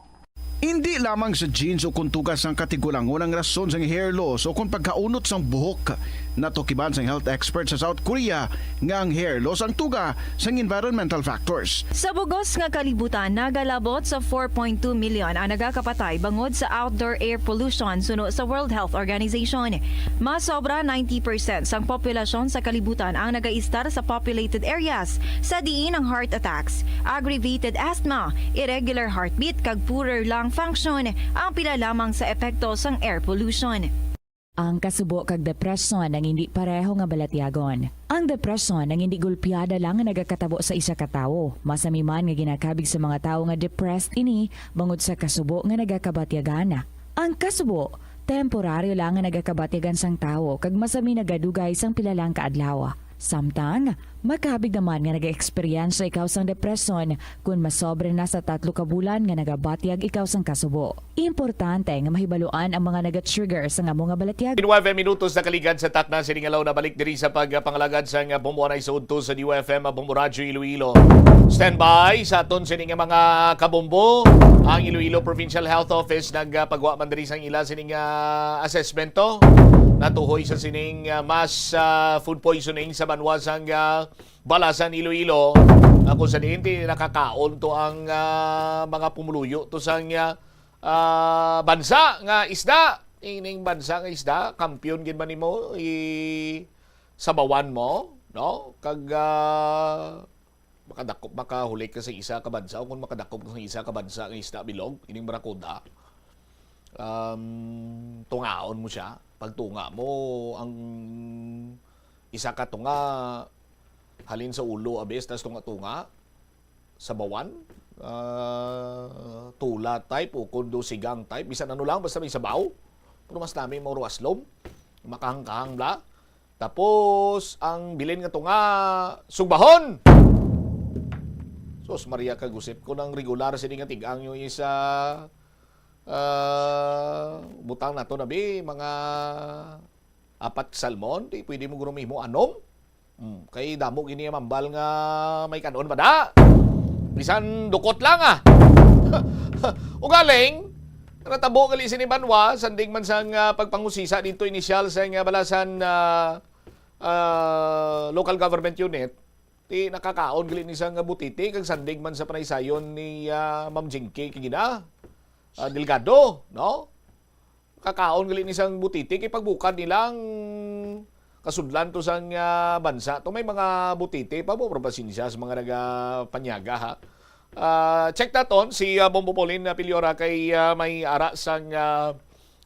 Indi lamang sa jeans o kuntugas ang katigulangon ang rason sang hair loss o kon pagkaunot sang buhok. Natukiban sang health expert sa South Korea nga ang hair loss ang tuga sang environmental factors. Sa bugos nga kalibutan, nagalabot sa four point two million ang nagakapatay bangod sa outdoor air pollution suno sa World Health Organization. Mas sobra ninety percent sang populasyon sa kalibutan ang nagaistar sa populated areas, sa diin ang heart attacks, aggravated asthma, irregular heartbeat, kag poorer lung function ang pila lamang sa epekto sang air pollution. Ang kasubo kag depresyon ang indi pareho nga balatyagon. Ang depresyon ang indi gulpiada lang nga nagakatabo sa isa ka tawo, masami man nga ginakabig sa mga tawo nga depressed ini bangod sa kasubo nga nagakabatyagan. Ang kasubo, temporaryo lang nga nagakabatyagan sang tawo kag masami nagadugay sang pila lang ka adlaw. Samtang, makabig naman nga nag-eksperyensya ikaw sang depresyon kon masobra na sa tatlo ka bulan nga nagabatyag ikaw sang kasubo. Importante nga mahibaluan ang mga naga-trigger sang amo nga balatyagon. Nuwebe minutos na kaligad sa takna sini nga law, nabalik diri sa pagpangalagad sang Bombo Anay sa udto sa D U F M, Bombo Radyo Iloilo. Standby sa aton sini nga mga kabombo. Ang Iloilo Provincial Health Office nagpagwa man diri sang ila sini nga assessment to. Natuhoy sa sining, ah, mass, ah, food poisoning sa banwa sang, ah, Balasan, Iloilo, ah, kung sa diin ti nakakaon to ang, ah, mga pumuluyo to sang, ah, ah, bansa nga isda. Ining bansa nga isda, kampiyon gid man nimo i-, sabawan mo, no? Kag, ah, makadakop, makahuli ka sa isa ka bansa, o kung makadakop ka sa isa ka bansa nga isda, bilog, ining barakuda, um, tungaon mo siya. Pagtunga mo, ang isa ka tunga, halin sa ulo, abis, tas tunga-tunga, sabawan, ah, tula type, o kundo sigang type, bisan ano lang, basta may sabaw. Pero mas nami mo ruaslom, makahangkahang bla. Tapos, ang bilin nga tunga, sugbahon! Sus, Maria, kagusip ko ng regular, sini nga tigang yung isa, ah, butang nato na, bi, mga apat ka salmon, di pwede mo guro mismo anom. Hmm, kay damo gini ang mambal nga may kanon ba da? Bisan dukot lang, ah. Ugaling, natabo gali sini banwa, sanding man sang, ah, pagpangusisa dito inisyal sa nga Balasan, ah, ah, local government unit, ti nakakaon gali ni sang butiti kag sanding man sa panaysayon ni, ah, Ma'am Jinky kay gina, ah, Delgado, no? Kakaon gali ni sang butiti kay pagbukad nilang kasudlan to sang, ah, bansa to may mga butiti pa mo, pero pasensya sa mga nagapanyaga, ha. Ah, check naton si, ah, Bombo Pauline, ah, Piliora kay, ah, may ara sang, ah,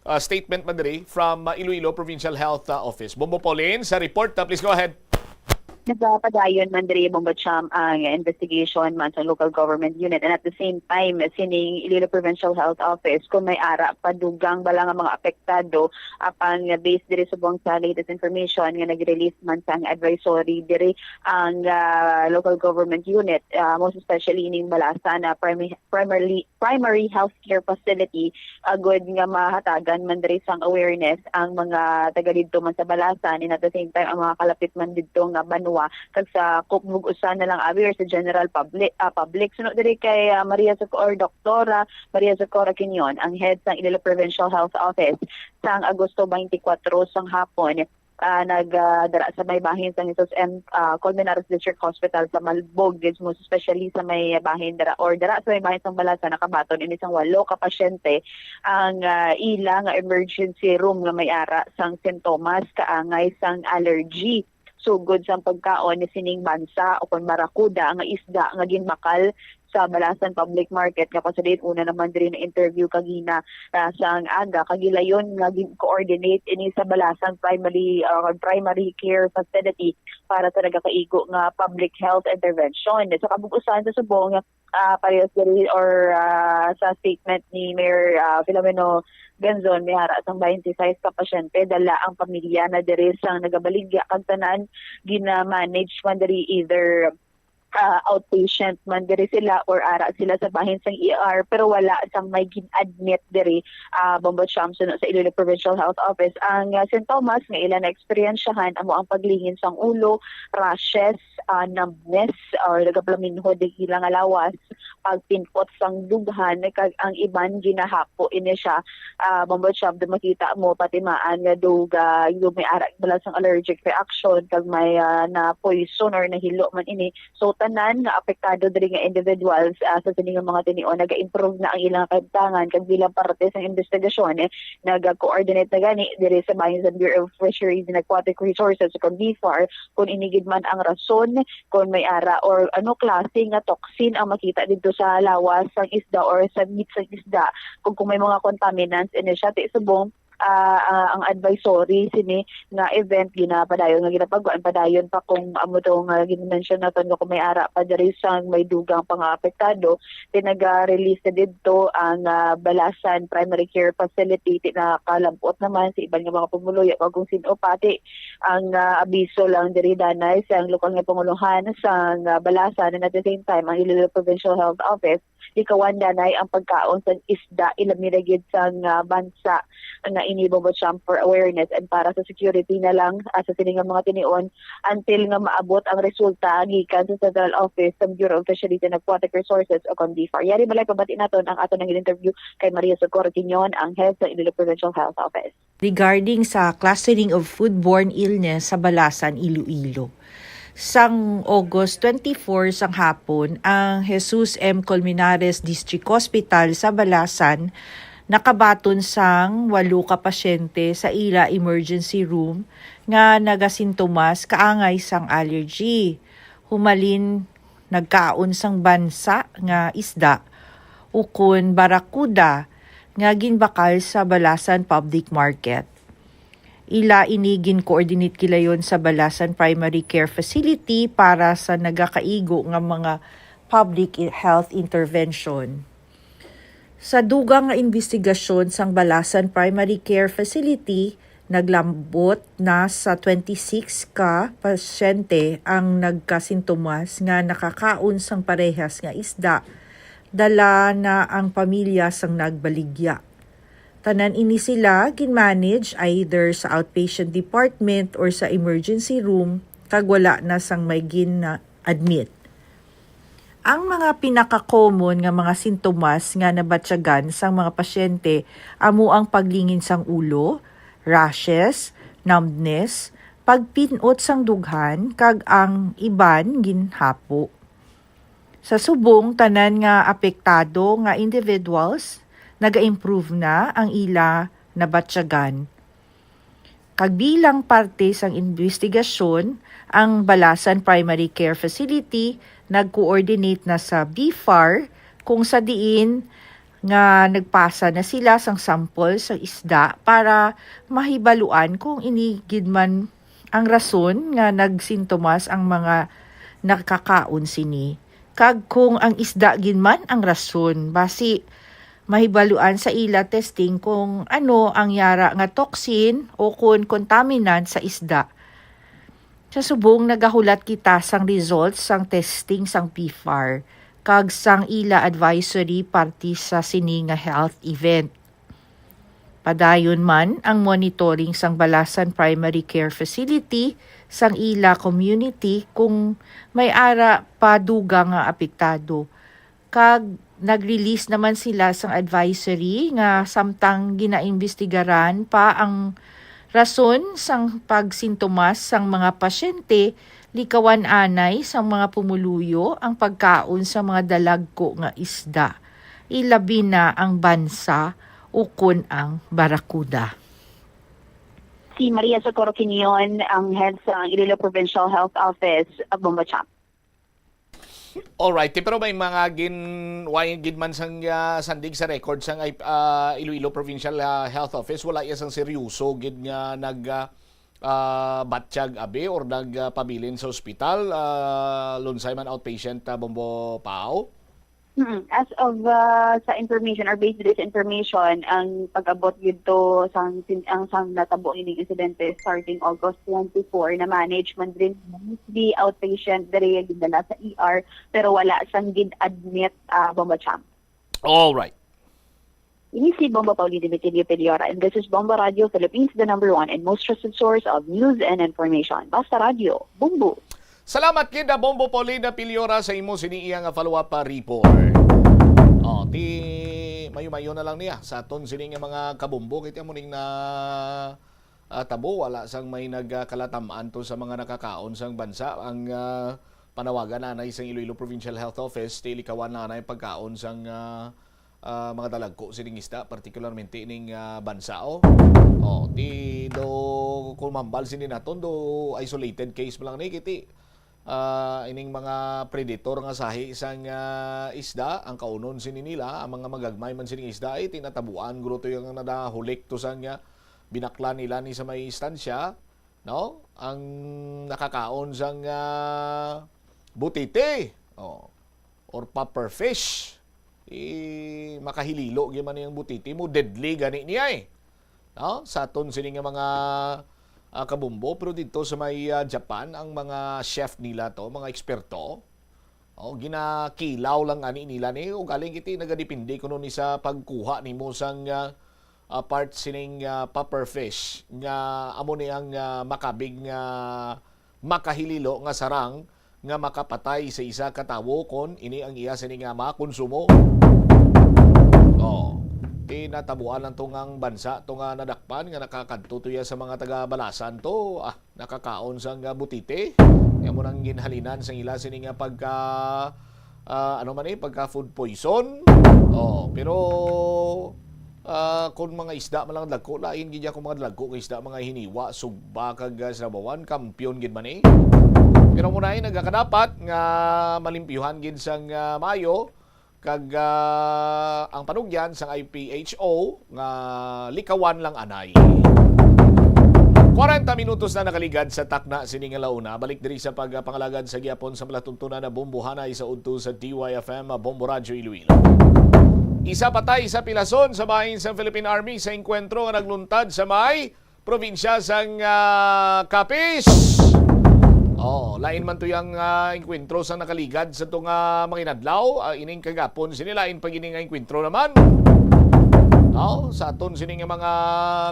uh, statement man diri from uh, Iloilo Provincial Health uh, Office. Bombo Pauline, sa report, uh, please go ahead. Nagapadayon man diri, Bombo Cham, ang investigation man sa local government unit, and at the same time sining Iloilo Provincial Health Office kung may ara pa dugang bala nga mga apektado, apang based diri subong sa latest information nga nag-release man sang advisory diri ang ah, local government unit, ah, most especially ining Balasan na primi- primarily primary healthcare facility, agud nga mahatagan man diri sang awareness ang mga taga didto man sa Balasan, and at the same time ang mga kalapit man didto nga banwa, kag sa kubog-usan na lang aware sa general public, ah, public. Suno diri kay ah, Maria Socorro, Doktora Maria Socorro Quinion, ang head sang Iloilo Provincial Health Office, sang Agosto twenty-four sang hapon, ah, nag ah, dara sa may bahin sang Jesus M ah, Colmenares District Hospital sa Malbog, gid, most especially sa may bahin dara or dara sa may bahin sang Balasan, nakabaton ini sang walo ka pasyente ang ah, ila nga emergency room nga may ara sang sintomas kaangay sang allergy sugod sang pagkaon ni sining bansa o kon barakuda nga isda nga ginbakal sa Balasan Public Market, nga kung sa diin una naman diri na interview kagina ah, sang aga, kagilayon nga gin-coordinate ini sa Balasan Primary or Primary Care Facility para sa nagakaigo nga public health intervention. Sa kabug-usan sa subong, ah, parehas diri or ah, sa statement ni Mayor ah, Filomeno Ganzon, may ara sang twenty-six ka pasyente, dala ang pamilya na diri sang nagabaligya, kag tanan gina-manage man diri either ah, outpatient man diri sila or ara sila sa bahin sang E R, pero wala sang may gin-admit diri, ah, Bombo Cham, suno sa Iloilo Provincial Health Office. Ang ah, sintomas nga ila na-eksperyensyahan amo ang paglingin sang ulo, rashes, ah, numbness, or nagapalaminhod ang ila nga lawas, pagpinpot sang dughan, kag ang iban ginahapo ini siya, ah, Bombo Cham, do makita mo patimaan nga dug, ah, yung may ara bala sang allergic reaction, kag may ah, na poison or nahilo man ini. So tanan nga apektado diri nga individuals ah, sa sini nga mga tinion, naga-improve na ang ilang kahimtangan, kag bilang parte sang investigasyon, eh, naga-coordinate na gani diri sa bahin sa Bureau of Fisheries and Aquatic Resources o kon BFAR, kung ini gid man ang rason, kung may ara or ano klase nga toxin ang makita dito sa lawas sang isda or sa meat sang isda, kung, kung may mga contaminants ini siya, ti subong ah, ah, ang advisory sini nga event ginapadayon nga ginapagkuan padayon pa kung amo to nga gin-mention naton nga kung may ara pa diri sang may dugang pangaapektado, pinaga-release na didto ang ah, Balasan Primary Care Facility. Ti nakalabot naman sa iban nga mga pumuluyo kag kung sin-o pati ang ah, abiso lang diri danay sang lokal nga panguluhan sang ah, Balasan, and at the same time ang Iloilo Provincial Health Office, likawan danay ang pagkaon sang isda, ilami na gid sang ah, bansa nga ini, Bombo Cham, for awareness and para sa security na lang ah, sa sini nga mga tinion, until nga maabot ang resulta gikan sa Central Office sa Bureau of Fisheries and Aquatic Resources o kon BFAR. Yari balay pabati naton ang aton nga interview kay Maria Socorro Quinion, ang head sa Iloilo Provincial Health Office. Regarding sa clustering of foodborne illness sa Balasan, Iloilo. Sang August twenty-four sang hapon, ang Jesus M. Colmenares District Hospital sa Balasan nakabaton sang walo ka pasyente sa ila emergency room nga nagasintomas kaangay sang allergy. Humalin nagkaon sang bansa nga isda ukon barakuda nga ginbakal sa Balasan Public Market. Ila ini gin-coordinate gilayon sa Balasan Primary Care Facility para sa nagakaigo nga mga public i- health intervention. Sa dugang nga imbestigasyon sang Balasan Primary Care Facility, naglambot na sa twenty-six ka pasyente ang nagkasintomas nga nakakaon sang parehas nga isda. Dala na ang pamilya sang nagbaligya. Tanan ini sila gin-manage either sa outpatient department or sa emergency room, kag wala na sang may gin-admit. Ang mga pinaka-common nga mga sintomas nga nabatyagan sang mga pasyente amo ang paglingin sang ulo, rashes, numbness, pagpin-ot sang dughan, kag ang iban ginhapo. Sa subong, tanan nga apektado nga individuals, naga-improve na ang ila nabatyagan. Kag bilang parte sang imbestigasyon, ang Balasan Primary Care Facility nag-coordinate na sa BFAR, kung sa diin nga nagpasa na sila sang sample sa isda para mahibaluan kung ini gid man ang rason nga nagsintomas ang mga nakakaon sini, kag kung ang isda gid man ang rason. Basi mahibaluan sa ila testing kung ano ang yara nga toxin o kon contaminant sa isda. Sa subong nagahulat kita sang results sang testing sang PFAR kag sang ila advisory parte sa sini nga health event. Padayon man ang monitoring sang Balasan Primary Care Facility sang ila community kung may ara pa dugang nga apektado. Kag nag-release naman sila sang advisory nga samtang ginaimbestigaran pa ang rason sang pagsintomas sang mga pasyente, likawan anay sang mga pumuluyo ang pagkaon sa mga dalagko nga isda, ilabi na ang bansa ukon ang barakuda. Si Maria Socorro Quinion, ang head sa Iloilo Provincial Health Office, Bombo Champ. Alright, pero may mga gin way gid man sang ah, sandig sa record sang I- ah, Iloilo Provincial ah, Health Office, wala iya sang seryoso gid nga nag ah, ah, batyag abi or nagpabilin sa ospital, ah, lunsay man outpatient ah, Bombo Pao. Mm, as of uh, sa information or based this information, ang pag-abot dito sang sin- ang sang natabo ining insidente starting August twenty-four na management rin the outpatient diri gidala sa E R, pero wala sang gid admit uh, Bombo Champ. All right. Ini si Bombo Paulino Vitilio Piliora, and this is Bombo Radio Philippines, the number one and most trusted source of news and information. Basta Radio, Bombo! Salamat gid na Bombo Paulina Piliora sa imo sini iya nga follow-up pa report. Oh, ti mayo-mayo na lang niya sa aton sini nga mga kabombo kay amo ning na ah, tabo wala sang may nagkalatam-an to sa mga nakakaon sang bansa ang ah, panawagan anay sang Iloilo Provincial Health Office ti likawan na anay pagkaon sang ah, ah, mga dalagko sining isda, particularmente ning ah, bansa. Oh. Oh, ti do kumambal sini naton do isolated case pa lang ni kiti ah, ining mga predator nga sahi sang ah, isda ang kaunon sini nila ang mga magagmay man sining isda ay tinatabuan guro to yung nadahulik to sang ah, binaklan nila ni sa may istansya no ang nakakaon sang ah, butiti oh, or puffer fish eh, makahililo gyud man yung butiti mo deadly gani niya eh no? Sa aton sini nga mga ah, kabumbo pero dito sa may ah, Japan ang mga chef nila to mga eksperto oh, ginakilaw lang ani nila ni ug aling kiti nagadepende kuno ni sa pagkuha nimo sang ah, ah, part sining ah, puffer fish nga amo ni ang ah, makabig nga makahililo nga sarang nga makapatay sa isa ka tawo kon ini ang iya sini nga makonsumo. Oh, tinatabuan lang to nga ang bansa to nga nadakpan nga nakakadto to iya sa mga taga Balasan to. Ah, nakakaon sa nga butite. Kaya mo nang ginhalinan sa ila sini nga pagka ah, ano man eh, pagka food poison. Oh, pero ah, kung mga isda man lang dagko, lain gid ako mga dagko nga isda, mga hiniwa, sugba kag ah, sinabawan, kampiyon gid man eh. Pero muna ay nagakadapat nga malimpyuhan gid sang ah, mayo kag ah, ang panugyan sang I P H O nga likawan lang anay. Kwarenta minutos na nakaligad sa takna sini nga launa. Balik diri sa pagpangalagad sa gihapon sa palatuntunan na bombohanay sa udto sa D Y F M Bombo Radyo Iloilo. Isa patay sa pilason sa bahin sa Philippine Army sa engkwentro nga nagluntad sa may probinsya sang ah, Capiz. Oh, lain man to yang ah, engkwentro sa nakaligad sa to nga mga inadlaw, ah, ining kagapon sini lain pa gini nga engkwentro naman. Oh, sa aton sini nga mga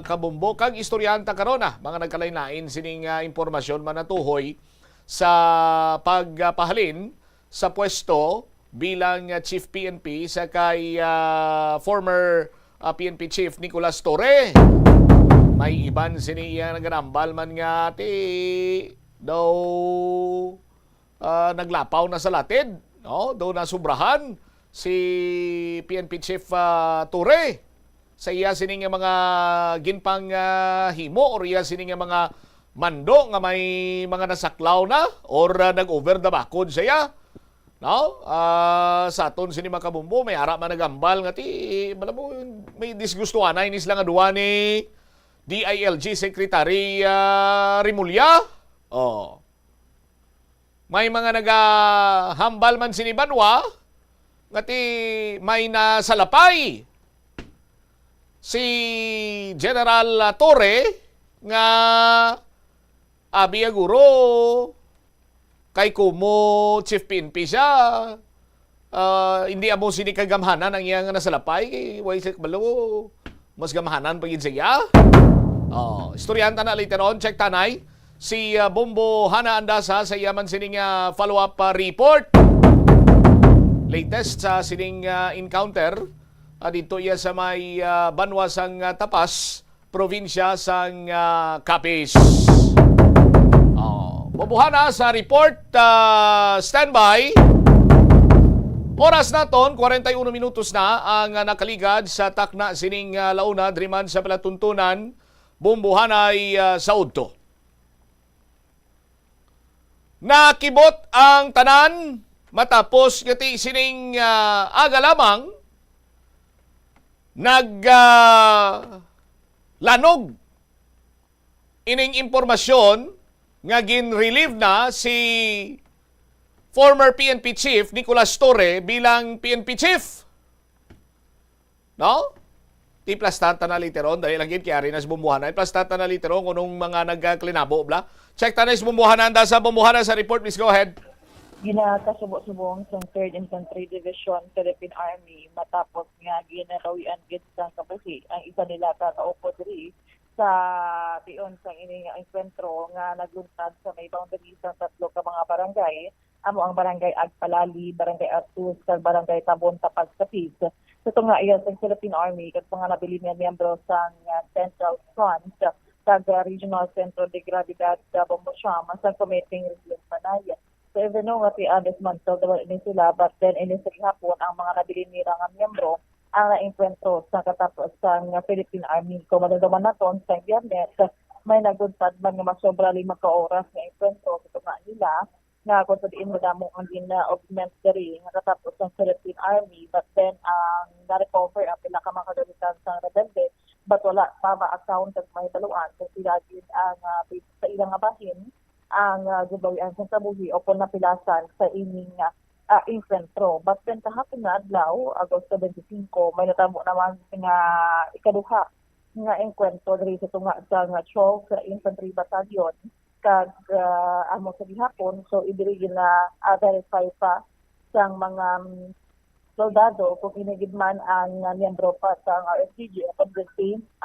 kabumbo kag istoryahan ta karon ah, mga nagkalain-lain sining ah, impormasyon man natuhoy sa pagpahalin sa pwesto bilang ah, Chief P N P sa kay ah, former ah, P N P Chief Nicolas Torre. May iban sini iya naganambal man nga ti daw ah, naglapaw na sa latid, no? Daw nasubrahan si P N P Chief ah, Torre sa iya sini nga mga ginpang ah, himo or iya sini nga mga mando nga may mga nasaklaw na or ah, nag-over the bakod sa iya. No? Ah, sa aton sini, mga kabombo, may ara man naghambal nga ti, alam mo, may disgustuhan na ini sila nga duha ni D I L G Secretary, ah, Remulla. Oh. May mga nagahambal man sini banwa nga ti may nasalapay si General Torre nga abi ya guro kay kumo Chief P N P siya. Ah, hindi amo sini kagamhanan ang iya nga nasalapay, kay way siya kabalo, mas gamhanan pa gid siya. Oh, istoryahan ta na later on. Check tanay si, ah, Bombo Hana Andasa sa iya man sining, ah, follow-up, ah, report. Latest sa sining, ah, encounter, ah, dito iya sa may, ah, banwa sang, ah, Tapas, probinsya sang, ah, Capiz. Oh, Bombo Hana sa report, ah, standby. Oras naton, kwarenta y uno minutos na ang, ah, nakaligad sa takna sining, ah, launa, diri man sa palatuntunan, Bombo Hana, ah, sa udto. Nakibot ang tanan matapos nga ti sining, ah, aga lamang nag, ah, lanog ining impormasyon nga gin-relieve na si former P N P Chief Nicolas Torre bilang P N P Chief. No? Ti, plastahan ta na later on, dali lang gid kay ari na si Bombo Hana. Plastahan ta na later on kung anong mga nagkaklinabo, bla. Check ta na si Bombo Hana, anda sa Bombo Hana sa report, please go ahead. Ginakasubo-subong sang Third Infantry Division, Philippine Army, matapos nga ginarawian gid sang kabuhi ang isa nila ka kaupo diri sa tion sang ini nga engkwentro nga nagluntad sa may boundary sang tatlo ka mga barangay, amo ang Barangay Agpalali, Barangay Artus, kag Barangay Tabon, Tapas, Capiz. Sa tunga iya sang Philippine Army kag mga nabilin nga miyembro sang, ah, Central Front kag, ah, Regional Centro de Gravidad, ah, Bombo Siam, sa Committee Relief Panay. So, even though nga ti-dismantle daw ini sila, but then ini sa gihapon ang mga nabilin nila nga miyembro ang naengkwentro sa katapos sang Philippine Army. Kung madumduman naton, sa Biyernes, may nagbuntad man nga masobra lima ka oras nga engkwentro sa tunga nila, nga kung sa diin madamo ang gina-augment diri nga katapos sang Philippine Army, but then ang na-recover ang pila ka mga kagamit sang rebelde, but wala pa ma-account kag mahibaluan kung pila gid ang, ah, sa ilang nga bahin ang, ah, gibawian sang kabuhi o kon napilasan sa ining, ah, ah, engkwentro. But then kahapon nga adlaw, Agosto twenty-five, may natabo naman nga ikaduha nga engkwentro diri sa tunga sang twelfth Infantry Battalion kag, ah, amo sa gihapon. So, diri gina, ah, verify pa sang mga, mm, soldado kung ini gid man ang, ah, miyembro pa sang R S G G o kung,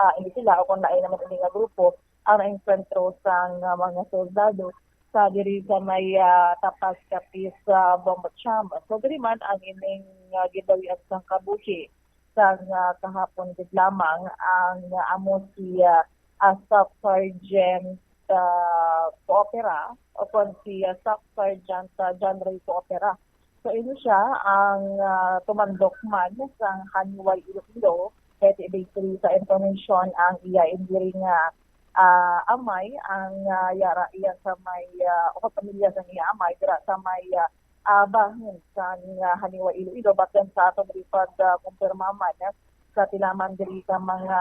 ah, ini sila o kung lain naman ini nga grupo ang naengkwentro sang, ah, mga soldado sa diri sa may, ah, Tapas, Capiz, ah, Bombo Siam. So, diri man ang ining, ah, gibawian sang kabuhi sang, ah, kahapon gid lamang ang, ah, amo si, ah, ah, Staff Sergeant, ah, Coopera o kon si, ah, Staff Sergeant, ah, John Ray Coopera. So, ini siya ang, ah, tumandok man sang Haniway, Iloilo, kay ti based sa information ang iya indi nga, ah, amay ang, ah, yara iya sa may, ah, o pamilya sa iya amay dira sa may, ah, ah, bahin sa, ah, Haniway, Iloilo. But then sa aton report, ah, kumpirma man, ah, sa tilaman diri sa mga,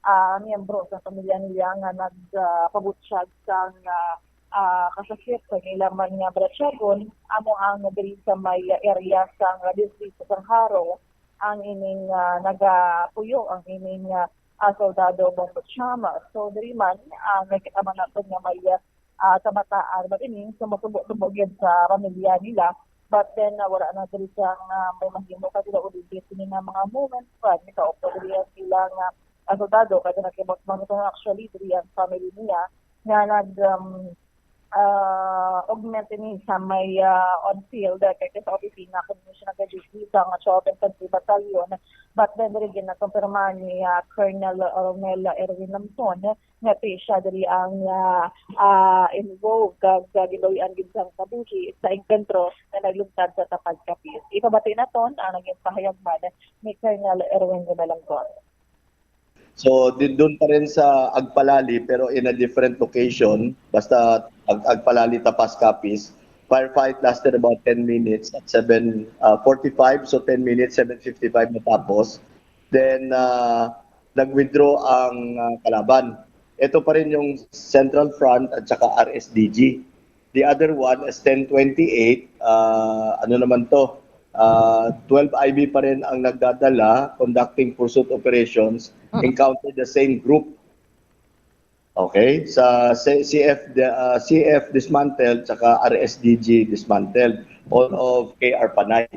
ah, miyembro sa pamilya niya nga nag, ah, pabutyag sa, ah, ah, kasakit sa ila man nga balatyagon, amo ang diri sa may area sa distrito sang Jaro ang ining, ah, nagapuyo ang ining, ah, ah, soldado Bombo Siam. So, diri man, ah, nakita man naton nga may, ah, kabataan ba ini, sumusubo-subo gyud sa pamilya nila. But then, ah, wala na diri siya nga may mahimo pa sila uli sini nga mga moments pa, ni kaupo diri ang sila nga, ah, soldado, kaya nakibot man ito actually diri ang family niya nga nag, um, ah, augment ini sa may, ah, on field, ah, kay sa opisina kung siya nag-duty sa mga twelfth Infantry Battalion. But then, diri ginakumpirma ni, ah, Colonel Ronel Erwin Lamson nga ti siya diri ang, ah, ah, involved kag, ah, gibawian gid sang kabuhi sa engkwentro nga nagluntad sa Tapas, Capiz. Ipabati naton ang naging pahayag man ni Colonel Erwin Gumalanggon. So, di- doon pa rin sa Agpalali, pero in a different location. Basta Ag- Agpalali, Tapas, Capiz. firefight lasted about ten minutes at seven, uh, forty-five, so ten minutes, seven fifty-five matapos. Then, uh, nag-withdraw ang, uh, kalaban. Ito pa rin yung Central Front at saka R S D G. The other one is ten twenty-eight, uh, ano naman to? Uh, twelve I B pa rin ang nagdadala, conducting pursuit operations, Mm. encountered the same group. Okay? Sa C-, C F, the, uh, C F dismantled, saka R S D G dismantled, all of K R Panay.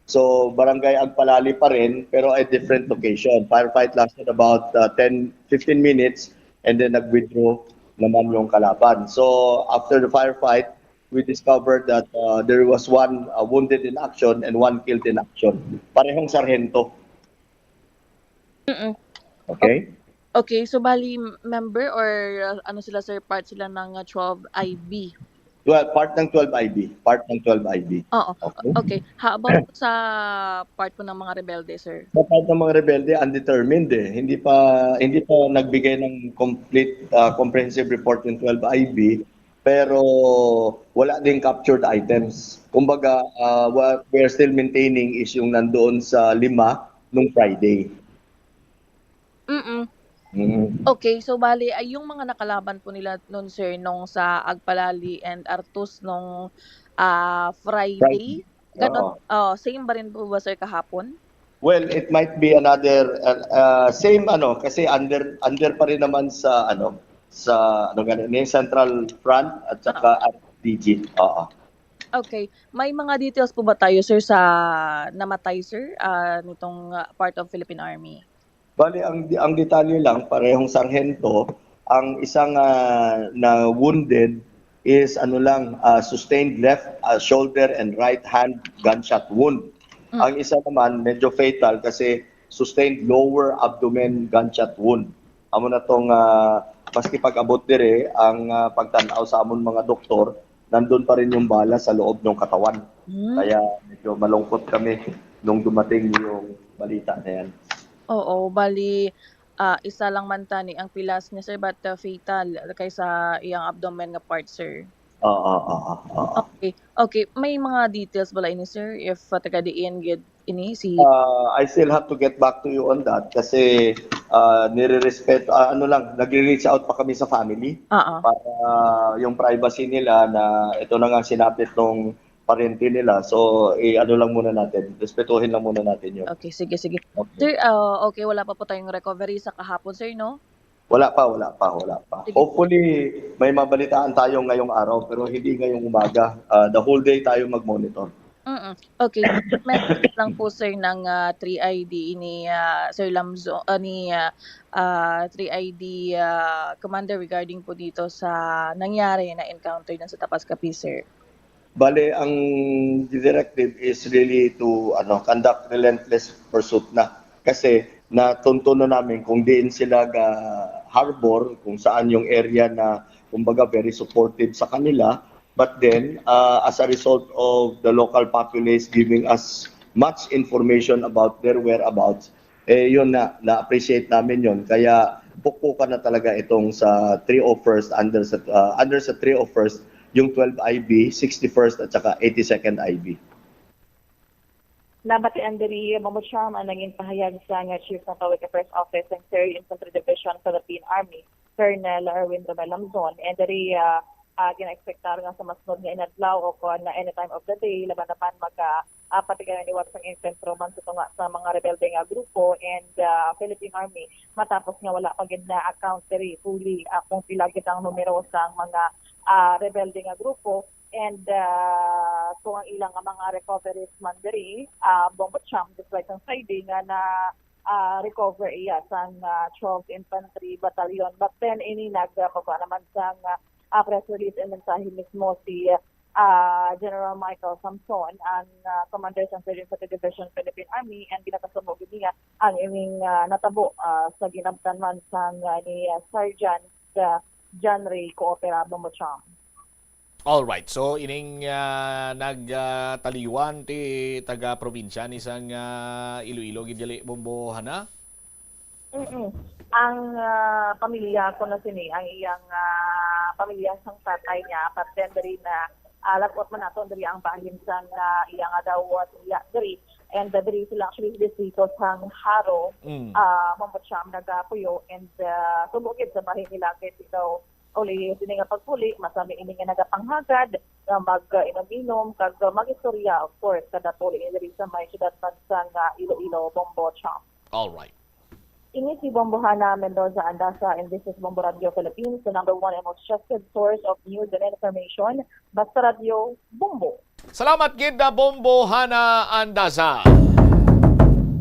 So, Barangay Agpalali pa rin, pero a different location. Firefight lasted about, uh, ten, fifteen minutes, and then nag-withdraw naman yung kalaban. So, after the firefight, we discovered that, uh, there was one, uh, wounded in action and one killed in action. Parehong sarhento. Mm-mm. Okay? Okay, so bali, member or, uh, ano sila, sir, part sila ng, uh, twelve I B? Well, part ng twelve I B. Part ng twelve I B. Oo. Okay. Okay. How about sa part po ng mga rebelde, sir? Sa part ng mga rebelde, undetermined eh. Hindi pa, hindi pa nagbigay ng complete, uh, comprehensive report yung twelve I B, pero wala ding captured items. Kumbaga, uh, what we're still maintaining is yung nandoon sa lima nung Friday. Mm-mm. Mm. Okay, so bali, ay yung mga nakalaban po nila nun, sir, nung sa Agpalali and Artus nung, ah, Friday? Friday. Ganon? Oo. Oh, same ba rin po ba, sir, kahapon? Well, it might be another, uh, uh, same ano, kasi under, under pa rin naman sa ano, sa ano gani, ni Central Front at saka Oo. R D G. Oo. Okay. May mga details po ba tayo, sir, sa namatay, sir, ah, nitong, ah, part of Philippine Army? Bali, ang, ang detalye lang, parehong sarhento, ang isang, ah, na wounded is ano lang, ah, sustained left, ah, shoulder and right hand gunshot wound. Mm. Ang isa naman, medyo fatal kasi sustained lower abdomen gunshot wound. Amo na tong, ah, maski pag-abot dire, ang, ah, pagtan-aw sa amon mga doktor, nandun pa rin yung bala sa loob ng katawan. Hmm. Kaya medyo malungkot kami nung dumating yung balita na yan. Oo, bali, ah, isa lang man tani ang pilas niya, sir, but, uh, fatal kay sa iyang abdomen nga part, sir. Oo, oo, oo. Okay, okay. May mga details bala ini, sir, if, uh, taga diin gid ini si Uh, I still have to get back to you on that kasi, uh, nire-respeto, ah, ano lang, nagre-reach out pa kami sa family Oo. para yung privacy nila na ito na nga sinapit nung parente nila. So, i-ano lang muna natin, respetuhin lang muna natin yun. Okay, sige, sige. Okay. Sir, ah, okay, wala pa po tayong recovery sa kahapon, sir, no? Wala pa, wala pa, wala pa. Sige. Hopefully, may mabalitaan tayo ngayong araw, pero hindi ngayong umaga. Ah, the whole day tayo mag-monitor. Mm-mm. Okay. May lang po, sir, ng, ah, three I D ni, ah, Sir Lamzo-, ah, ni, ah, ah, three I D, ah, Commander regarding po dito sa nangyari na encounter dun sa Tapas Capiz, sir. Bale, ang directive is really to, ano, conduct relentless pursuit na. Kasi natunto na namin kung diin sila ga-harbor, kung saan yung area na, kumbaga, very supportive sa kanila. But then, uh, as a result of the local populace giving us much information about their whereabouts, eh, yun na, na-appreciate namin yun. Kaya pukpukan na talaga itong sa three oh first, under sa, uh, under sa three oh first, yung twelve I B, sixty-first at saka eighty-second I B. Nabatian diri, Bombo Cham, ang naging pahayag sa nga Chief ng Kawit Press Office ng Third Infantry Division, Philippine Army, Colonel Erwin Romel Lamzon. And diri, ah, ah, gina-expectar nga sa masunod nga inadlaw o kon na any time of the day, laban na man maka, ah, patigayon liwat sang encuentro man sa tunga sa mga rebelde nga grupo and, ah, Philippine Army, matapos nga wala pa gid na-account diri fully, ah, kung pila gid ang numero sang mga, ah, rebelde nga grupo. And, ah, kung ang ilang nga mga recoveries man diri, ah, Bombo Cham, just like ang Friday nga na, ah, recover iya sang, ah, twelfth Infantry Battalion. But then, ini nag, ah, pagkuha naman sang, ah, ah, press release and mensahe mismo si, ah, General Michael Samson, ang, ah, Commander sang Third Infantry Division, Philippine Army, and ginapasubo gid niya ang ining, ah, natabo, ah, sa ginabtan man sang, ah, ni, ah, Sergeant, ah, John Ray Coopera, Bombo Cham. All right. So, ining, ah, nag, ah, taliwan ti taga-probinsya ni sang, ah, Iloilo gid dili, Bombo, hana? Mm-mm. Ang, ah, pamilya ko na sini, ang iyang, ah, pamilya sang tatay niya, apat din diri na, Ah, lab-ot man naton diri ang bahin sang, ah, iya nga daw, ah, tuya diri. And, ah, diri sila actually sa distrito sang Jaro, Mm. ah, Mambucham nagapuyo. And, ah, subo gid sa bahin nila kay ikaw uli sini nga pagpuli, masami ini nga nagapanghagad nga mag, ah, inom-inom, kag, ah, mag-istorya, of course, kada puli diri sa may syudad man sang, ah, Iloilo, Bombo Cham. All right. Ini si Bombo Hana Mendoza Andaza, and this is Bombo Radio Philippines, the number one and most trusted source of news and information. Basta Radio, Bombo. Salamat gid na Bombo Hana Andaza.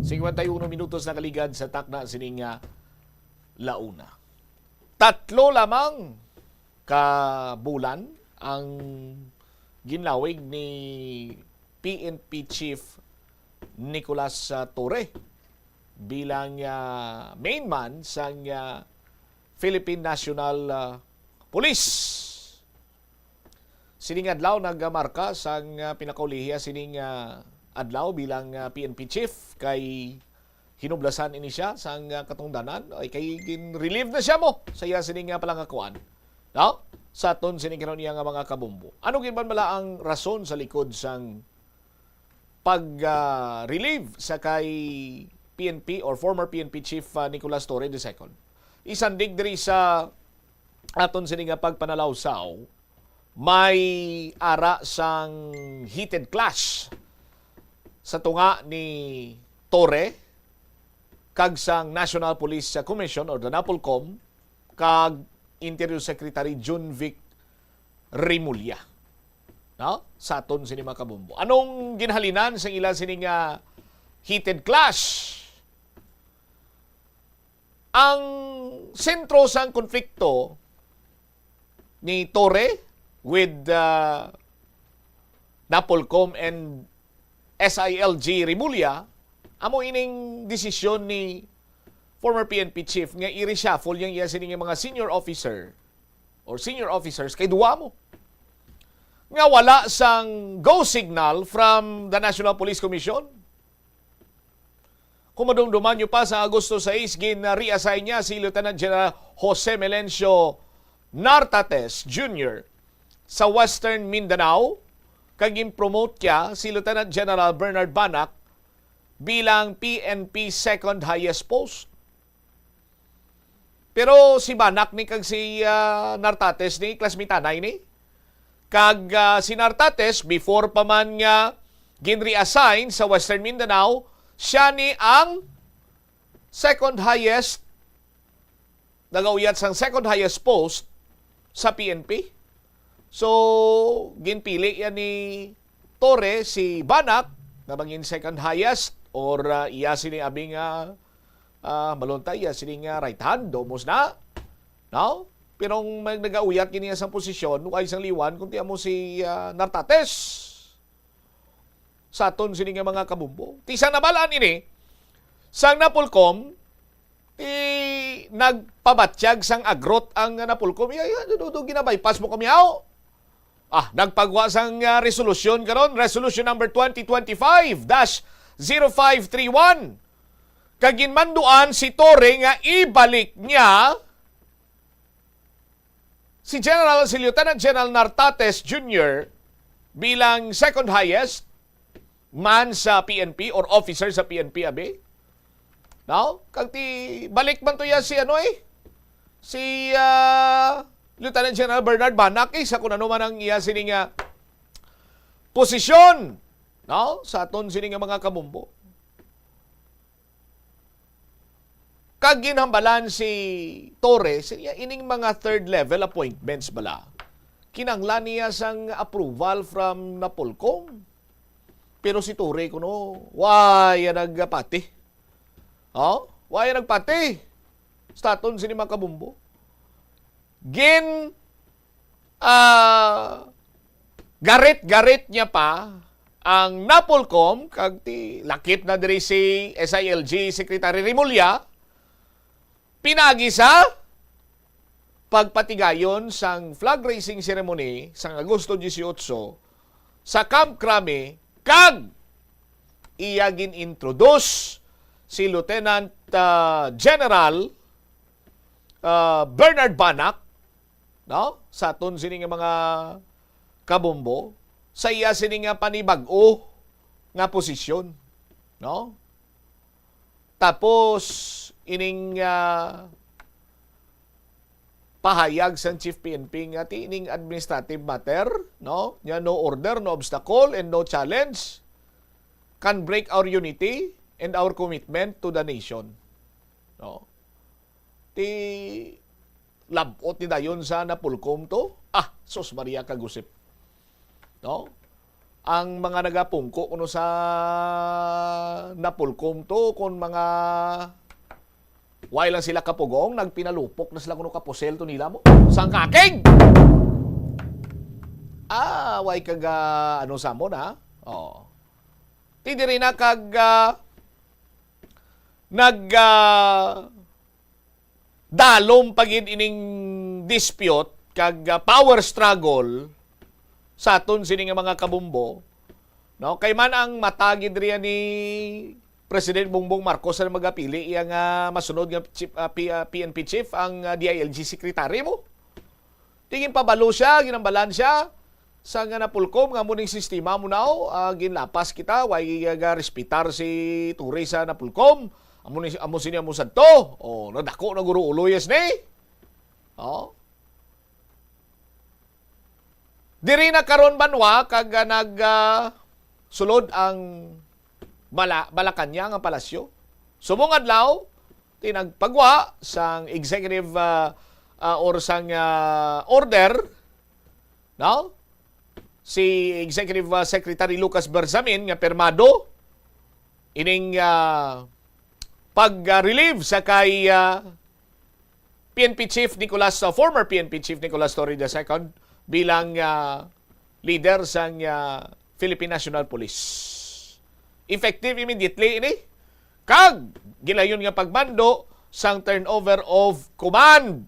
Singkwenta y uno minutos nakaligad sa takna sining, ah, launa. Tatlo lamang ka bulan ang ginlawig ni P N P Chief Nicolas, ah, Torre bilang, ah, main man sang, ah, Philippine National, ah, Police. Sining adlaw nagamarka sang, ah, pinakaulihi sining, ah, adlaw bilang, ah, P N P chief kay hinublasan ini siya sang, ah, katungdanan, ay kay gin-relieve na siya mo sa iya sining, ah, palangakuan. No? Sa aton sining karon iya nga mga kabombo. Ano gid man bala ang rason sa likod sang pag, ah, relieve sa kay P N P or former P N P Chief, ah, Nicolas Torre the second? Isandig diri sa aton sini nga pagpanalawsaw, may ara sang heated clash sa tunga ni Torre kag sang National Police Commission or the NAPOLCOM kag Interior Secretary Junvic Remulla, no? Sa aton sini mga kabombo. Anong ginhalinan sa ila sini nga heated clash? Ang sentro sang konflikto ni Torre with, uh, NAPOLCOM and S I L G Remulla, amo ining desisyon ni former P N P chief nga i-reshuffle yang iya sini nga mga senior officer or senior officers kay duwa mo nga wala sang go signal from the National Police Commission. Kung madumduman nyo pa, sa Agosto sais, gin-reassign niya si Lieutenant General Jose Melencio Nartates Junior sa Western Mindanao, kag gin-promote niya si Lieutenant General Bernard Banac bilang P N P second highest post. Pero si Banac ni kag si, ah, Nartates ni, classmate-anay ni. Kag, ah, si Nartates, before pa man nga gin-reassign sa Western Mindanao, siya ni ang second highest, nagauyat sang second highest post sa P N P. So, ginpili yan ni Torre si Banac nga mangin second highest or, ah, iya sini abi nga, ah, malunta iya sini nga right hand, domos na. No? Pero ang mag-, nagauyat gini sa posisyon, wa sang liwan, kundi amo si, ah, Nartates. Sa aton sini nga mga kabumbo. Ti sa nabalaan ini, sang NAPOLCOM, ti nagpabatyag sang agrot ang NAPOLCOM. Iya, iya, do, do, ginabypass mo kami, haw? Ah, nagpagwa sang, ah, resolusyon karon, resolution number twenty twenty-five dash zero five three one. Kag ginmanduan si Torre nga ibalik niya si General, si Lieutenant General Nartates Junior bilang second highest man sa P N P or officer sa P N P, abi. No? Kag ti balik man to ya si ano eh, si, ah, Lieutenant General Bernard Banac eh, sa kung ano man ang iya sini nga posisyon, no? Sa aton sini nga mga kabumbo. Kag ginhambalan si Torre, siya ining mga third level appointments bala, kinahanglan niya sang approval from NAPOLCOM. Pero si Torre kuno, wa ya nagpati. Oh? Wa ya nagpati. Sa aton sini mga kabumbo. Gin, ah, garit-garit niya pa ang NAPOLCOM, kag ti lakip na diri si S I L G Secretary Remulla, pinagi sa pagpatigayon sang flag raising ceremony sang Agosto dieciocho sa Camp Crame, kag iya gin-introduce si Lieutenant, ah, General, ah, Bernard Banac, no? Sa aton sini nga mga Kabombo sa iya sini nga panibag-o nga posisyon, no? Tapos ining, ah, pahayag sang Chief P N P nga ti ining administrative matter, no? Nya, "No order, no obstacle, and no challenge can break our unity and our commitment to the nation." No? Ti labot ni dayon sa Napolcom to? Ah, sus Maria kagusip. No? Ang mga nagapungko kuno sa Napolcom to, kung mga way lang sila kapugong, nagpinalupok na sila kuno kapusel to nila mo. Sang kakig! Ah, way kag, ah, ano sa mo na? Oh. Ti diri na kag, ah, nag, ah, dalom pa gid ining dispute kag, ah, power struggle sa aton sini nga mga kabombo, no? Kay man ang mata gid riya ni President Bongbong Marcos ang magapili iya nga masunod nga chief, ah, P-, ah, P N P chief, ang, ah, D I L G secretary mo. Tingin pabalo siya, ginambalan siya sa nga Napolcom nga amo ning sistema mo now, ah, ginlapas kita, way, ah, ga respetar si Torre sa Napolcom. Amo ni, amo sini, amo sadto. Oh, nadako na guro ulo, yes ni. Oh. Diri na karon banwa kag, ah, nag, ah, sulod ang Mala-, Malacañang nga palasyo. Subong adlaw, ti nagpagwa sang executive, ah, ah, or sang, ah, order, no? Si Executive, ah, Secretary Lucas Bersamin nga pirmado ining, ah, pag, ah, relieve sa kay, ah, P N P Chief Nicolas, uh, former P N P Chief Nicolas Torre the second bilang, uh, leader sang, uh, Philippine National Police. Effective immediately ini. Kag gilayon nga pagmando sang turnover of command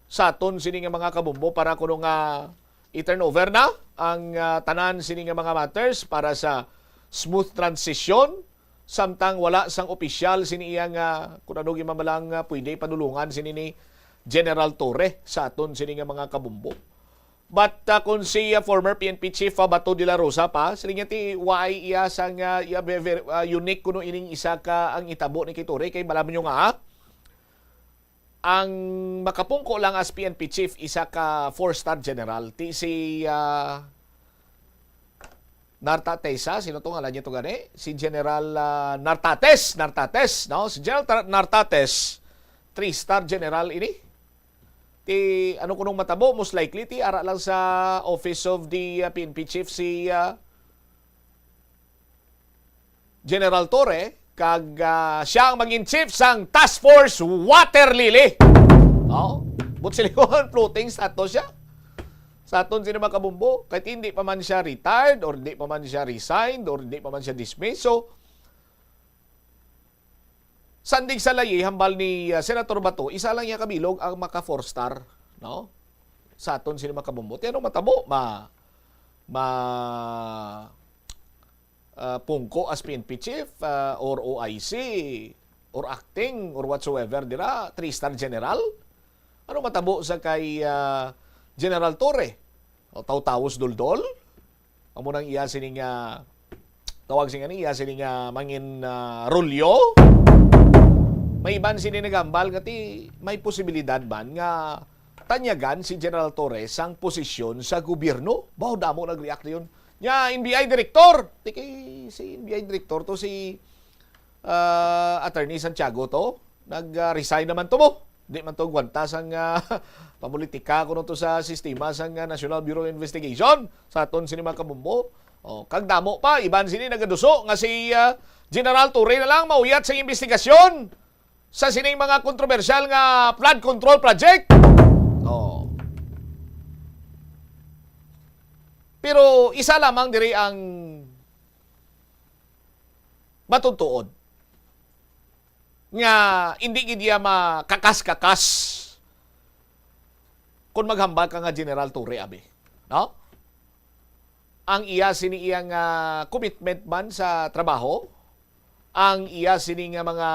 sa aton sini nga mga kabombo para kuno nga i-turnover na ang, uh, tanan sini nga mga matters para sa smooth transition. Samtang wala sang opisyal sini iya nga, kun ano gid man lang, ah, pwede padulungan sini ni General Torre sa aton sini nga mga kabombo. But, ah, kung si, ah, former P N P Chief, ah, Bato de la Rosa pa, sini nga ti why iya sang, ah, iya ve-, ver-, ah, unique kuno ining isa ka ang itabo ni kay Torre, kay malaman nyo nga, ah, ang makapungko lang as P N P chief, isa ka four-star general. Ti si, ah, Nartatesa, sino to ngalan niya to gani? Si General, ah, Nartates, Nartates, no? Si General Tar-, Nartates, three-star general ini. Ti, ano kunong matabo? Most likely, ti, ara lang sa office of the, ah, P N P chief si, ah, General Torre, kag, ah, siya ang maging chief sang Task Force Water Lily. Oh, but silingon, floating status siya. Sa aton sini mga kabumbo, kahit hindi pa man siya retired, or hindi pa man siya resigned, or hindi pa man siya dismissed. So, sandig sa layi, hambal ni, ah, Senator Bato, isa lang niya kabilog ang maka four star, no? Sa aton sini mga kabumbo. Ti ano matabo? Ma-, ma-, ah, pungko as P N P chief, ah, or O I C, or acting, or whatsoever, dira, three-star general? Ano matabo sa kay, ah, General Torre? O, taw-tawos duldol? Amo nang iya sini nga, tawag sini nga, iya sini nga mangin, ah, rulyo? May iban sini nagambal nga ti, may posibilidad man nga tanyagan si General Torre sang posisyon sa gobyerno. Baw, damo nag-react yun. Nya, N B I director. Ti kay si N B I director to, si, ah, Attorney Santiago to. Nag, ah, resign naman to mo. Di man to gwanta sang, ah, pamulitika kuno to sa sistema sang, ah, National Bureau of Investigation sa aton sini mga kabumbo. Oh, kag damo pa, iban sini nagaduso nga si, ah, General Torre na lang mauyat sa investigasyon sa sining mga kontrobersyal nga flood control project. Oh. Pero isa lamang diri ang matutuod nga hindi gid iya makakas-kakas kung maghambal ka nga General Torre, abi. No? Ang iya sini iya nga commitment man sa trabaho, ang iya sini nga mga,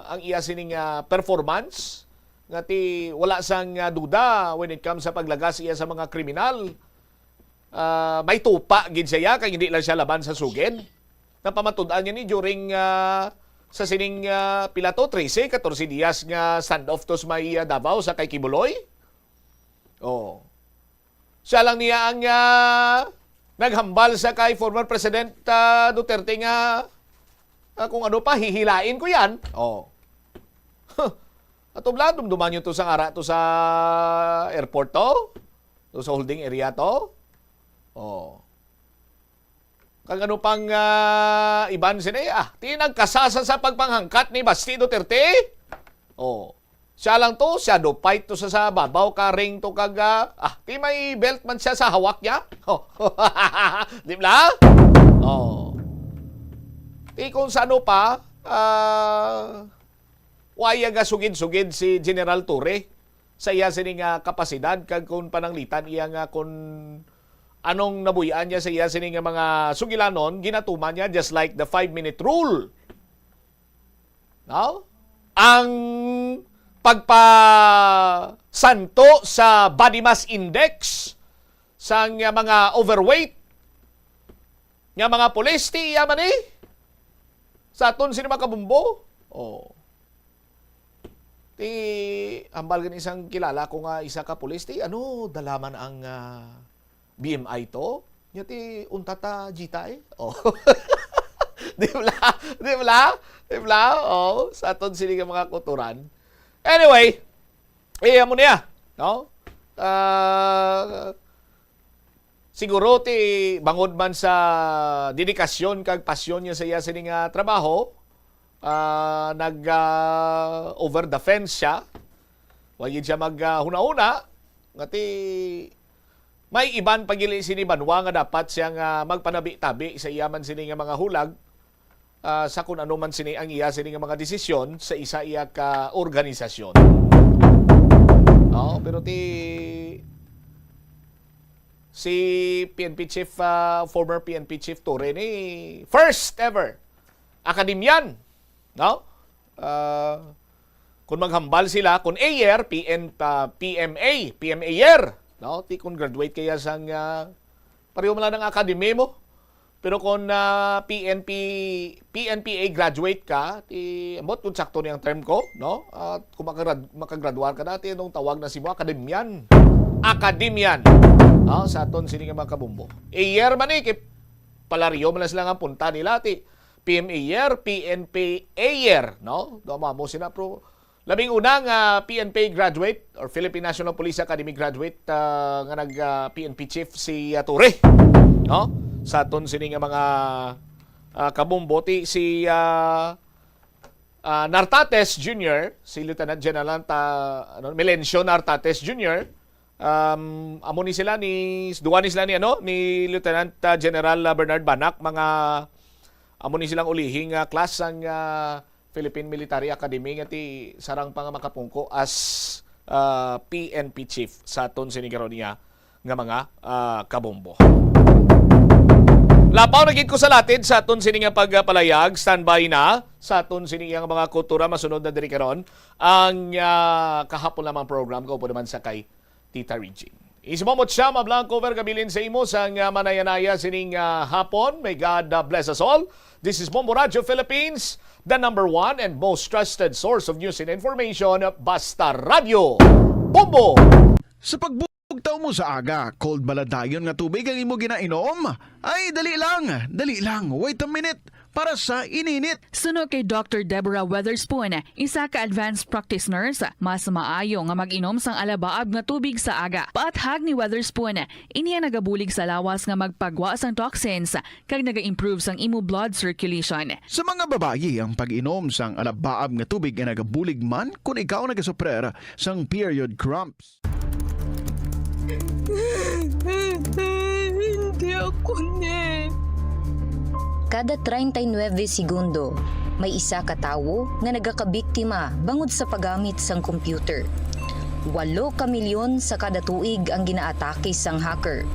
ang iya sini nga performance, nga ti wala sang, ah, duda when it comes sa paglagas iya sa mga kriminal. ah, may tupa gid siya, kay hindi lang siya laban sa sugid. Napamatud-an niya ni during, ah, sa sining, ah, pila to, trese, katorse dias nga standoff to sa may, ah, Davao, sa kay Quiboloy. Oh. Siya lang niya ang, ah, naghambal sa kay former President, ah, Duterte nga, ah, kung ano pa, hihilain ko yan. Oh. Ato bala, dumduman nyo to sa ngara to sa airport to? To sa holding area to? Oh. Kag ano pang, ah, iban sini? Ah, ti nagkasasa sa pagpanghangkat ni Basti Duterte? Oh. Siya lang to, siya do fight to sa, sa babaw ka ring to kag, ah, ah, ti may belt man siya sa hawak niya? Oh. Di ba? Oh. Ti kung sa ano pa, ah, waya ga sugid-sugid si General Torre sa iya sini nga kapasidad kag kung pananglitan iya nga kung anong nabuy-an niya sa iya sini nga mga sugilanon, ginatuman niya just like the five-minute rule. No? Ang pagpasanto sa body mass index sang mga overweight nga mga pulis, ti iya man ni sa aton sini mga kabumbo. Oh. Ti hambal gani sang kilala ko nga isa ka pulis, ti ano, dala man ang, ah, B M I to? Nya ti unta ta jita eh. Oh. Di bala? Di bala? Di bala? Oh, sa aton sini nga mga kuturan. Anyway, eh, amo niya, no? Ah, siguro ti bangod man sa dedikasyon kag pasyon niya sa iya sini nga trabaho, ah, nag, ah, over the fence siya. Wa gid siya mag, ah, hunahuna nga ti may iban pagili sini banwa nga dapat siya nga magpanabi-tabi sa iya man sini nga mga hulag, ah, sa kun ano man sini ang iya sini nga mga desisyon sa isa iya ka organisasyon. Oh, pero ti si P N P chief, ah, former P N P chief Torre ni first ever academician, no? Ah, kung maghambal sila, kung ayer, P N, ah, P M A, P M ayer, no? Ti kung graduate kaya sang, ah, pareho man lang ng academy mo. Pero kung, ah, P N P, P N P A graduate ka, ti, ambot kung sakto ni ang term ko, no? At kung makagrad-, makagraduar ka na, ti, anong tawag na si mo? Academician. Academician. Ah, sa aton, sini nga mga kabumbo. Ayer man eh, kay pareho man lang sila nga punta nila, ti, P M ayer, P N P ayer, no? Do mo sina, pero labing una nga P N P graduate or Philippine National Police Academy graduate, ah, nga nag, ah, P N P chief si, ah, Torre, no? Sa aton sini nga mga, ah, kabumbo, ti si, ah, ah, Nartates Junior, si Lieutenant General ta-, ano, Melencio Nartates Junior, um, amo ni sila ni, duwa ni sila ni, ano, ni Lieutenant, ah, General, ah, Bernard Banac, mga amo ni silang ulihing, ah, class sang, ah, Philippine Military Academy nga ti sarang pa nga makapungko as, ah, P N P chief sa aton sini karon niya nga mga, ah, kabombo. Lapaw na gid ko sa latid sa aton sini nga pagpalayag. Standby na sa aton sini nga mga kultura. Masunod na diri karon ang, ah, kahapon lamang program ko po naman sa kay Tita Regine. Isi mo mo siya, mablang cover kabilin sa imo sang, ah, manaya-naya sining, ah, hapon. May God, ah, bless us all. This is Bombo Radio Philippines, the number one and most trusted source of news and information, Basta Radyo. Bombo! Sa pagbugtaw mo sa aga, cold bala dayon nga tubig ang imo ginainom? Ay, dali lang, dali lang, wait a minute, para sa ininit. Suno kay Doctor Deborah Weatherspoon, isa ka advanced practice nurse, mas maayo nga mag-inom sang alabaab nga tubig sa aga. Paathag ni Weatherspoon, ini ang nagabulig sa lawas nga magpagwa sang toxins kag naga-improve sang imo blood circulation. Sa mga babayi, ang pag-inom sang alabaab nga tubig ay nagabulig man kon ikaw nagasuprer sang period cramps. Hindi ako ni. Kada treinta y nueve segundo, may isa ka tawo nga nagakabiktima bangod sa paggamit sang computer. Walo ka milyon sa kada tuig ang ginaatake sang hacker.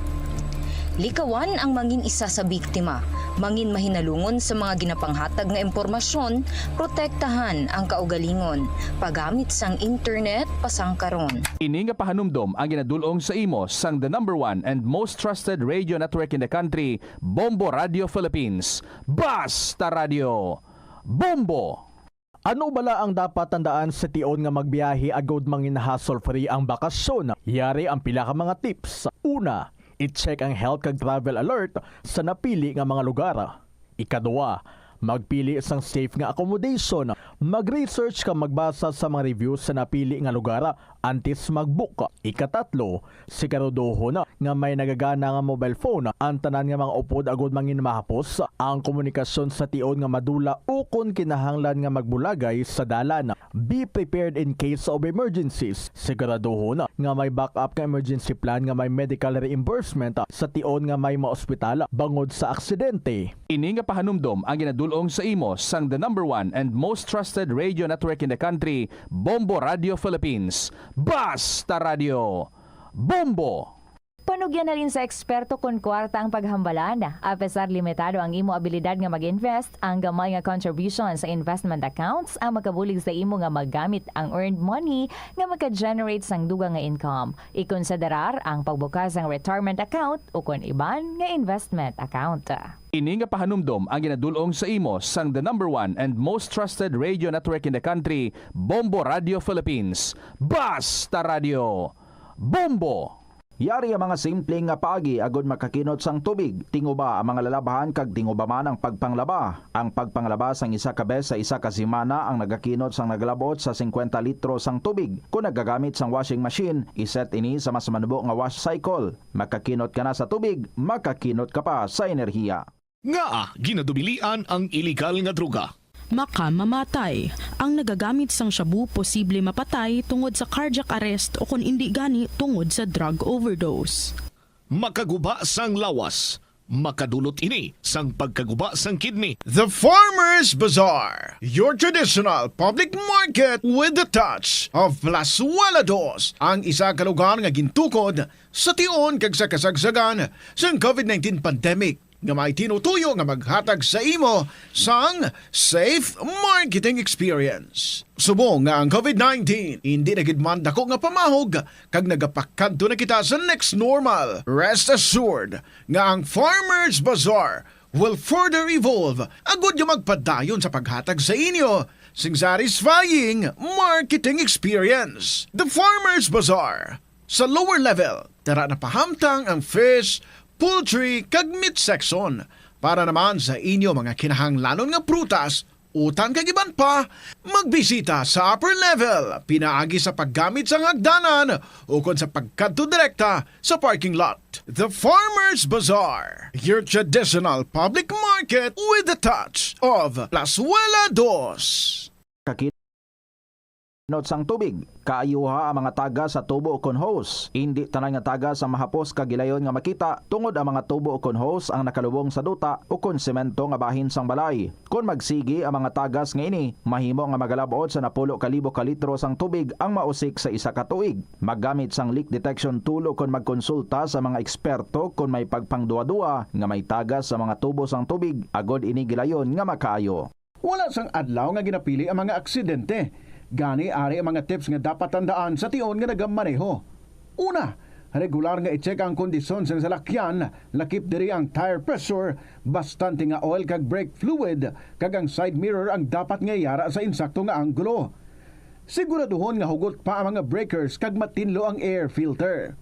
Likawan ang mangin isa sa biktima, Mangin mahinalungon sa mga ginapanghatag nga impormasyon, protektahan ang kaugalingon, paggamit sang internet pasangkaron. Ini nga pahanumdom ang ginadul-ong sa imo sang the number one and most trusted radio network in the country, Bombo Radio Philippines. Basta Radio! Bombo! Ano bala ang dapat tandaan sa tion nga magbiyahe agud mangin hassle-free ang bakasyon? Yari ang pila ka mga tips. Una, i-check ang health kag travel alert sa napili nga mga lugar. Ikaduha, magpili sang safe nga accommodation. Mag-research kag magbasa sa mga reviews sa napili nga lugar antes mag-book. Ikatatlo, siguraduhon nga may nagagana nga mobile phone ang tanan nga mga upod agud mangin mahapos ang komunikasyon sa tion nga madula ukon kinahanglan nga magbulagay sa dalan. Be prepared in case of emergencies. Siguraduhon nga may backup nga emergency plan nga may medical reimbursement sa tion nga may maospital bangod sa aksidente. Ini nga pahanumdom ang ginadul-ong sa imo sang the number one and most trusted radio network in the country, Bombo Radio Philippines. Basta Radio! Bombo! Panugyan halin sa eksperto kon kwarta ang paghambalan. Apesar limitado ang imo abilidad nga mag-invest, ang gamay nga contribution sa investment accounts ang makabulig sa imo nga magamit ang earned money nga maka-generate sang dugang nga income. Ikonsiderar ang pagbukas sang retirement account ukon iban nga investment account. Ini nga pahanumdom ang ginadul-ong sa imo sang the number one and most trusted radio network in the country, Bombo Radio Philippines. Basta Radio! Bombo! Yari ang mga simple nga paagi agud makakinot sang tubig. Tinguba ang mga lalabhan kag tinguba man ang pagpanglaba. Ang pagpanglaba sang isa ka bes sa isa ka semana ang nagakinot sang nagalabot sa singkwenta litro sang tubig. Kon nagagamit sang washing machine, iset ini sa mas manubo nga wash cycle. Makakinot ka na sa tubig, makakinot ka pa sa enerhiya. Ngaa ginadubilian ang iligal nga droga? Makamamatay. Ang nagagamit sang shabu posible mapatay tungod sa cardiac arrest o kon indi gani tungod sa drug overdose. Makaguba sang lawas. Makadulot ini sang pagkaguba sang kidney. The Farmers Bazaar, your traditional public market with the touch of Plazuela Dos, ang isa ka lugar nga gintukod sa tion kag sa kasagsagan sang covid nineteen pandemic, nga may tinutuyo nga maghatag sa imo sang safe marketing experience. Subong nga ang covid nineteen indi na gid man dako nga pamahog kag nagapakadto na kita sa next normal, rest assured nga ang Farmers Bazaar will further evolve agud nga magpadayon sa paghatag sa inyo sing satisfying marketing experience. The Farmers Bazaar, sa lower level, tara na pahamtang ang fish, poultry, kag meat section. Para naman sa inyo mga kinahanglanon nga prutas, utan kag iban pa, magbisita sa upper level pinaagi sa paggamit sang hagdanan ukon sa pagkadto direkta sa parking lot. The Farmers Bazaar, your traditional public market with the touch of Plazuela Dos. Kakinot sang tubig. Kaayuha ang mga tagas sa tubo ukon hose. Indi tanan nga tagas ang mahapos kag gilayon nga makita, tungod ang mga tubo ukon hose ang nakalubong sa duta ukon semento nga bahin sang balay. Kon magsigi ang mga tagas nga ini, mahimo nga magalab-ot sa napulo ka libo ka litro sang tubig ang mausik sa isa ka tuig. Maggamit sang leak detection tool ukon magkonsulta sa mga eksperto kon may pagpangduwa-duwa nga may tagas sa mga tubo sang tubig, agod ini gilayon nga makaayo. Wala sang adlaw nga ginapili ang mga aksidente. Gani, ari ang mga tips nga dapat tandaan sa tion nga nagamaneho. Una, regular nga i-check ang kondisyon sang salakyan, lakip diri ang tire pressure, bastante nga oil kag brake fluid, kag ang side mirror ang dapat nga yara sa insakto nga anggulo. Siguraduhon nga hugot pa ang mga breakers kag matinlo ang air filter.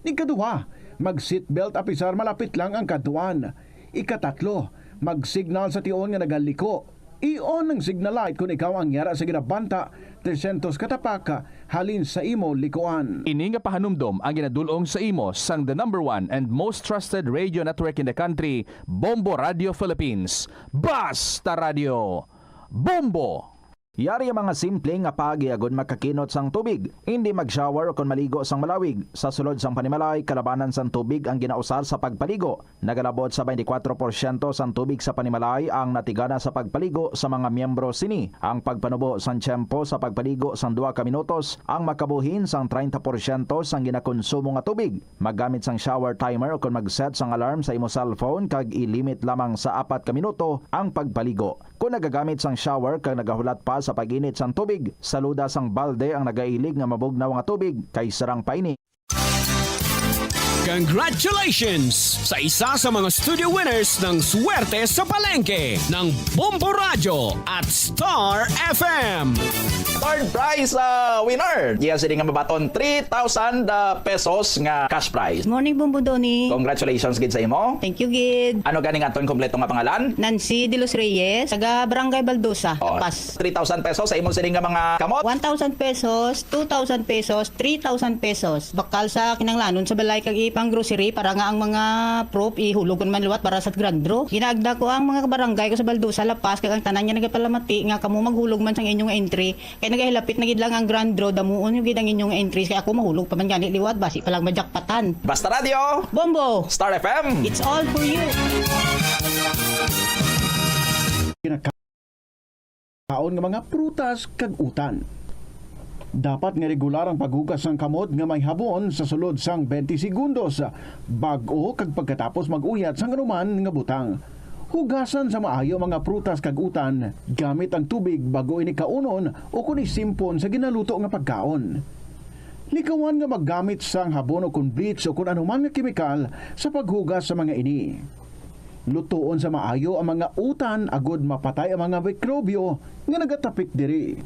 Ikaduha, mag-seatbelt apisar malapit lang ang kadtuan. Ikatatlo, mag-signal sa tion nga nagaliko. I-on ang signal light kon ikaw ang yara sa ginabanta trescientos ka tapak halin sa imo likuan. Ini nga pahanumdom ang ginadul-ong sa imo sang the number one and most trusted radio network in the country, Bombo Radio Philippines. Basta Radio! Bombo! Yari ang mga simple nga paagi agod makakinot sang tubig. Indi mag-shower kon maligo sang malawig. Sa sulod sang panimalay, kalabanan sang tubig ang ginausar sa pagpaligo. Nagalabot sa twenty-four porsyento sang tubig sa panimalay ang natigana sa pagpaligo sa mga miyembro sini. Ang pagpanubo sang tiyempo sa pagpaligo sang duha ka minutos ang makabuhin sang treinta porsyento sang ginakonsumo nga tubig. Maggamit sang shower timer ukon mag-set sang alarm sa imo cellphone kag i-limit lamang sa apat ka minuto ang pagpaligo. Kon nagagamit sang shower kag nagahulat pa sa pag-init sang tubig, saluda sang balde ang nagailig nga mabugnaw nga tubig kay sarang pa ini. Congratulations sa isa sa mga studio winners ng Swerte sa Palengke ng Bombo Radyo at Star F M. Third prize uh, winner. Iya sini nga mabaton three thousand uh, pesos nga cash prize. Morning, Bombo Donny. Congratulations gid sa imo. Thank you, gid. Ano ganing aton kompleto nga pangalan? Nancy de los Reyes, taga Barangay Baldosa, Oh, Pas. three thousand pesos sa imo sini nga mga kamot. One thousand pesos, two thousand pesos, three thousand pesos. Bakal sa kinanglanon sa balay kag ipang grocery para nga ang mga prop ihulog ko naman liwat para sa grand draw. Ginaagda ko ang mga kabarangay ko sa Baldosa, La Paz, kag ang tanan nga nagapalamati nga kamo maghulog man sang inyong entry. Kay nagahilapit na gid lang ang grand draw, damuon nyo gid ang inyong entries kay ako mahulog pa man gani liwat, basi pa lang majakpatan. Basta Radio, Bombo! Star F M. It's all for you! Kaon nga mga prutas kag utan. Dapat nga regular ang paghugas sang kamot nga may habon sa sulod sang twenty segundos bag-o kag pagkatapos mag-uyat sang anuman nga butang. Hugasan sa maayo ang mga prutas kag utan gamit ang tubig bag-o ini kaunon o kon isimpon sa ginaluto nga pagkaon. Likawan nga maggamit sang habon o kon bleach o kon anuman nga kemikal sa paghugas sa mga ini. Lutoon sa maayo ang mga utan agod mapatay ang mga mikrobyo nga nagatapik diri.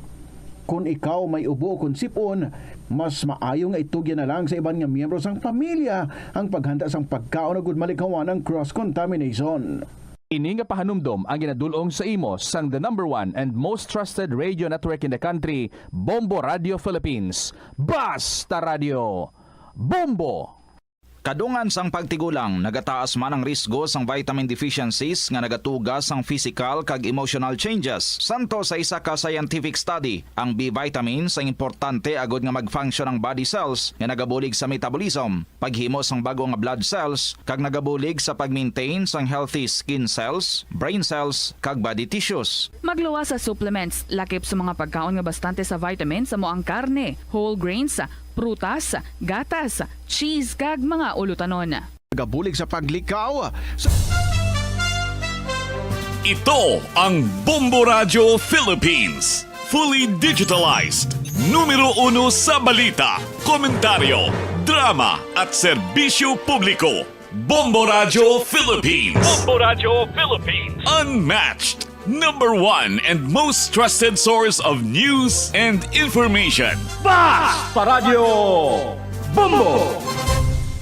Kon ikaw may ubo kon sip-on, mas maayo nga itugyan na lang sa iban nga miyembro sang pamilya ang paghanda sang pagkaon agud malikawan ang cross-contamination. Ini nga pahanumdom ang ginadul-ong sa imo sang the number one and most trusted radio network in the country, Bombo Radio Philippines. Basta Radio! Bombo! Kadungan sang pagtigulang, nagataas man ang risgo sang vitamin deficiencies nga nagatuga sang physical kag emotional changes. Santo sa isa ka scientific study, ang B vitamins ang importante agod nga mag-function ang body cells nga nagabulig sa metabolism, paghimo sang bag-o nga blood cells, kag nagabulig sa pag-maintain sang healthy skin cells, brain cells, kag body tissues. Magluwas sa supplements, lakip sa mga pagkaon nga bastante sa vitamins amo ang karne, whole grains, prutas, gatas, cheese kag mga ulutanon. Nagabulig sa paglikaw sa Ito ang Bombo Radyo Philippines. Fully digitalized. Numero uno sa balita, komentaryo, drama at serbisyo publiko. Bombo Radyo Philippines. Bombo Radyo Philippines. Unmatched. Number one and most trusted source of news and information. Basta Radyo Bombo!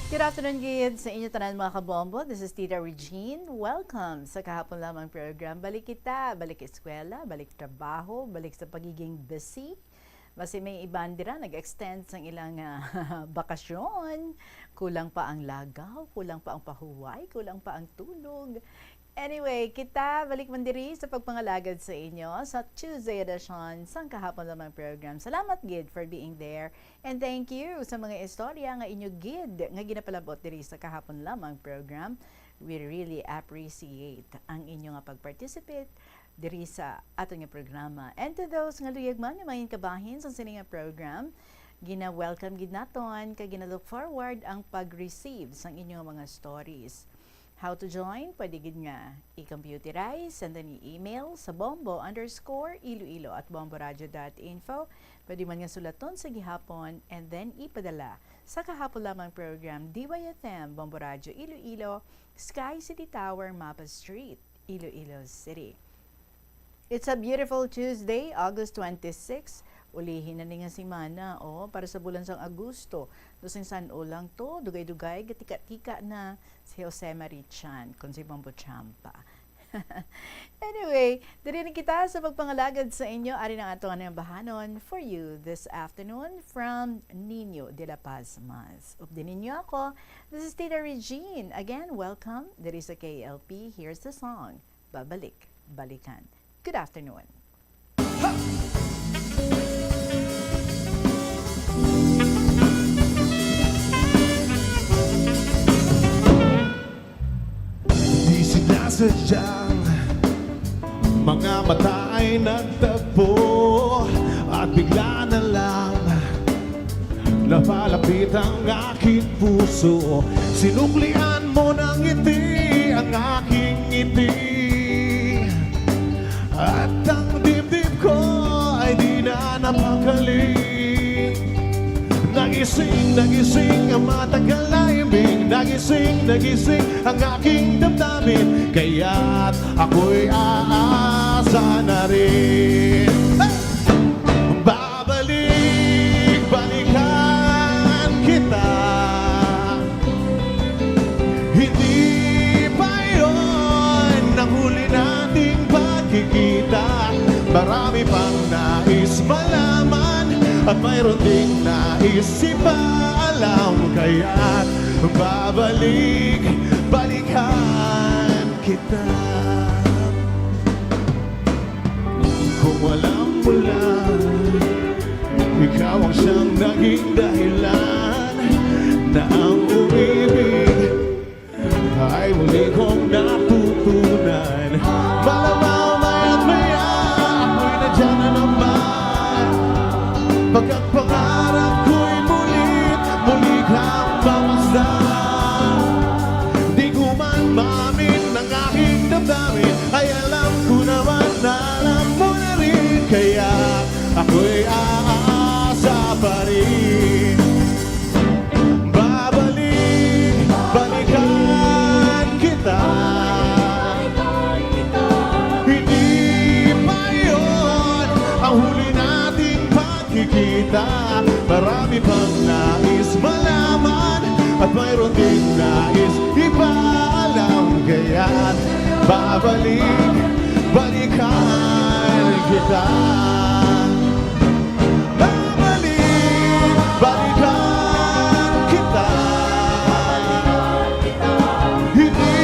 Good afternoon gid sa inyo tanan, mga kabombo. This is Tita Regine. Welcome sa Kahapon Lamang program. Balik kita, balik eskwela, balik trabaho, balik sa pagiging busy. Basi may iban dira nag-extend sang ilang ah, bakasyon. Kulang pa ang lagaw, kulang pa ang pahuway, kulang pa ang tulog. Anyway, kita balik man diri sa pagpangalagad sa inyo sa Tuesday edition sang Kahapon Lamang program. Salamat gid for being there. And thank you sa mga istorya nga inyo gid nga ginapalabot diri sa Kahapon Lamang program. We really appreciate ang inyo nga pag-participate diri sa aton nga programa. And to those nga luyag man nga mangin kabahin sa sini nga program, gina-welcome gid naton kag gina-look forward ang pag-receive sang inyo mga stories. How to join? Pwede gid nga i-computerize and then i-email sa bombo underscore iloilo at bomboradio dot info. Pwede man nga sulaton sa gihapon and then ipadala sa Kahapon Lamang program, D Y F M, Bombo Radyo Iloilo, Sky City Tower, Mapa Street, Iloilo City. It's a beautiful Tuesday, August twenty-six. Ulihi na ni nga semana, oh, para sa bulan sang Agosto. Daw sing san-o lang to, dugay-dugay, gatika-tika na si Jose Marie Chan, kon si Bombo Champa. Anyway, diri na kita sa pagpangalagad sa inyo. Ari na ato nga bahanon for you this afternoon from Nino de la Paz Mas. Updi ninyo ako, this is Tita Regine. Again, welcome diri sa K L P. Here's the song, Babalik, Balikan. Good afternoon. Sadyang mga mata ay nagtagpo at bigla na lang napalapit ang aking puso. Sinuklian mo ng ngiti ang aking ngiti at ang dibdib ko ay di na napakali. Nagising, nagising ang matagal na himbing. Nagising, nagising ang aking damdamin. Kaya't ako'y aasa na rin. Hey! Babalik, balikan kita. Hindi pa yon ang huli nating pagkikita. Marami pang nais malaman at mayroon ding nais ipaalam. Kaya't babalik, balikan kita. Kung alam mo lang, ikaw ang siyang naging dahilan na ang umibig ay muli kong natutunan. Malamang maya't maya, ako'y nandiyan na naman. Pagkat pangarap ko'y muli't muli kang mamasdan. Di ko man maamin ang aking damdamin, ay alam ko naman na alam mo na rin. Kaya ako'y aasa pa rin. Babalik, balikan kita. Hindi pa yon ang huli nating pagkikita. Marami pang nais malaman at mayroon ding nais ipaalam. Kaya't babalik, balikan kita. Babalik, balikan kita. Hindi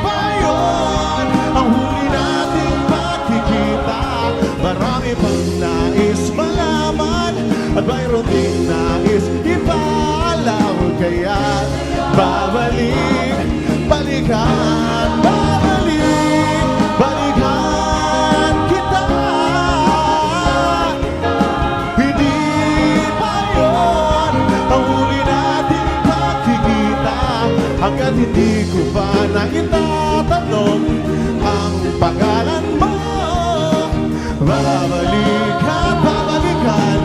pa yon ang huli nating pagkikita. Marami pang nais malaman at mayroon ding nais ipaalam. Kaya babalik, balikan, babalik, balikan kita. Hindi pa yon ang huli nating pagkikita, hanggat hindi ko pa na itatanong ang pangalan mo. Babalik at babalikan,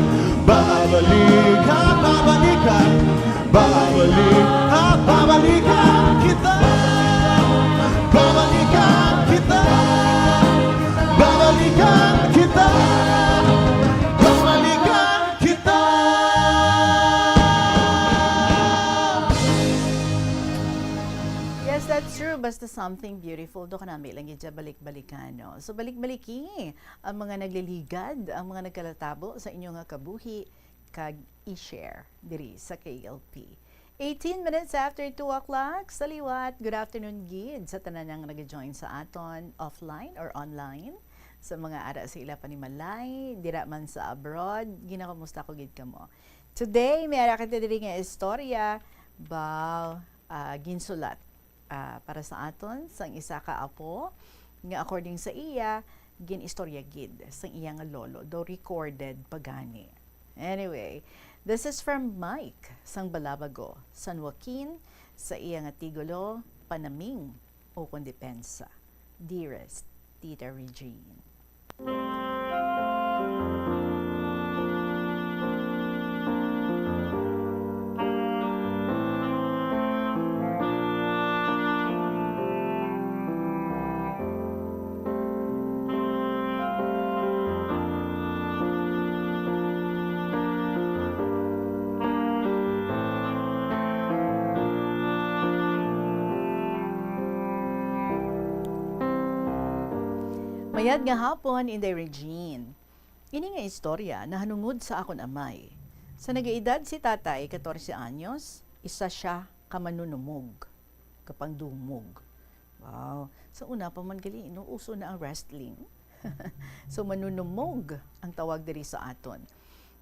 babalik at babalikan, babalik at babalikan kita. Babalikan kita. Babalikan kita. Babalikan kita. Yes, that's true. Basta something beautiful, do kanami lang gid siya balik-balikan, no? So, balik-baliki ang mga nagliligad, ang mga nagkalatabo sa inyo nga kabuhi, kag i-share diri sa K L P. Eighteen minutes after two o'clock sa liwat. Good afternoon gid sa tanan nga nag-join sa aton offline or online. Sa mga ara sa ila panimalay, dira man sa abroad, ginakamusta ko gid kamo. Today, may ara kita diri nga istorya, ba, ah, ginsulat, ah, para sa aton sang isa ka apo nga, according sa iya, gin-istorya gid sang iya nga lolo, daw recorded pa gani. Anyway, this is from Mike sang Balabago, San Joaquin, sa iya nga titulo, Panaming ukon Depensa. Dearest Tita Regine. Mayad nga hapon, Inday Regine. Ini nga istorya nahanungod sa akon amay. Sa nagaedad si tatay, katorse anyos, isa siya ka manunumog, kapangdumog. Wow. Sa una pa man gali, no, uso na ang wrestling. So, manunumog ang tawag diri sa aton.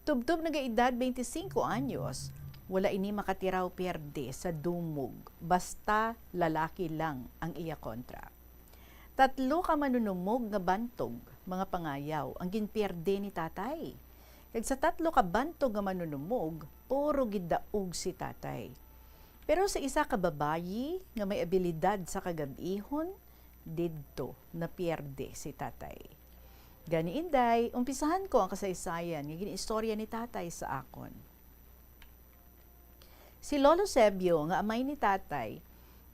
Tubtob nagaedad twenty-cinco anyos, wala ini makatiraw pierde sa dumog, basta lalaki lang ang iya kontra. Tatlo ka manunumog nga bantog, mga pangayaw, ang ginpierde ni Tatay. Kag sa tatlo ka bantog nga manunumog, puro gidaog si Tatay. Pero sa isa ka babayi nga may abilidad sa kagab-ihon, didto napierde si Tatay. Gani, Inday, umpisahan ko ang kasaysayan nga gin-istorya ni Tatay sa akon. Si Lolo Sebio, nga amay ni Tatay,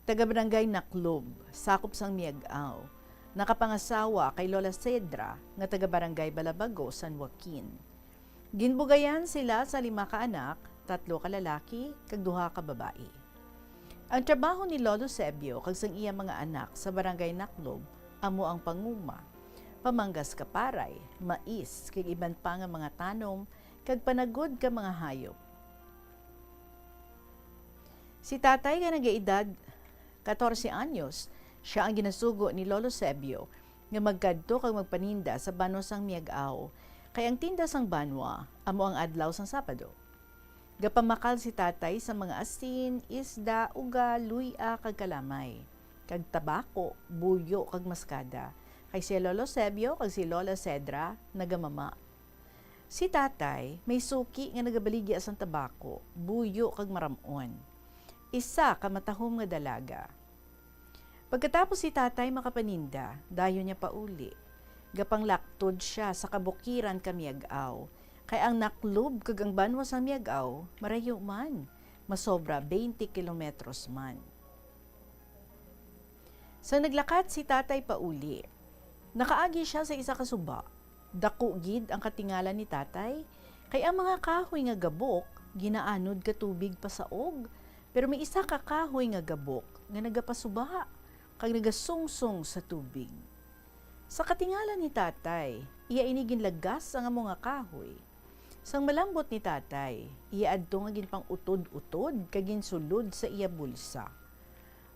taga Barangay Naklob, sakop sang Miag-ao, nakapangasawa kay Lola Cedra, nga taga Barangay Balabago, San Joaquin. Ginbugayan sila sa lima ka anak, tatlo ka lalaki kag duha ka babayi. Ang trabaho ni Lolo Sebio kag sang iya mga anak sa Barangay Naklob amo ang panguma, pamanggas kaparay, mais, kag iban pa nga mga tanom, kag panagod ka mga hayop. Si Tatay nga nagaedad katorse anyos, sia ang ginasugo ni Lolo Sebio nga magkadto kag magpaninda sa banwa sang Miag-ao, kay ang tinda sang banwa amo ang adlaw sang Sabado. Gapamakal si Tatay sa mga asin, isda, uga, luy-a, kag kalamay, kag tabako, buyo, kag maskada, kay si Lolo Sebio kag si Lola Cedra nagamama. Si Tatay may suki nga nagabaligya sang tabako, buyo, kag maram-on. Isa ka matahom nga dalaga. Pagkatapos si Tatay makapaninda, dayon niya pauli. Gapanglaktud sia sa kabukiran ka Miag-ao, kay ang Naklob kag ang banwa sang Miag-ao marayo man, masobra twenty kilometros man. Sang naglakat si Tatay pauli, nakaagi sia sa isa ka suba. Daku gid ang katingala ni Tatay, kay ang mga kahoy nga gabok ginaanod ka tubig pasaog, pero may isa ka kahoy nga gabok nga nagapasuba kag nagasungsong sa tubig. Sa katingala ni Tatay, iya ini ginlagas ang amo nga kahoy. Sang malambot ni Tatay, iya adto nga ginpang-utod-utod kag ginsulod sa iya bulsa.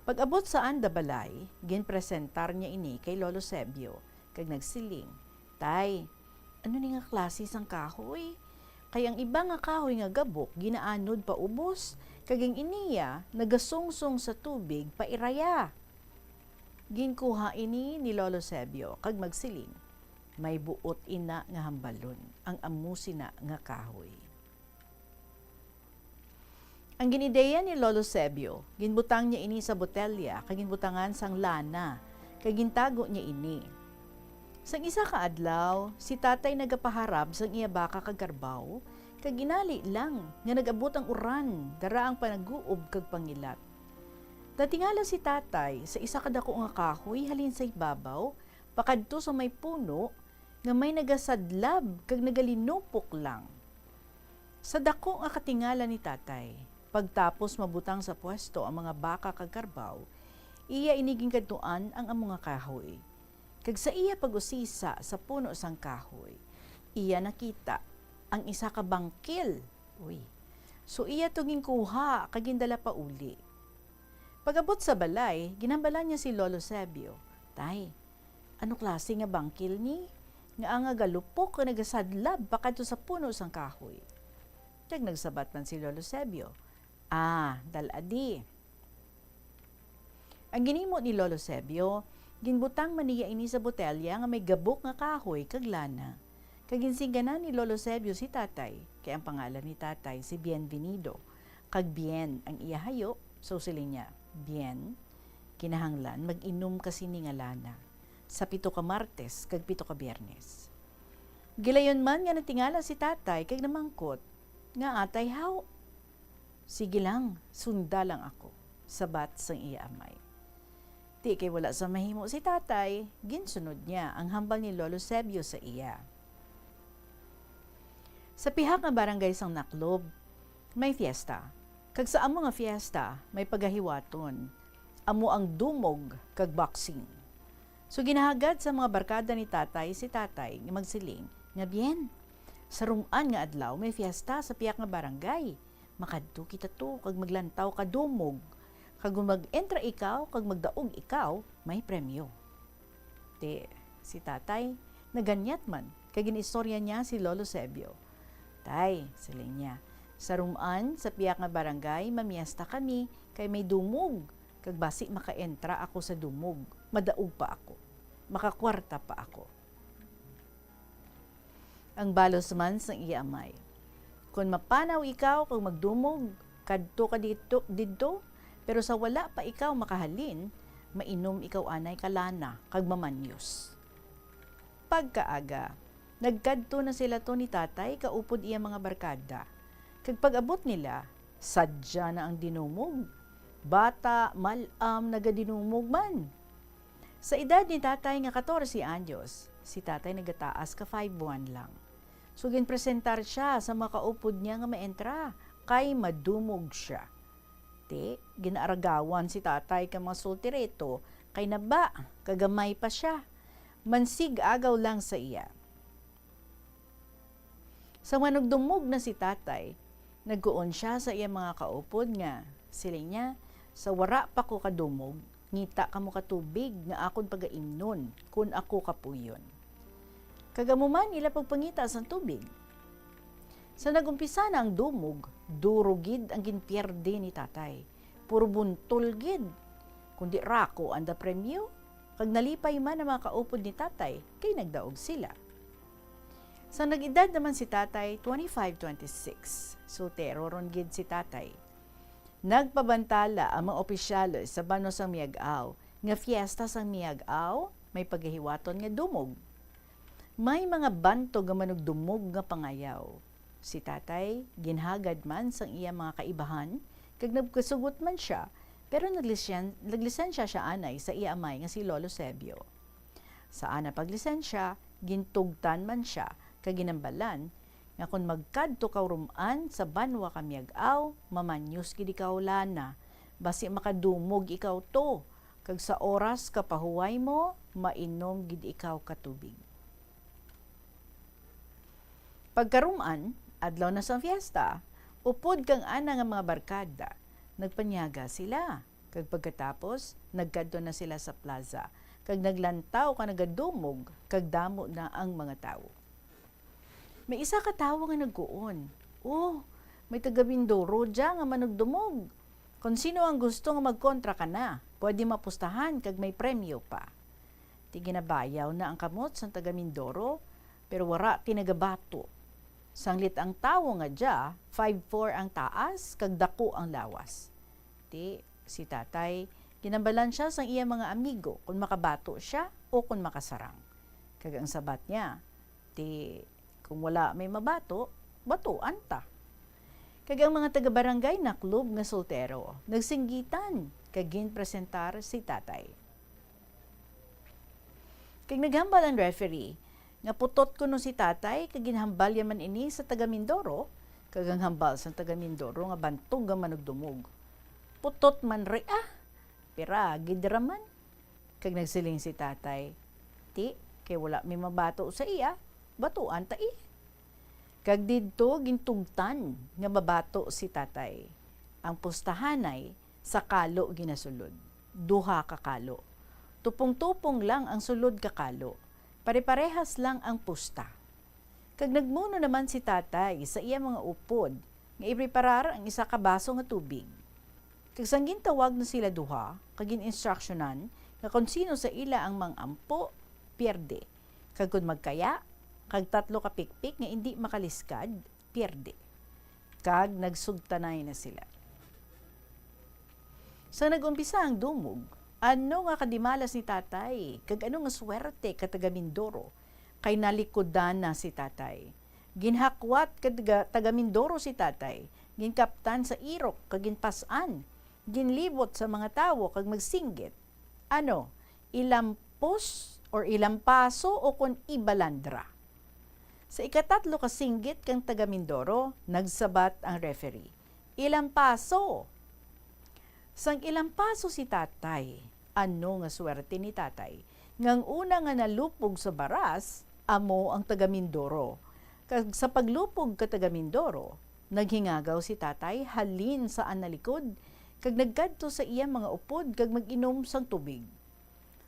Pag-abot sa anda balay, ginpresentar niya ini kay Lolo Sebio, kag nagsiling, "Tay, ano ni nga klase sang kahoy? Kay ang iba nga kahoy nga gabok ginaanod paubos, kag ang iniya nagasungsong sa tubig pairaya." Ginkuha ini ni Lolo Sebio kag magsiling, "May buot ina nga hambalon ang amo sina nga kahoy." Ang gin-ideya ni Lolo Sebio, ginbutang niya ini sa botelya kag ginbutangan sang lana, kag gintago niya ini. Sang isa ka adlaw, si Tatay nagapaharab sang iya baka kag karbaw, kag ginali lang nga nag-abot ang uran, dara ang panaguob kag pangilat. Natingala si Tatay sa isa ka dako nga kahoy halin sa ibabaw pakadto sa may puno nga may nagasadlab kag nagalinupok lang. Sa dako nga katingala ni Tatay, pagtapos mabutang sa pwesto ang mga baka kag karbaw, iya ini ginkadtuan ang amo nga kahoy. Kag sa iya pag-usisa sa puno sang kahoy, iya nakita ang isa ka bangkil. Uy. So iya to ginkuha kag gindala pauli. Pag-abot sa balay, ginhambalan niya si Lolo Sebio, "Tay, ano klase nga bangkil ni nga ang nagalupok nga nagasadlab pakadto sa puno sang kahoy?" Kag nagsabat man si Lolo Sebio, "Ah, dal-a di." Ang ginhimo ni Lolo Sebio, ginbutang man niya ini sa botelya nga may gabok nga kahoy kag lana. Kag ginsingganan ni Lolo Sebio si Tatay, kay ang pangalan ni Tatay si Bienvenido, kag Bien ang iya hayo, so siling niya, "Bien, kinahanglan mag-inom ka sini nga lana sa pito ka Martes kag pito ka Biyernes." Gilayon man nga natingala si Tatay kag namangkot, "Ngaa, Tay, haw?" "Sige lang, sunda lang ako," sabat sang iya amay. Ti kay wala sa mahimo si Tatay, ginsunod niya ang hambal ni Lolo Sebio sa iya. Sa pihak nga barangay sang Naklob, may fiesta. Kag sa amo nga fiesta, may pagahiwaton. Amo ang dumog kag boxing. So ginahagad sa mga barkada ni Tatay si Tatay nga magsiling nga, "Bien, sa rum-an nga adlaw may fiesta sa pihak nga barangay. Makadto kita to kag maglantaw ka dumog. Kag kung mag-entra ikaw kag magdaog ikaw, may premyo." Ti, si Tatay, naganyat man, kag gin-istorya niya si Lolo Sebio. "Tay," siling niya, "sa rum-an, sa pihak nga barangay, mamiesta kami, kay may dumog, kag basi makaentra ako sa dumog, madaog pa ako." makakwarta pa ako." Ang balos man sang iya amay, "Kon mapanaw ikaw kag magdumog kadto ka didto, didto, pero sa wala pa ikaw makahalin, mainom ikaw anay ka lana kag mamanyos." Pagkaaga, nagkadto na sila to ni tatay kaupod iya mga barkada. Kag pag-abot nila, sadya na ang dinumog. Bata, mal-am, nagadinumog man. Sa edad ni tatay nga katorse anyos, si tatay nagataas ka five one lang. So, ginpresentar siya sa mga kaupod niya nga maentra, kay madumog siya. Ti, ginaaragawan si tatay kang mga soltereta, kay naba, kagamay pa siya. Mansig-agaw lang sa iya. Sa manugdumog na si tatay, nagkuon siya sa iya mga kaupod nga, siling niya, "Sa wara pa ko kadumog, ngita kamo ka tubig nga akon pagaimnon kon ako kapuyon." Kag amo man ila pagpangita sang tubig. Sa nag-umpisa na ang dumog, duro gid ang ginpierde ni tatay. Puro buntol gid. Kundi rako ang da premyo, kag nalipay man ang mga kaupod ni tatay, kay nagdaog sila. Sa nag-edad naman si tatay, twenty-five, twenty-six. Soltero ron gid si tatay. Nagpabantala ang mga opisyales sa banwa sang Miag-ao nga fiesta sang Miag-ao may pagahiwaton nga dumog. May mga bantog nga manugdumog nga pangayaw. Si tatay, ginhagad man sang iya mga kaibahan, kag nagkasugot man sia, pero naglisyen-, naglisensya sia anay sa iya amay nga si Lolo Sebio. Sa ana paglisensya, gintugtan man sia, kag ginhambalan nga kon magkadto ka rum-an sa banwa ka Miag-ao, mamanyos gid ikaw lana, basi makadumog ikaw to, kag sa oras ka pahuway mo, mainom gid ikaw ka tubig. Pagkarum-an, adlaw na sang fiesta, upod kang ana nga mga barkada, nagpanyaga sila, kag pagkatapos, nagkadto na sila sa plaza, kag naglantaw ka nagadumog, kag damo na ang mga tawo. May isa ka tawo nga nagkuon, "Oh, may taga-Mindoro dya nga manugdumog. Kon sino ang gusto nga magkontra kana, pwede mapustahan kag may premyo pa." Ti ginabayaw na ang kamot sang taga-Mindoro, pero wara ti nagabato. Sanglit ang tawo nga dya, five four ang taas kag daku ang lawas. Ti si tatay, ginhambalan sia sang iya mga amigo kon makabato sia o kon makasarang. Kag ang sabat niya, ti, "Kung wala may mabato, batuan ta." Kag ang mga taga-barangay naklob nga soltero nagsinggitan kag ginpresentar si tatay. Kag naghambal ang referee nga putot kuno si tatay, kag ginhambal niya man ini sa taga-Mindoro, kag ang hambal sang taga-Mindoro nga bantog ang manugdumog. "Putot man ria, pira gid ra man." Kag nagsiling si tatay, "Ti, kay wala may mabato sa iya, batuan ta, eh." Kag didto gintugtan nga mabato si tatay. Ang pustahanay sa kalo ginasulod, duha ka kalo. Tupong-tupong lang ang sulod ka kalo, pare-parehas lang ang pusta. Kag nagmuno naman si tatay sa iya mga upod nga ipreparar ang isa ka baso nga tubig. Kag sang gintawag na sila duha, kag gin-instruksyonan nga kon sino sa ila ang mang-ampo, pierde. Kag kon magkaya, kag tatlo ka pikpik nga indi makaliskad, pierde. Kag nagsugtanay na sila. Sa nag-umpisa ang dumog, ano nga kadimalas ni tatay, kag ano nga swerte ka taga-Mindoro, kay nalikudan na si tatay. Ginhakwat ka taga, taga-Mindoro si tatay, ginkaptan sa irok, kag ginpas-an, ginlibot sa mga tawo, kag magsinggit, "Ano, ilampos or ilampaso o kon ibalandra?" Sa ikatatlo ka singgit kang taga-Mindoro, nagsabat ang referee, "Ilampaso!" Sang ilampaso si tatay, ano nga swerte ni tatay, nga ang una nga nalupog sa baras, amo ang taga-Mindoro. Kag sa paglupog ka taga-Mindoro, naghingagaw si tatay halin sa ana likod, kag nagkadto sa iya mga upod kag mag-inom sang tubig.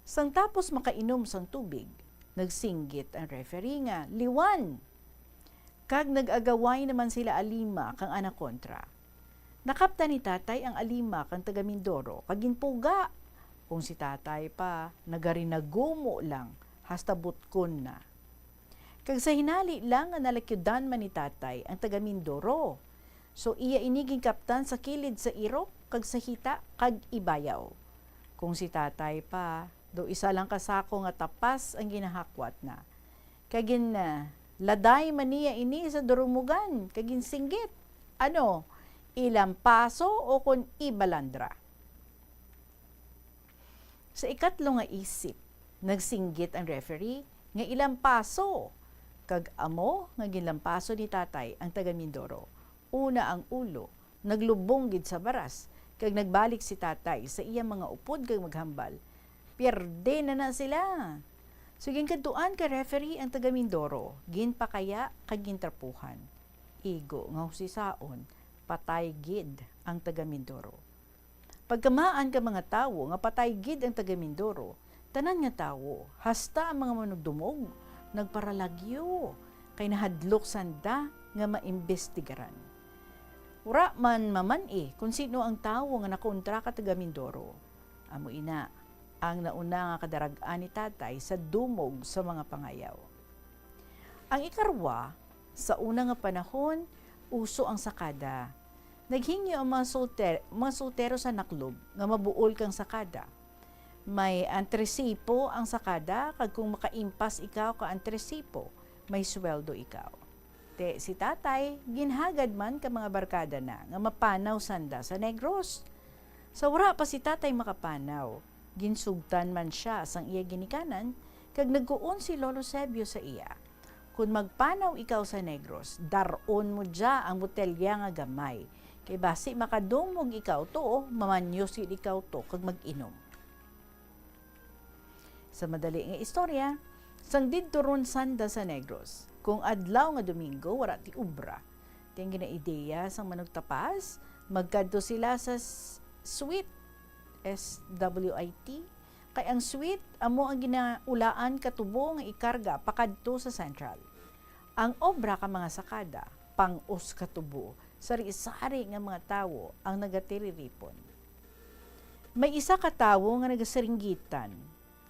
Sang tapos makainom sang tubig, nagsinggit ang referee nga, "Liwan!" Kag nag-agaway naman sila alima kang ana kontra. Nakaptan ni tatay ang alima kang taga-Mindoro kag ginpuga. Kung si tatay pa, nagarinagumo lang hasta butkon na. Kag sa hinali lang nga nalakyudan man ni tatay ang taga Mindoro. So iya ini ginkaptan sa kilid sa irok kag sa hita kag ibayaw. Kung si tatay pa, daw isa lang ka sako nga tapas ang ginahakwat na. Kag gin, ah, laday man niya ini sa durumugan kag ginsinggit. Ano, ilampaso o kon ibalandra? Sa ikatlo nga isip, nagsinggit ang referee nga ilampaso, kag amo nga ginlampaso ni tatay ang taga Mindoro. Una ang ulo, naglubong gid sa baras, kag nagbalik si tatay sa iya mga upod kag maghambal, "Pierde na na sila!" So, ginkadtuan ka referee ang taga Mindoro, ginpakaya kag gintrapuhan. Igo nga husisaon, patay gid ang taga Mindoro. Pagkamaan ka mga tawo nga patay gid ang taga Mindoro, tanan nga tawo, hasta ang mga manugdumog, nagparalagyo, kay nahadlok sanda nga maimbestigaran. Wala man maman-i kung sino ang tawo nga nakontra ka taga Mindoro. Amo ina ang nauna nga kadarag-an ni tatay sa dumog sa mga pangayaw. Ang ikarwa, sa una nga panahon, uso ang sakada. Naghingyo ang mga solter-, mga soltero sa naklob nga mabuol kang sakada. May antresipo ang sakada, kag kung makaimpas ikaw ka antresipo, may sweldo ikaw. Te, si tatay, ginhagad man ka mga barkada na nga mapanaw sanda sa Negros. Sa wara pa si tatay makapanaw, ginsugtan man sia sang iya ginikanan, kag nagkuon si Lolo Sebio sa iya, "Kon magpanaw ikaw sa Negros, dar-on mo dya ang botelya nga gamay, kay basi makadumog ikaw to, mamanyos gid ikaw to kag mag-inom." Sa madali nga istorya, sang didto ron sanda sa Negros, kung adlaw nga Domingo wala ti obra, ti ang ginaideya sang manugtapas, magkadto sila sa s-, Sweet, S W I T, kay ang Sweet amo ang ginaulaan ka tubo nga ikarga pakadto sa Central. Ang obra ka mga sakada, pang-os ka tubo, sari-sari nga mga tawo ang nagatiriripon. May isa ka tawo nga nagasaringgitan,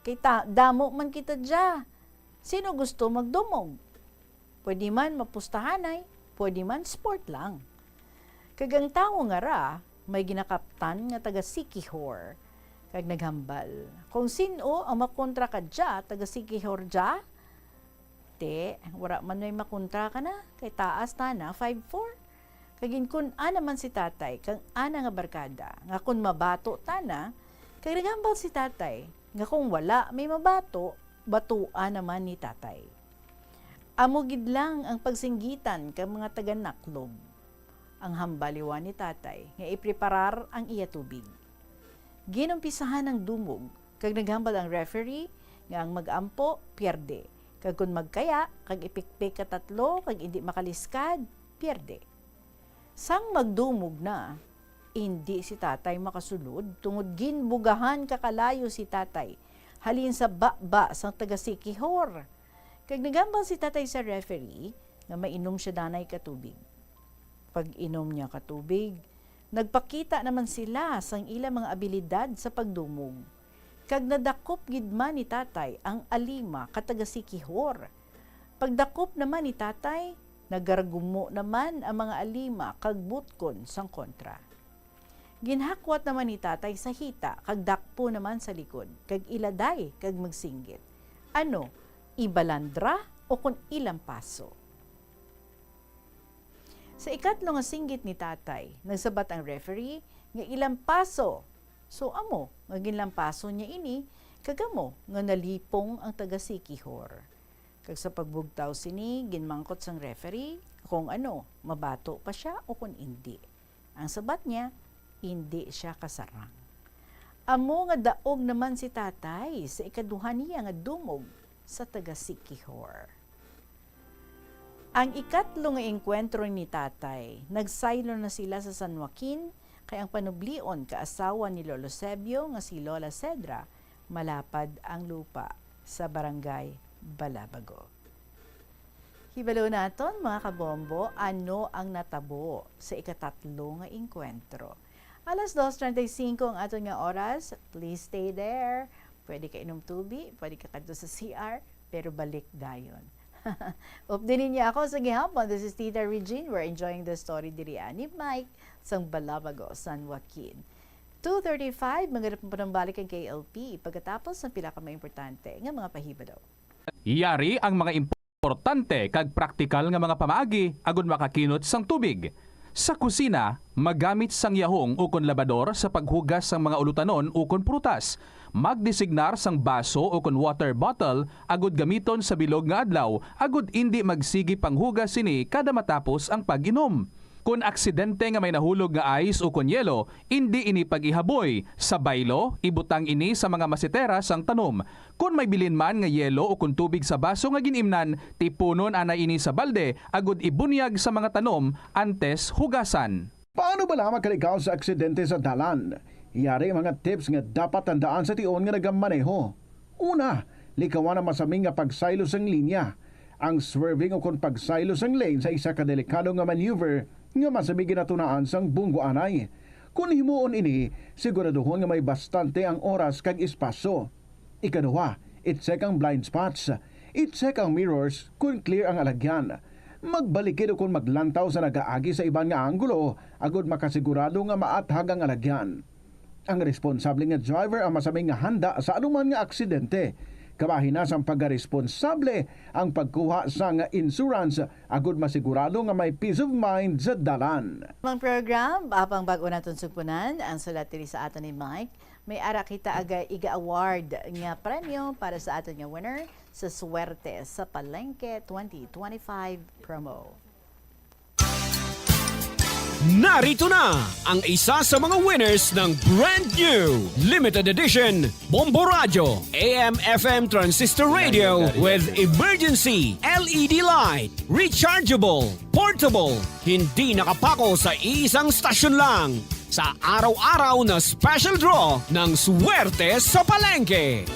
"Kay ta-, damo man kita dya. Sino gusto magdumog? Pwede man mapustahanay, pwede man sport lang." Kag ang tawo nga ra, may ginakaptan nga taga Siquijor, kag naghambal, "Kung sin-o ang makontra ka dya, taga Siquijor dya?" Te, wala man may makontra ka na, kay taas ta na, five four. Kag ginkun-a naman si tatay kang ana nga barkada, nga kon mabato ta na, kag naghambal si tatay, nga kung wala may mabato, batua naman ni tatay. Amo gid lang ang pagsinggitan kang mga taga-Naklob. Ang hambal liwat ni tatay nga ipreparar ang iya tubig. Ginumpisahan ang dumog, kag naghambal ang referee nga ang mag-ampo, pierde, kag kon magkaya kag ipikpik ka tatlo kag indi makaliskad, pierde. Sang magdumog na, indi si tatay makasulod tungod ginbugahan ka kalayo si tatay halin sa baba sang taga Siquijor. Kag naghambal si tatay sa referee nga mainom sia danay ka tubig. Pag-inom niya ka tubig, nagpakita naman sila sang ila mga abilidad sa pagdumog. Kag nadakop gid man ni tatay ang alima ka taga Siquijor. Pagdakop naman ni tatay, nagargumo naman ang mga alima kag butkon sang kontra. Ginhakwat naman ni tatay sa hita kag dakpo naman sa likod, kag iladay kag magsinggit, "Ano, ibalandra o kon ilampaso?" Sa ikatlo nga singgit ni tatay, nagsabat ang referee nga ilampaso. So amo nga ginlampaso niya ini, kag amo nga nalipong ang taga Siquijor. Kag sa pagbugtaw sini, ginmangkot sang referee kung ano, mabato pa sia o kon indi. Ang sabat niya, indi sia kasarang. Amo nga daog naman si tatay sa ikaduha niya nga dumog sa taga Siquijor. Ang ikatlo nga engkwentro ni tatay, nagsaylo na sila sa San Joaquin, kay ang panublion ka asawa ni Lolo Sebio nga si Lola Cedra, malapad ang lupa sa Barangay Balabago. Hibalo naton, mga kabombo, ano ang natabo sa ikatatlo nga engkwentro. Alas dos treinta y cinco ang aton nga oras. Please stay there. Pwede ka inom tubig, pwede ka kadto sa C R, pero balik dayon. Update ninyo ako sa gihapon. This is Tita Regine. We're enjoying the story diri ani Mike sang Balabago, San Joaquin. Two thirty-five, mga panambalik ang K L P pagkatapos ng pila ka mga importante nga mga pahibalo. Yari ang mga importante kag praktikal nga mga pamaagi agud makakinot sang tubig. Sa kusina, magamit sang yahong ukon labador sa paghugas sang mga ulutanon ukon prutas. Magdesignar sang baso ukon water bottle agud gamiton sa bilog nga adlaw agud indi magsigi panghugas sini kada matapos ang pag-inom. Kon aksidente nga may nahulog nga ice ukon yelo, indi ini pag-ihaboy. Sa baylo, ibutang ini sa mga masitera sang tanom. Kon may bilin man nga yelo ukon tubig sa baso nga gin-imnan, tipunon anay ini sa balde agud ibunyag sa mga tanom antes hugasan. Paano bala makalikaw sa aksidente sa dalan? Yari ang mga tips nga dapat tandaan sa tion nga nagamaneho. Una, likawan ang masami nga pagsaylo sang linya. Ang swerving ukon pagsaylo sang lane sa isa ka delikado nga maneuver nga masami ginatunaan sang bunggo anay. Kon himuon ini, siguraduhon nga may bastante ang oras kag espasyo. Ikaduha, i-check ang blind spots. I-check ang mirrors kon clear ang alagyan. Magbalikid ukon maglantaw sa nagaagi sa iban nga anggulo agud makasigurado nga maathag ang alagyan. Ang responsable nga driver ang masami nga handa sa anuman nga aksidente. Kabahin na sang pagkaresponsable ang pagkuha sang insurance agud masigurado nga may peace of mind sa dalan. Mga program, apang bag-o naton sugpunan ang sulat diri sa aton ni Mike, may ara kita aga iga-award nga premyo para sa aton nga winner sa Swerte sa Palengke twenty twenty-five promo. Narito na ang isa sa mga winners ng brand new limited edition Bombo Radio A M F M transistor radio with emergency L E D light, rechargeable, portable, hindi nakapako sa isang stasyon lang. Sa araw-araw na special draw ng Swerte sa Palengke.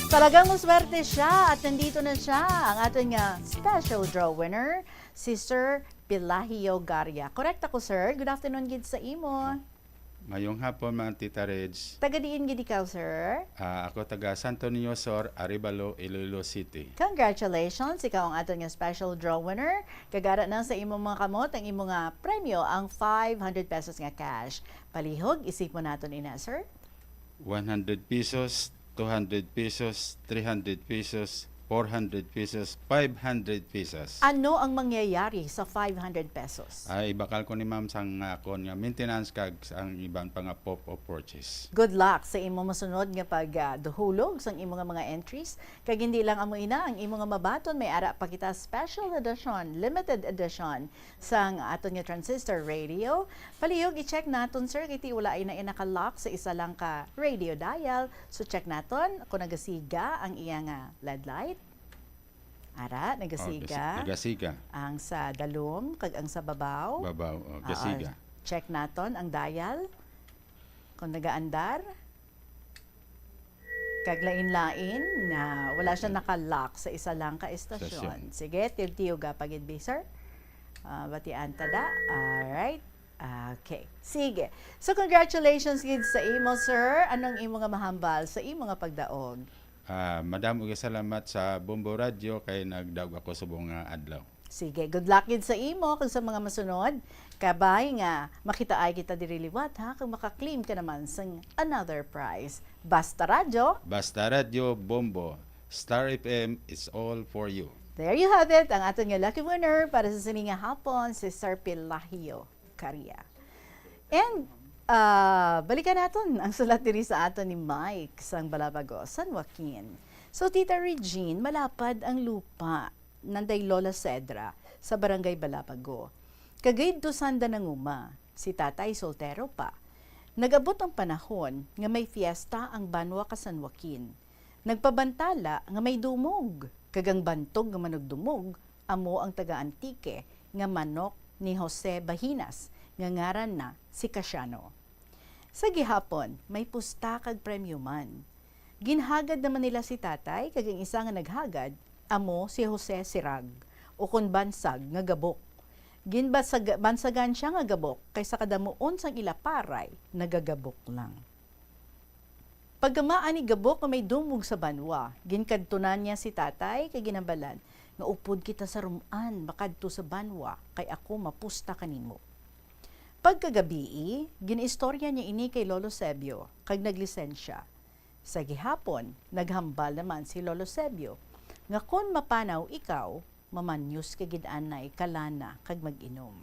Talagang maswerte siya at nandito na siya, ang aton nga special draw winner, si Sir Pelagio Garia. Correct ako, sir? Good afternoon gid sa imo. Mayong hapon, Ma'am Tita Reg. Taga diin gid ikaw, sir? Ah, ako taga Santo Niño Sur, Arevalo, Iloilo City. Congratulations! Ikaw ang aton nga special draw winner. Kag ara na sa imong mga kamot ang imo nga premyo, ang five hundred pesos nga cash. Palihog, isipon naton ina, sir. One hundred pesos, two hundred pesos, three hundred pesos, four hundred pesos, five hundred pesos. Ano ang mangyayari sa five hundred pesos? Ay, ibakal ko ni ma'am sang akon nga maintenance kag ang iban pa nga pop of purchase. Good luck sa imo masunod nga pagduhulog sang imo nga mga entries. Kag hindi lang amo ina ang imo nga mabaton, may ara pa kita special edition, limited edition sang aton nga transistor radio. Palihog, i-check naton, sir, kay ti wala ay na naka-lock sa isa lang ka radio dial. So, check naton kung nagasiga ang iya nga LED light. Ara, nagasiga. Oh, gasi-, nagasiga. Ang sa dalom kag ang sa babaw. Babaw, oh, oo, gasiga. Check naton ang dial. Kung nagaandar. Kag lain-lain na wala siya naka-lock sa isa lang ka estasyon. Estasyon. Sige, tiyog-tiyoga pa gid, bi, sir. Ah, batian ta da. Alright. Okay. Sige. So, congratulations gid sa imo, sir. Anong imo nga mahambal sa imo nga pagdaog? Ah, madam, ug salamat sa Bombo Radio kay nagdaog ako subong nga adlaw. Sige, good luck gid sa imo kag sa mga masunod. Kabay nga makitaay kita diri liwat, ha, kag maka-claim ka naman sang another prize. Basta Radyo. Basta Radyo, Bombo. Star F M, it's all for you. There you have it, ang aton nga lucky winner para sa sini nga hapon, si Sir Pelagio Garia. And, ah, balikan naton ang sulat diri sa aton ni Mike sang Balabago, San Joaquin. So, Tita Regine, malapad ang lupa nanday Lola Cedra sa Barangay Balabago. Kagid to sanda nanguma, si Tatay soltero pa. Nag-abot ang panahon nga may fiesta ang banwa ka San Joaquin. Nagpabantala nga may dumog, kag ang bantog nga manugdumog amo ang taga Antique nga manok ni Jose Bahinas nga ngaran na si Casiano. Sa gihapon, may pusta kag premyo man. Ginhagad naman nila si Tatay kag ang isa nga naghagad amo si Jose Sirag, ukon Bansag nga Gabok. Ginbasag-, bansagan sia nga gabok, kay sa kadamuon sang ila paray, nagagabok lang. Pagkamaan ni gabok nga may dumog sa banwa, ginkadtunan niya si tatay kag ginhambalan nga, "Upod kita sa rum-an makadto sa banwa, kay ako mapusta kanimo." Pagkagabii, gin-istorya niya ini kay Lolo Sebio, kag naglisensya. Sa gihapon, naghambal naman si Lolo Sebio nga kon mapanaw ikaw, mamanyos ka gid anay ka lana kag mag-inom.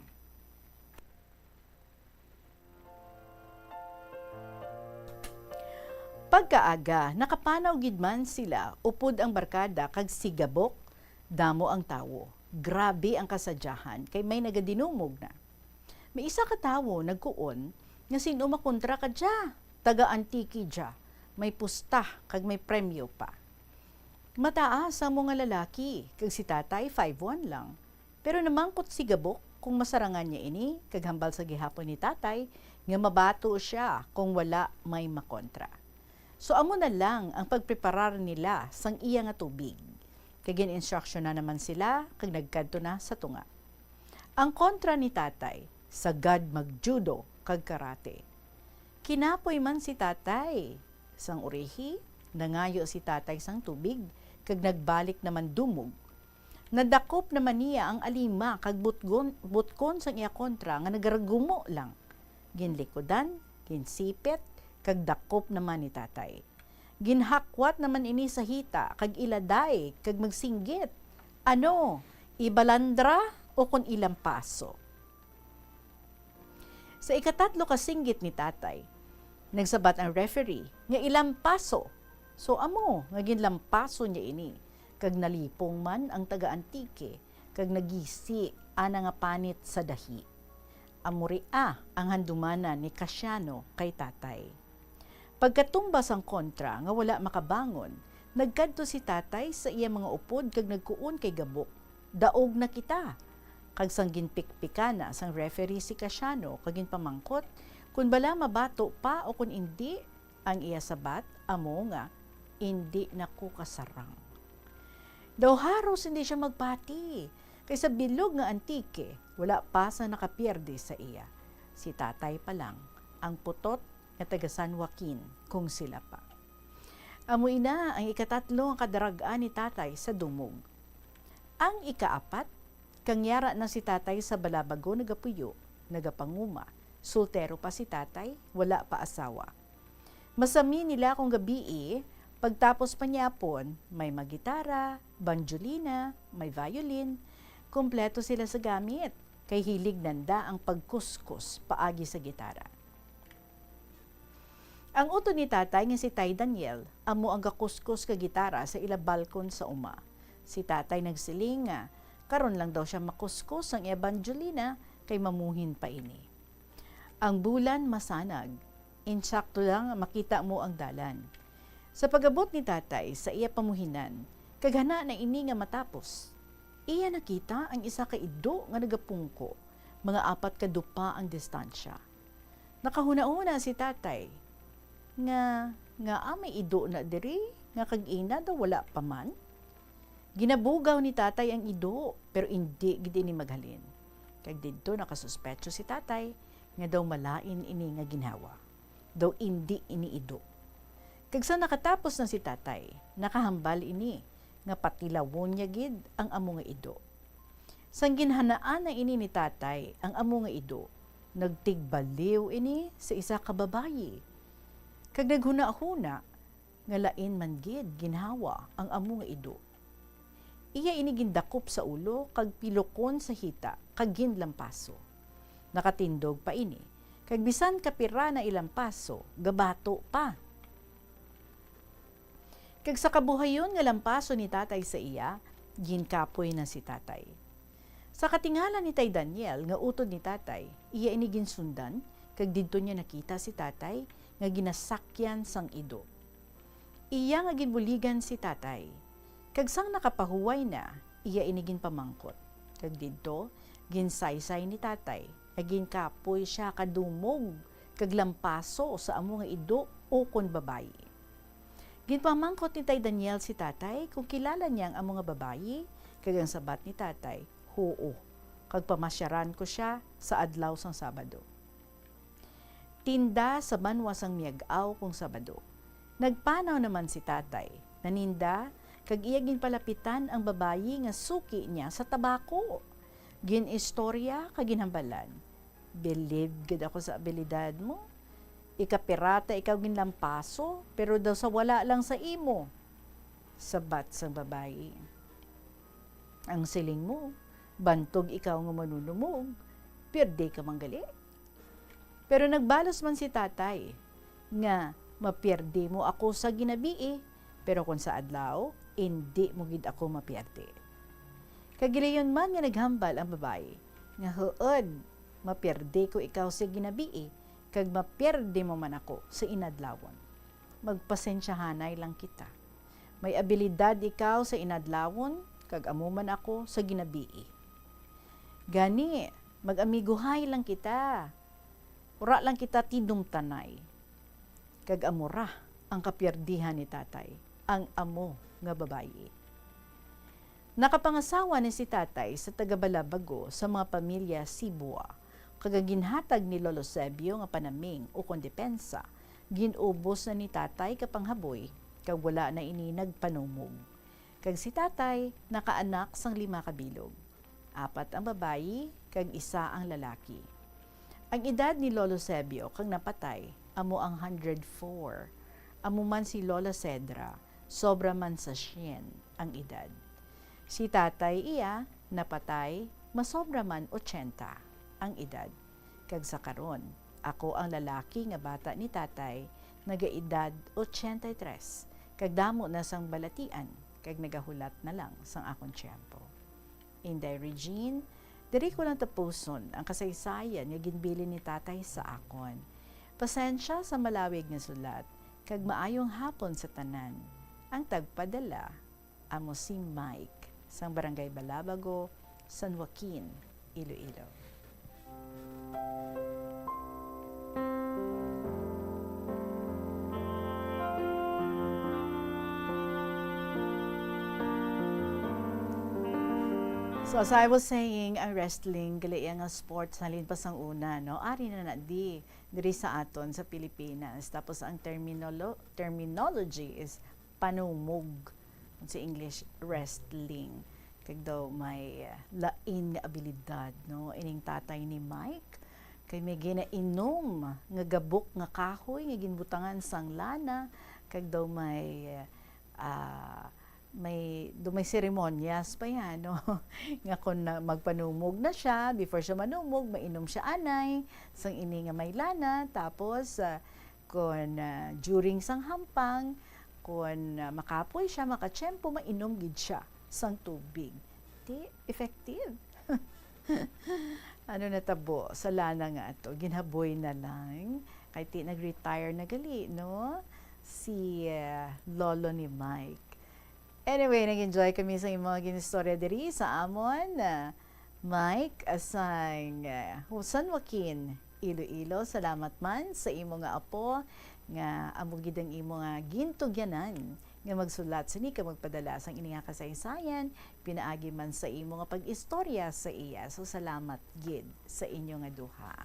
Pagkaaga, nakapanaw gid man sila upod ang barkada kag si gabok, damo ang tawo. Grabe ang kasadyahan kay may nagadinumog na. May isa ka tawo nagkuon nga, "Sin-o makontra ka dya? Taga Antique dya. May pusta kag may premyo pa." Mataas ang mga lalaki, kag si tatay five one lang. Pero namangkot si gabok kung masarangan niya ini, kag hambal sa gihapon ni tatay nga mabato siya kung wala may makontra. So, amo na lang ang pagpreparar nila sang iya nga tubig. Kag gin-instruksyonan naman sila, kag nagkadto na sa tunga. Ang kontra ni tatay, sagad mag-judo kag karate. Kinapoy man si tatay. Sang urihi, nangayo si tatay sang tubig, kag nagbalik naman dumog. Nadakop naman niya ang alima kag butgon-, butkon sang iya kontra nga nagaragumo lang. Ginlikodan, ginsipit, kag dakop naman ni tatay. Ginhakwat naman ini sa hita kag iladay kag magsinggit, "Ano, ibalandra o kon ilampaso?" Sa ikatatlo ka singgit ni tatay, nagsabat ang referee nga ilampaso. So, amo nga ginlampaso niya ini, kag nalipong man ang taga-Antique, kag nagisi ana nga panit sa dahi. Amo ria ang handumanan ni Casiano kay tatay. Pagkatumba sang kontra nga wala makabangon, nagkadto si tatay sa iya mga upod kag nagkuon kay gabok, "Daog na kita." Kag sang ginpikpikan na sang referee si Casiano kag ginpamangkot kon bala mabato pa o kon indi, ang iya sabat amo nga, "Indi na ko kasarang." Daw haros indi sia magpati, kay sa bilog nga Antique, wala pa sang nakapierde sa iya. Si tatay pa lang ang putot nga taga San Joaquin, kung sila pa. Amo ina ang ikatatlo nga kadarag-an ni tatay sa dumog. Ang ikaapat, kang yara na si tatay sa balabago nagapuyo, nagapanguma, soltero pa si tatay, wala pa asawa. Masami nila kung gabii, pagtapos pa niapon, may magitara, banjolina, may violin, kompleto sila sa gamit, kay hilig nanda ang pagkuskos paagi sa gitara. Ang utod ni tatay nga si Tay Daniel amo ang gakuskos ka gitara sa ila balkon sa uma. Si tatay nagsiling nga karon lang daw sia makuskos ang iya banjolina kay mamuhin pa ini. Ang bulan masanag, insakto lang makita mo ang dalan. Sa pag-abot ni tatay sa iya pamuhinan, kag hana na ini nga matapos, iya nakita ang isa ka ido nga nagapungko, mga apat ka dupa ang distansya. Nakahunahuna si tatay nga, ngaa may ido na diri, nga kag-ina daw wala pa man? Ginabugaw ni tatay ang ido, pero indi gid ini maghalin. Kag didto nakasuspetso si tatay nga daw malain ini nga ginhawa. Daw indi ini ido. Kag sa nakatapos na si tatay, nakahambal ini nga patilawon niya gid ang amo nga ido. Sang ginhanaan na ini ni tatay ang amo nga ido, nagtigbaliw ini sa isa ka babayi, kag naghunahuna nga lain man gid ginhawa ang amo nga ido. Iya ini gindakop sa ulo kag pilukon sa hita kag ginlampaso. Nakatindog pa ini, kag bisan kapira na ilampaso, gabato pa. Kag sa kabuhayon nga lampaso ni tatay sa iya, ginkapoy na si tatay. Sa katingala ni Tay Daniel nga utod ni tatay, iya ini ginsundan, kag didto niya nakita si tatay nga ginasakyan sang ido. Iya nga ginbuligan si tatay, kag sang nakapahuway na, iya ini ginpamangkot. Kag didto, ginsaysay ni tatay nga ginkapoy sia kadumog kag lampaso sa amo nga ido ukon babayi. Ginpamangkot ni Tay Daniel si tatay kung kilala niya ang amo nga babayi, kag ang sabat ni tatay, "Huo, Pagpamasyaran ko sia sa adlaw sang Sabado. Tinda sa banwa sang Miag-aw kung Sabado. Nagpanaw naman si Tatay. Naninda, kag iya ginpalapitan ang babayi nga suki niya sa tabako. Gin-istorya kag ginhambalan, "Bilib gid ako sa abilidad mo. Ikapirata ikaw ginlampaso, pero daw sa wala lang sa imo." Sabat sang babayi, "Ang siling mo, bantog ikaw nga manunumog, pierde ka man gali." Pero nagbalos man si Tatay nga, "Mapierde mo ako sa ginabii, pero kon sa adlaw, indi mo gid ako mapierde." Kag gilayon man nga naghambal ang babayi nga, "Huod, mapierde ko ikaw sa ginabii, kag mapierde mo man ako sa inadlawon. Magpasensyahanay lang kita. May abilidad ikaw sa inadlawon, kag amo man ako sa ginabii. Gani, mag-amiguhay lang kita. Wala lang kita tinumtanay." Kag amo ra ang kapiyerdihan ni Tatay, ang amo nga babayi. Nakapangasawa ni si Tatay sa taga-Balabago sa mga pamilya Sibua, kag ang ginhatag ni Lolo Sebio nga panaming ukon depensa, gin-ubos na ni Tatay ka panghaboy, kag wala na ini nagpanumog. Kag si Tatay nakaanak sang lima ka bilog, apat ang babayi kag isa ang lalaki. Ang edad ni Lolo Sebio kang napatay amo ang hundred four. Amo man si Lola Cedra, sobra man sa syen ang edad. Si Tatay iya napatay, masobra man ochenta ang edad. Kag sa karon, ako ang lalaki nga bata ni Tatay, nagaedad ochenta y tres, kag damo na sang balatian, kag nagahulat na lang sang akon tiyempo. Inday Regine, diri ko lang tapuson ang kasaysayan nga ginbilin ni Tatay sa akon. Pasensya sa malawig nga sulat, kag maayong hapon sa tanan. Ang tagpadala, amo si Mike, sang Barangay Balabago, San Joaquin, Iloilo. So, as I was saying, ang wrestling, gali iya nga sports, halin pa sang una, no? Ari na na di, diri sa aton, sa Pilipinas. Tapos, ang terminolo-, terminology is panumog. Sa English, wrestling. Kag daw may, uh, lain nga abilidad, no? Ining tatay ni Mike, kay may ginainom nga gabok nga kahoy nga ginbutangan sang lana, kag daw may, uh, may, daw may seremonyas pa yan, no? Nga kung na, magpanumog na siya, before siya manumog, mainom siya anay, sang ini nga may lana, tapos, uh, kung, uh, during sang hampang, kung, uh, makapoy siya, makatiyempo, mainom gid siya sang tubig. Di, effective. Ano natabo sa lana nga ato? Ginhaboy na lang. Kay ti nag-retire na gali, no? Si, uh, lolo ni Mike. Anyway, nag-enjoy kami sa imong mga ginistorya diri sa amon, uh, Mike, uh, sang, uh, San Joaquin, Iloilo. Salamat man sa imo nga apo nga amo gid ang imo nga gintugyanan nga magsulat sini kag magpadala sang ini nga kasaysayan pinaagi man sa imo nga pag-istorya sa iya. So, salamat gid sa inyo nga duha.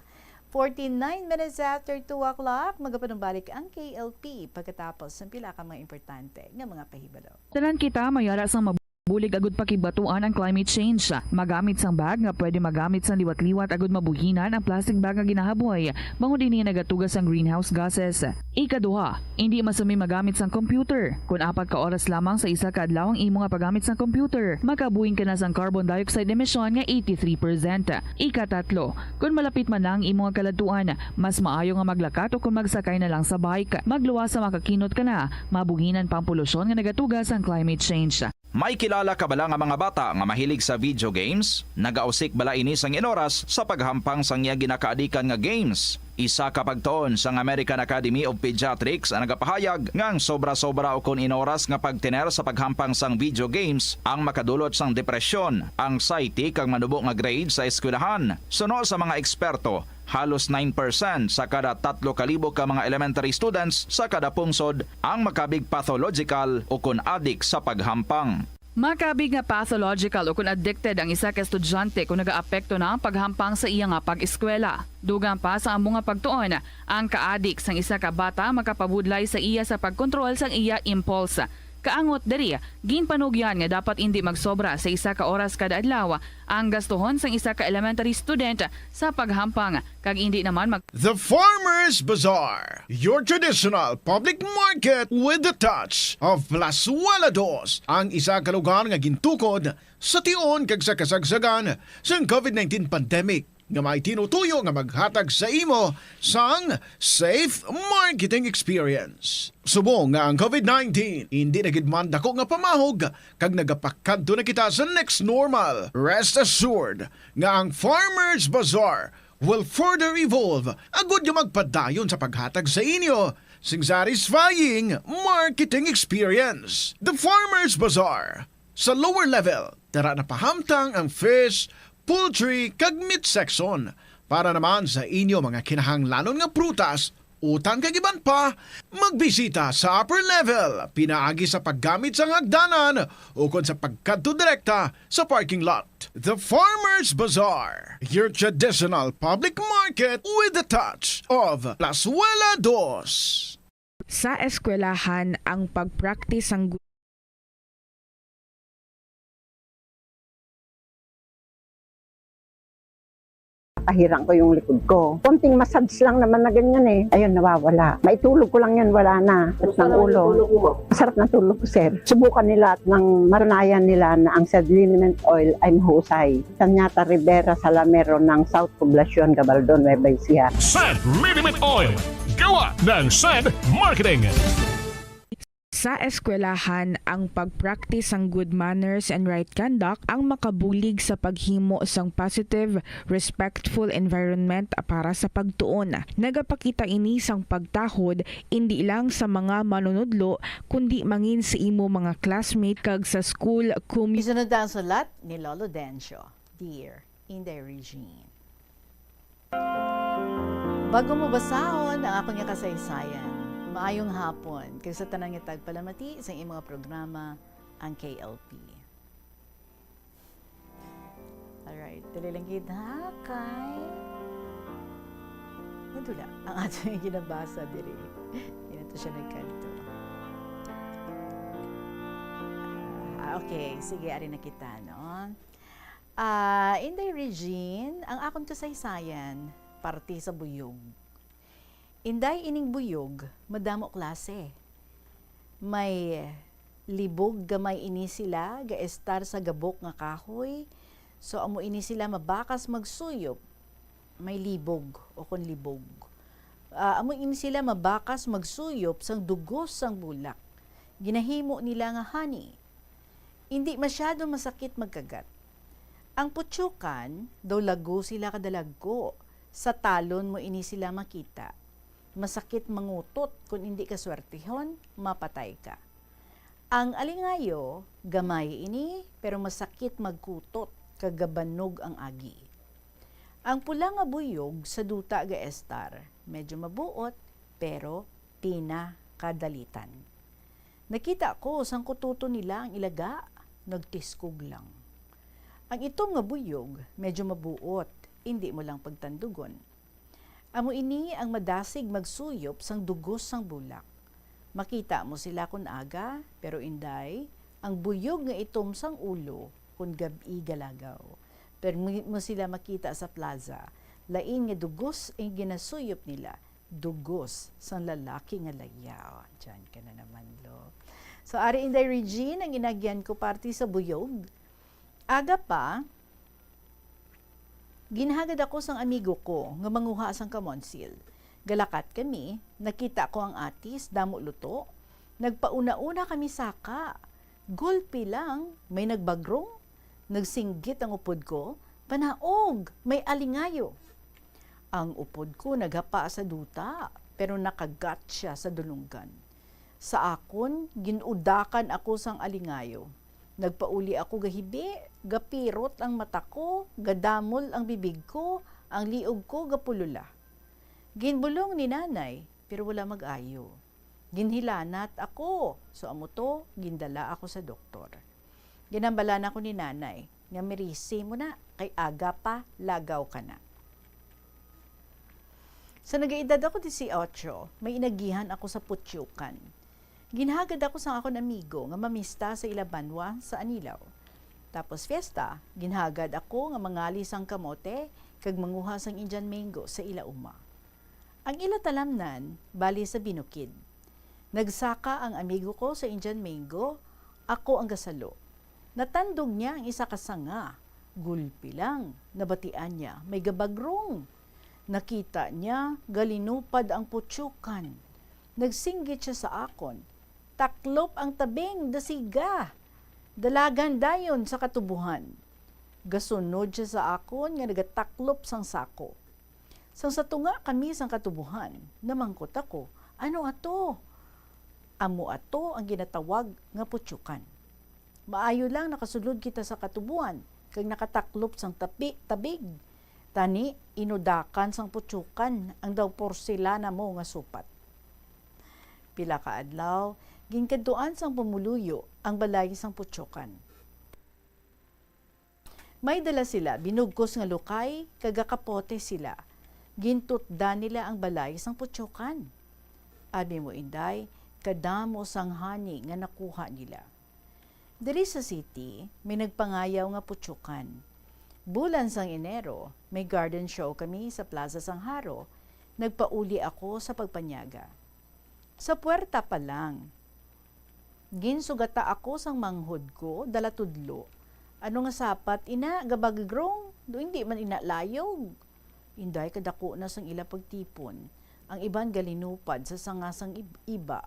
Forty-nine minutes after two o'clock, magapanumbalik ang K L P pagkatapos ng pila ka mga importante nga mga pahibalo. Tanan kita may ara sang mabulig agud pakibatuan ang climate change. Magamit sang bag nga pwede magamit sang liwat-liwat agud mabuhinan ang plastic bag nga ginahaboy, bangod ini nagatuga sang greenhouse gases. Ikaduha, indi masami magamit sang computer. Kon apat ka oras lamang sa isa ka adlaw ang imo nga paggamit sang computer, makabuhin ka na sang carbon dioxide emission nga eighty-three percent. Ikatatlo, kon malapit man na ang imo nga kaladtuan, mas maayo nga maglakat o kon magsakay na lang sa bike. Magluwas sa makakinot ka na, mabuhinan pa ang polusyon nga nagatuga sang climate change. May kilala ka bala nga mga bata nga mahilig sa video games? Nagausik bala ini sang inoras sa paghampang sang iya ginakaadikan nga games? Isa ka pagtuon sang American Academy of Pediatrics ang nagapahayag nga ang sobra-sobra ukon inoras nga pagtener sa paghampang sang video games ang makadulot sang depresyon, anxiety, kag manubo nga grade sa eskwelahan. Suno sa mga eksperto, halos nine percent sa kada tatlo ka libo ka mga elementary students sa kada pungsod ang makabig pathological ukon adik sa paghampang. Makabig nga pathological o kon addicted ang isa ka estudyante kon nagaapekto na ang paghampang sa iya nga pag-eskwela. Dugang pa sa amo nga pagtuon, ang kaadik sang isa ka bata makapabudlay sa iya sa pagkontrol sang iya impulse. Kaangot diri, ginpanugyan nga dapat indi magsobra sa isa ka oras kada adlaw ang gastuhon sang isa ka elementary student sa paghampang, kag indi naman mag- The Farmers Bazaar, your traditional public market with the touch of Plazuela Dos, ang isa ka lugar nga gintukod sa tion kag sa kasagsagan sang covid nineteen pandemic, nga may tinutuyo nga maghatag sa imo sang safe marketing experience. Subong nga ang covid nineteen indi na gid man dako nga pamahog kag nagapakadto na kita sa next normal, rest assured nga ang Farmers Bazaar will further evolve agud nga magpadayon sa paghatag sa inyo sing satisfying marketing experience. The Farmers Bazaar, sa lower level, tara na pahamtang ang fish, poultry, kag meat section. Para naman sa inyo mga kinahanglanon nga prutas, utan kag iban pa, magbisita sa upper level pinaagi sa paggamit sang hagdanan ukon sa pagkadto direkta sa parking lot. The Farmers Bazaar, your traditional public market with the touch of Plazuela Dos. Sa eskwelahan, ang pag-practice sang gu- Pahiran ko yung likod ko. Konting massage lang naman na ganyan eh. Ayun, nawawala. Maitulog ko lang yan, wala na. At ng ulo. Masarap na tulog ko, sir. Subukan nila at nang matunayan nila na ang Sed Liniment Oil ay mahusay. Sanyata Rivera Salamero ng South Poblacion, Gabaldon, Nueva Ecija. Sed Liniment Oil. Gawa ng Sed Marketing. Sa eskwelahan, ang pag-practice sang good manners and right conduct ang makabulig sa paghimo sang positive, respectful environment para sa pagtuon. Nagapakita ini sang pagtahod indi lang sa mga manunudlo, kundi mangin sa imo mga classmate kag sa school community. Isunod na ang sulat ni Lolo Dencio, Dear Inday Regine. Bago mo basahon ang akon nga kasaysayan, maayong hapon kag sa tanan nga tagpalamati sa imong programa, ang K L P. Alright, dali lang gid ha, kay madula ang ato nga ginabasa diri. Hindi na to siya nagkanto. Ah, okay, sige, ari na kita, no? Ah, Inday Regine, ang akon kasaysayan, parte sa buyog. Inday, ining buyog, madamo klase. May libog, gamay ini sila, gaestar sa gabok nga kahoy. So, amo ini sila mabakas magsuyop. May libog o kon libog. Ah, amo ini sila mabakas magsuyop sang dugos sang bulak. Ginahimo nila nga honey. Indi masyado masakit magkagat. Ang putsukan, daw lago sila kadalagko. Sa talon mo ini sila makita. Masakit mangutot, kon indi ka swertehon, mapatay ka. Ang alingayo, gamay ini, pero masakit magkutot kag gabanog ang agi. Ang pula nga buyog sa duta gaestar, medyo mabuot, pero pinakadalitan. Nakita ko sang kututon nila ang ilaga, nagtiskog lang. Ang itom nga buyog, medyo mabuot, indi mo lang pagtandugon. Amo ini ang madasig magsuyop sang dugos sang bulak. Makita mo sila kon aga, pero inday, ang buyog nga itom sang ulo kon gab-i galagaw. Pero mo sila makita sa plaza, lain nga dugos ang ginasuyop nila, dugos sang lalaki nga layaw. Diyan ka na naman, lo. So, ari, Inday Regine, ang inagyan ko parte sa buyog. Aga pa, ginhagad ako sang amigo ko nga manguha sang kamonsil. Galakat kami, nakita ko ang atis, damo luto. Nagpauna-una kami saka. Gulpi lang, may nagbagrong. Nagsinggit ang upod ko, "Panaog, may alingayo!" Ang upod ko naghapa sa duta, pero nakagat siya sa dulunggan. Sa akon, gin-udakan ako sang alingayo. Nagpauli ako gahibi, gapirot ang mata ko, gadamol ang bibig ko, ang liog ko gapulula. Ginbulong ni Nanay, pero wala mag-ayo. Ginhilanat ako, so amo to, gindala ako sa doktor. Ginhambalan ako ni Nanay nga, "Mirisi mo na, kay aga pa, lagaw ka na." Sa nagaedad ako disiotso, may inagihan ako sa Putyukan. Ginhagad ako sang akon amigo nga mamista sa ila banwa sa Anilao. Tapos fiesta, ginhagad ako nga mangali sang kamote kag manguha sang Indian mango sa ila uma. Ang ila talamnan bali sa binukid. Nagsaka ang amigo ko sa Indian mango, ako ang gasalo. Natandog niya ang isa ka sanga. Gulpi lang, nabatian niya may gabagrong. Nakita niya, galinupad ang putyukan. Nagsinggit siya sa akon, "Taklop ang tabing, dasiga! Dalagan dayon sa katubuhan." Gasunod siya sa akon nga nagataklop sang sako. Sang sa tunga kami sang katubuhan, namangkot ako, "Ano ato?" "Amo ato ang ginatawag nga putyukan. Maayo lang nakasulod kita sa katubuhan kag nakataklop sang tapi-, tabig. Tani, inudakan sang putyukan ang daw porselana mo nga supat." Pila ka adlaw, ginkadtuan sang pumuluyo ang balay sang putyukan. May dala sila binugkos nga lukay kag gakapote sila. Gintutdan nila ang balay sang putyukan. Abi mo, Inday, kadamo sang honey nga nakuha nila. Diri sa city, may nagpangayaw nga putyukan. Bulan sang Enero, may garden show kami sa Plaza sang Jaro. Nagpauli ako sa pagpanyaga. Sa puwerta pa lang, ginsugata ako sang manghod ko, dala tudlo. "Ano nga sapat ina, gabagrong? Do hindi man ina layog." Inday, kadako na sang ila pagtipon. Ang iban galinupad sa sanga sang ib-, iba.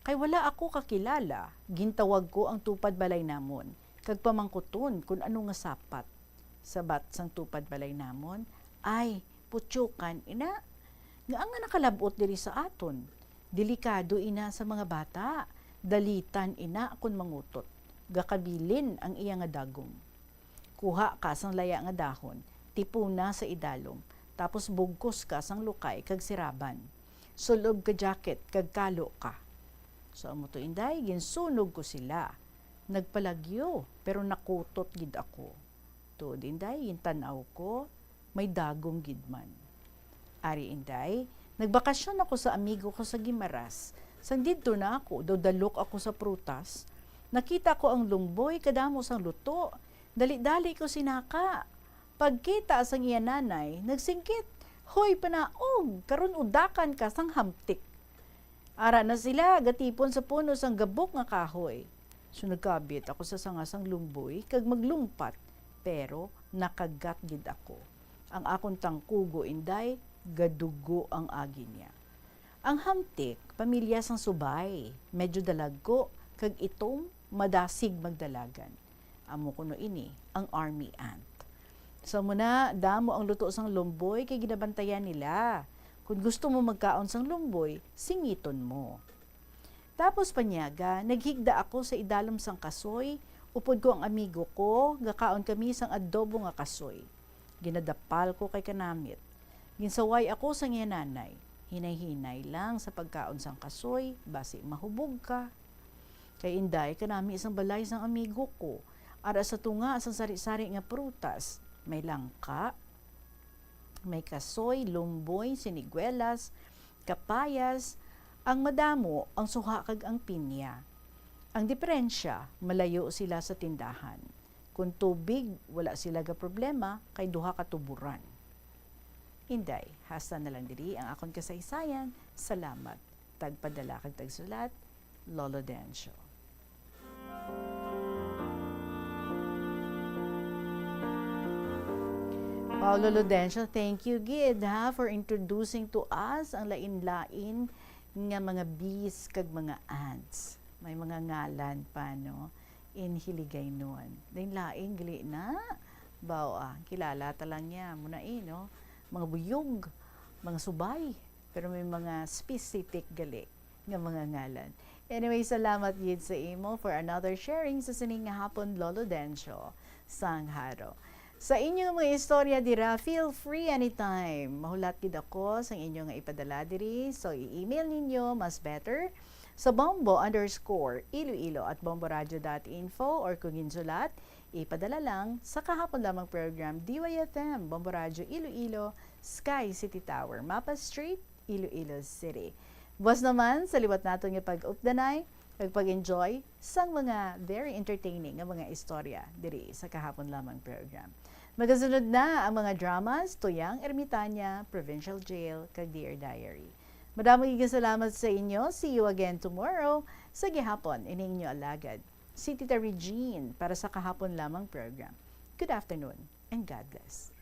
Kay wala ako kakilala, gintawag ko ang tupad balay namon kag pamangkuton kon ano nga sapat. Sabat sang tupad balay namon, "Ay, putyukan ina. Ngaa nga nakalab-ot diri sa aton? Delikado ina sa mga bata. Dalitan ina kon mangutot. Gakabilin ang iya nga dagom. Kuha ka sang laya nga dahon, tipuna sa idalom, tapos bugkos ka sang lukay kag siraban. Sulob ka jacket kag kalo ka." So, amo to, Inday, ginsunog ko sila. Nagpalagyo, pero nakutot gid ako. Tuod, Inday, gintan-aw ko, may dagom gid man. Ari, Inday, nagbakasyon ako sa amigo ko sa Guimaras. Sang didto na ako, daw dalok ako sa prutas. Nakita ko ang lumboy, kadamo sang luto. Dali-dali ko sinaka. Pagkita sang iya nanay, nagsinggit, "Hoy, panaog, karon udakan ka sang hamtik." Ara na sila, gatipon sa puno sang gabok nga kahoy. So, nagkabit ako sa sanga sang lumboy kag maglumpat, pero nakagat gid ako. Ang akon tangkugo, Inday, gadugo ang agi niya. Ang hamtik, pamilya sang subay, medyo dalagko, kag itom, madasig magdalagan. Amo kuno ini ang army ant. So, amo na, damo ang luto sang lumboy kay ginabantayan nila. Kon gusto mo magkaon sang lumboy, singiton mo. Tapos panyaga, naghigda ako sa idalom sang kasoy, upod ko ang amigo ko, gakaon kami sang adobo nga kasoy. Ginadapal ko kay kanamit. Ginsaway ako sang iya nanay. Hinay-hinay lang sa pagkaon sang kasoy, basi mahubog ka. Kay, Inday, kanami sang balay sang amigo ko. Ara sa tunga sang sari-sari nga prutas, may langka, may kasoy, lumboy, siniguelas, kapayas, ang madamo ang suha kag ang pinya. Ang diperensya, malayo sila sa tindahan. Kon tubig, wala sila gaproblema kay duha ka tuboran. Inday, hasta na lang diri ang akon kasaysayan. Salamat. Tagpadala kag tagsulat, Lolo Dencio. Wow, Lolo Dencio, thank you gid, ha, for introducing to us ang lain-lain nga mga bees kag mga ants. May mga ngalan pa, no? In Hiligaynon. Lain-lain gali na. Baw, ah, kilala ta lang niya. Muna, eh, no? Mga buyog, mga subay. Pero may mga specific gali nga mga ngalan. Anyway, salamat gid sa imo for another sharing sa sining nga hapon, Lolo Dencio sang Jaro. Sa inyong mga istorya dira, feel free anytime. Mahulat gid ako sang inyo nga ipadala diri. So, i-email ninyo, mas better. sa bombo underscore iloilo at bomboradio dot info, or kung ginsulat, ipadala lang sa kahapon lamang program, D Y F M, Bombo Radio Iloilo, Sky City Tower, Mapa Street, Iloilo City. Buwas naman sa liwat naton nga pag-updanay ug pag-enjoy sang mga very entertaining nga mga istorya diri sa kahapon lamang program. Magasunod na ang mga dramas, Tuyang Ermitaña, Provincial Jail, kag Dear Diary. Madamo gid nga salamat sa inyo. See you again tomorrow sa gihapon. Ini inyo alagad, si Tita Regine, para sa kahapon lamang program. Good afternoon and God bless.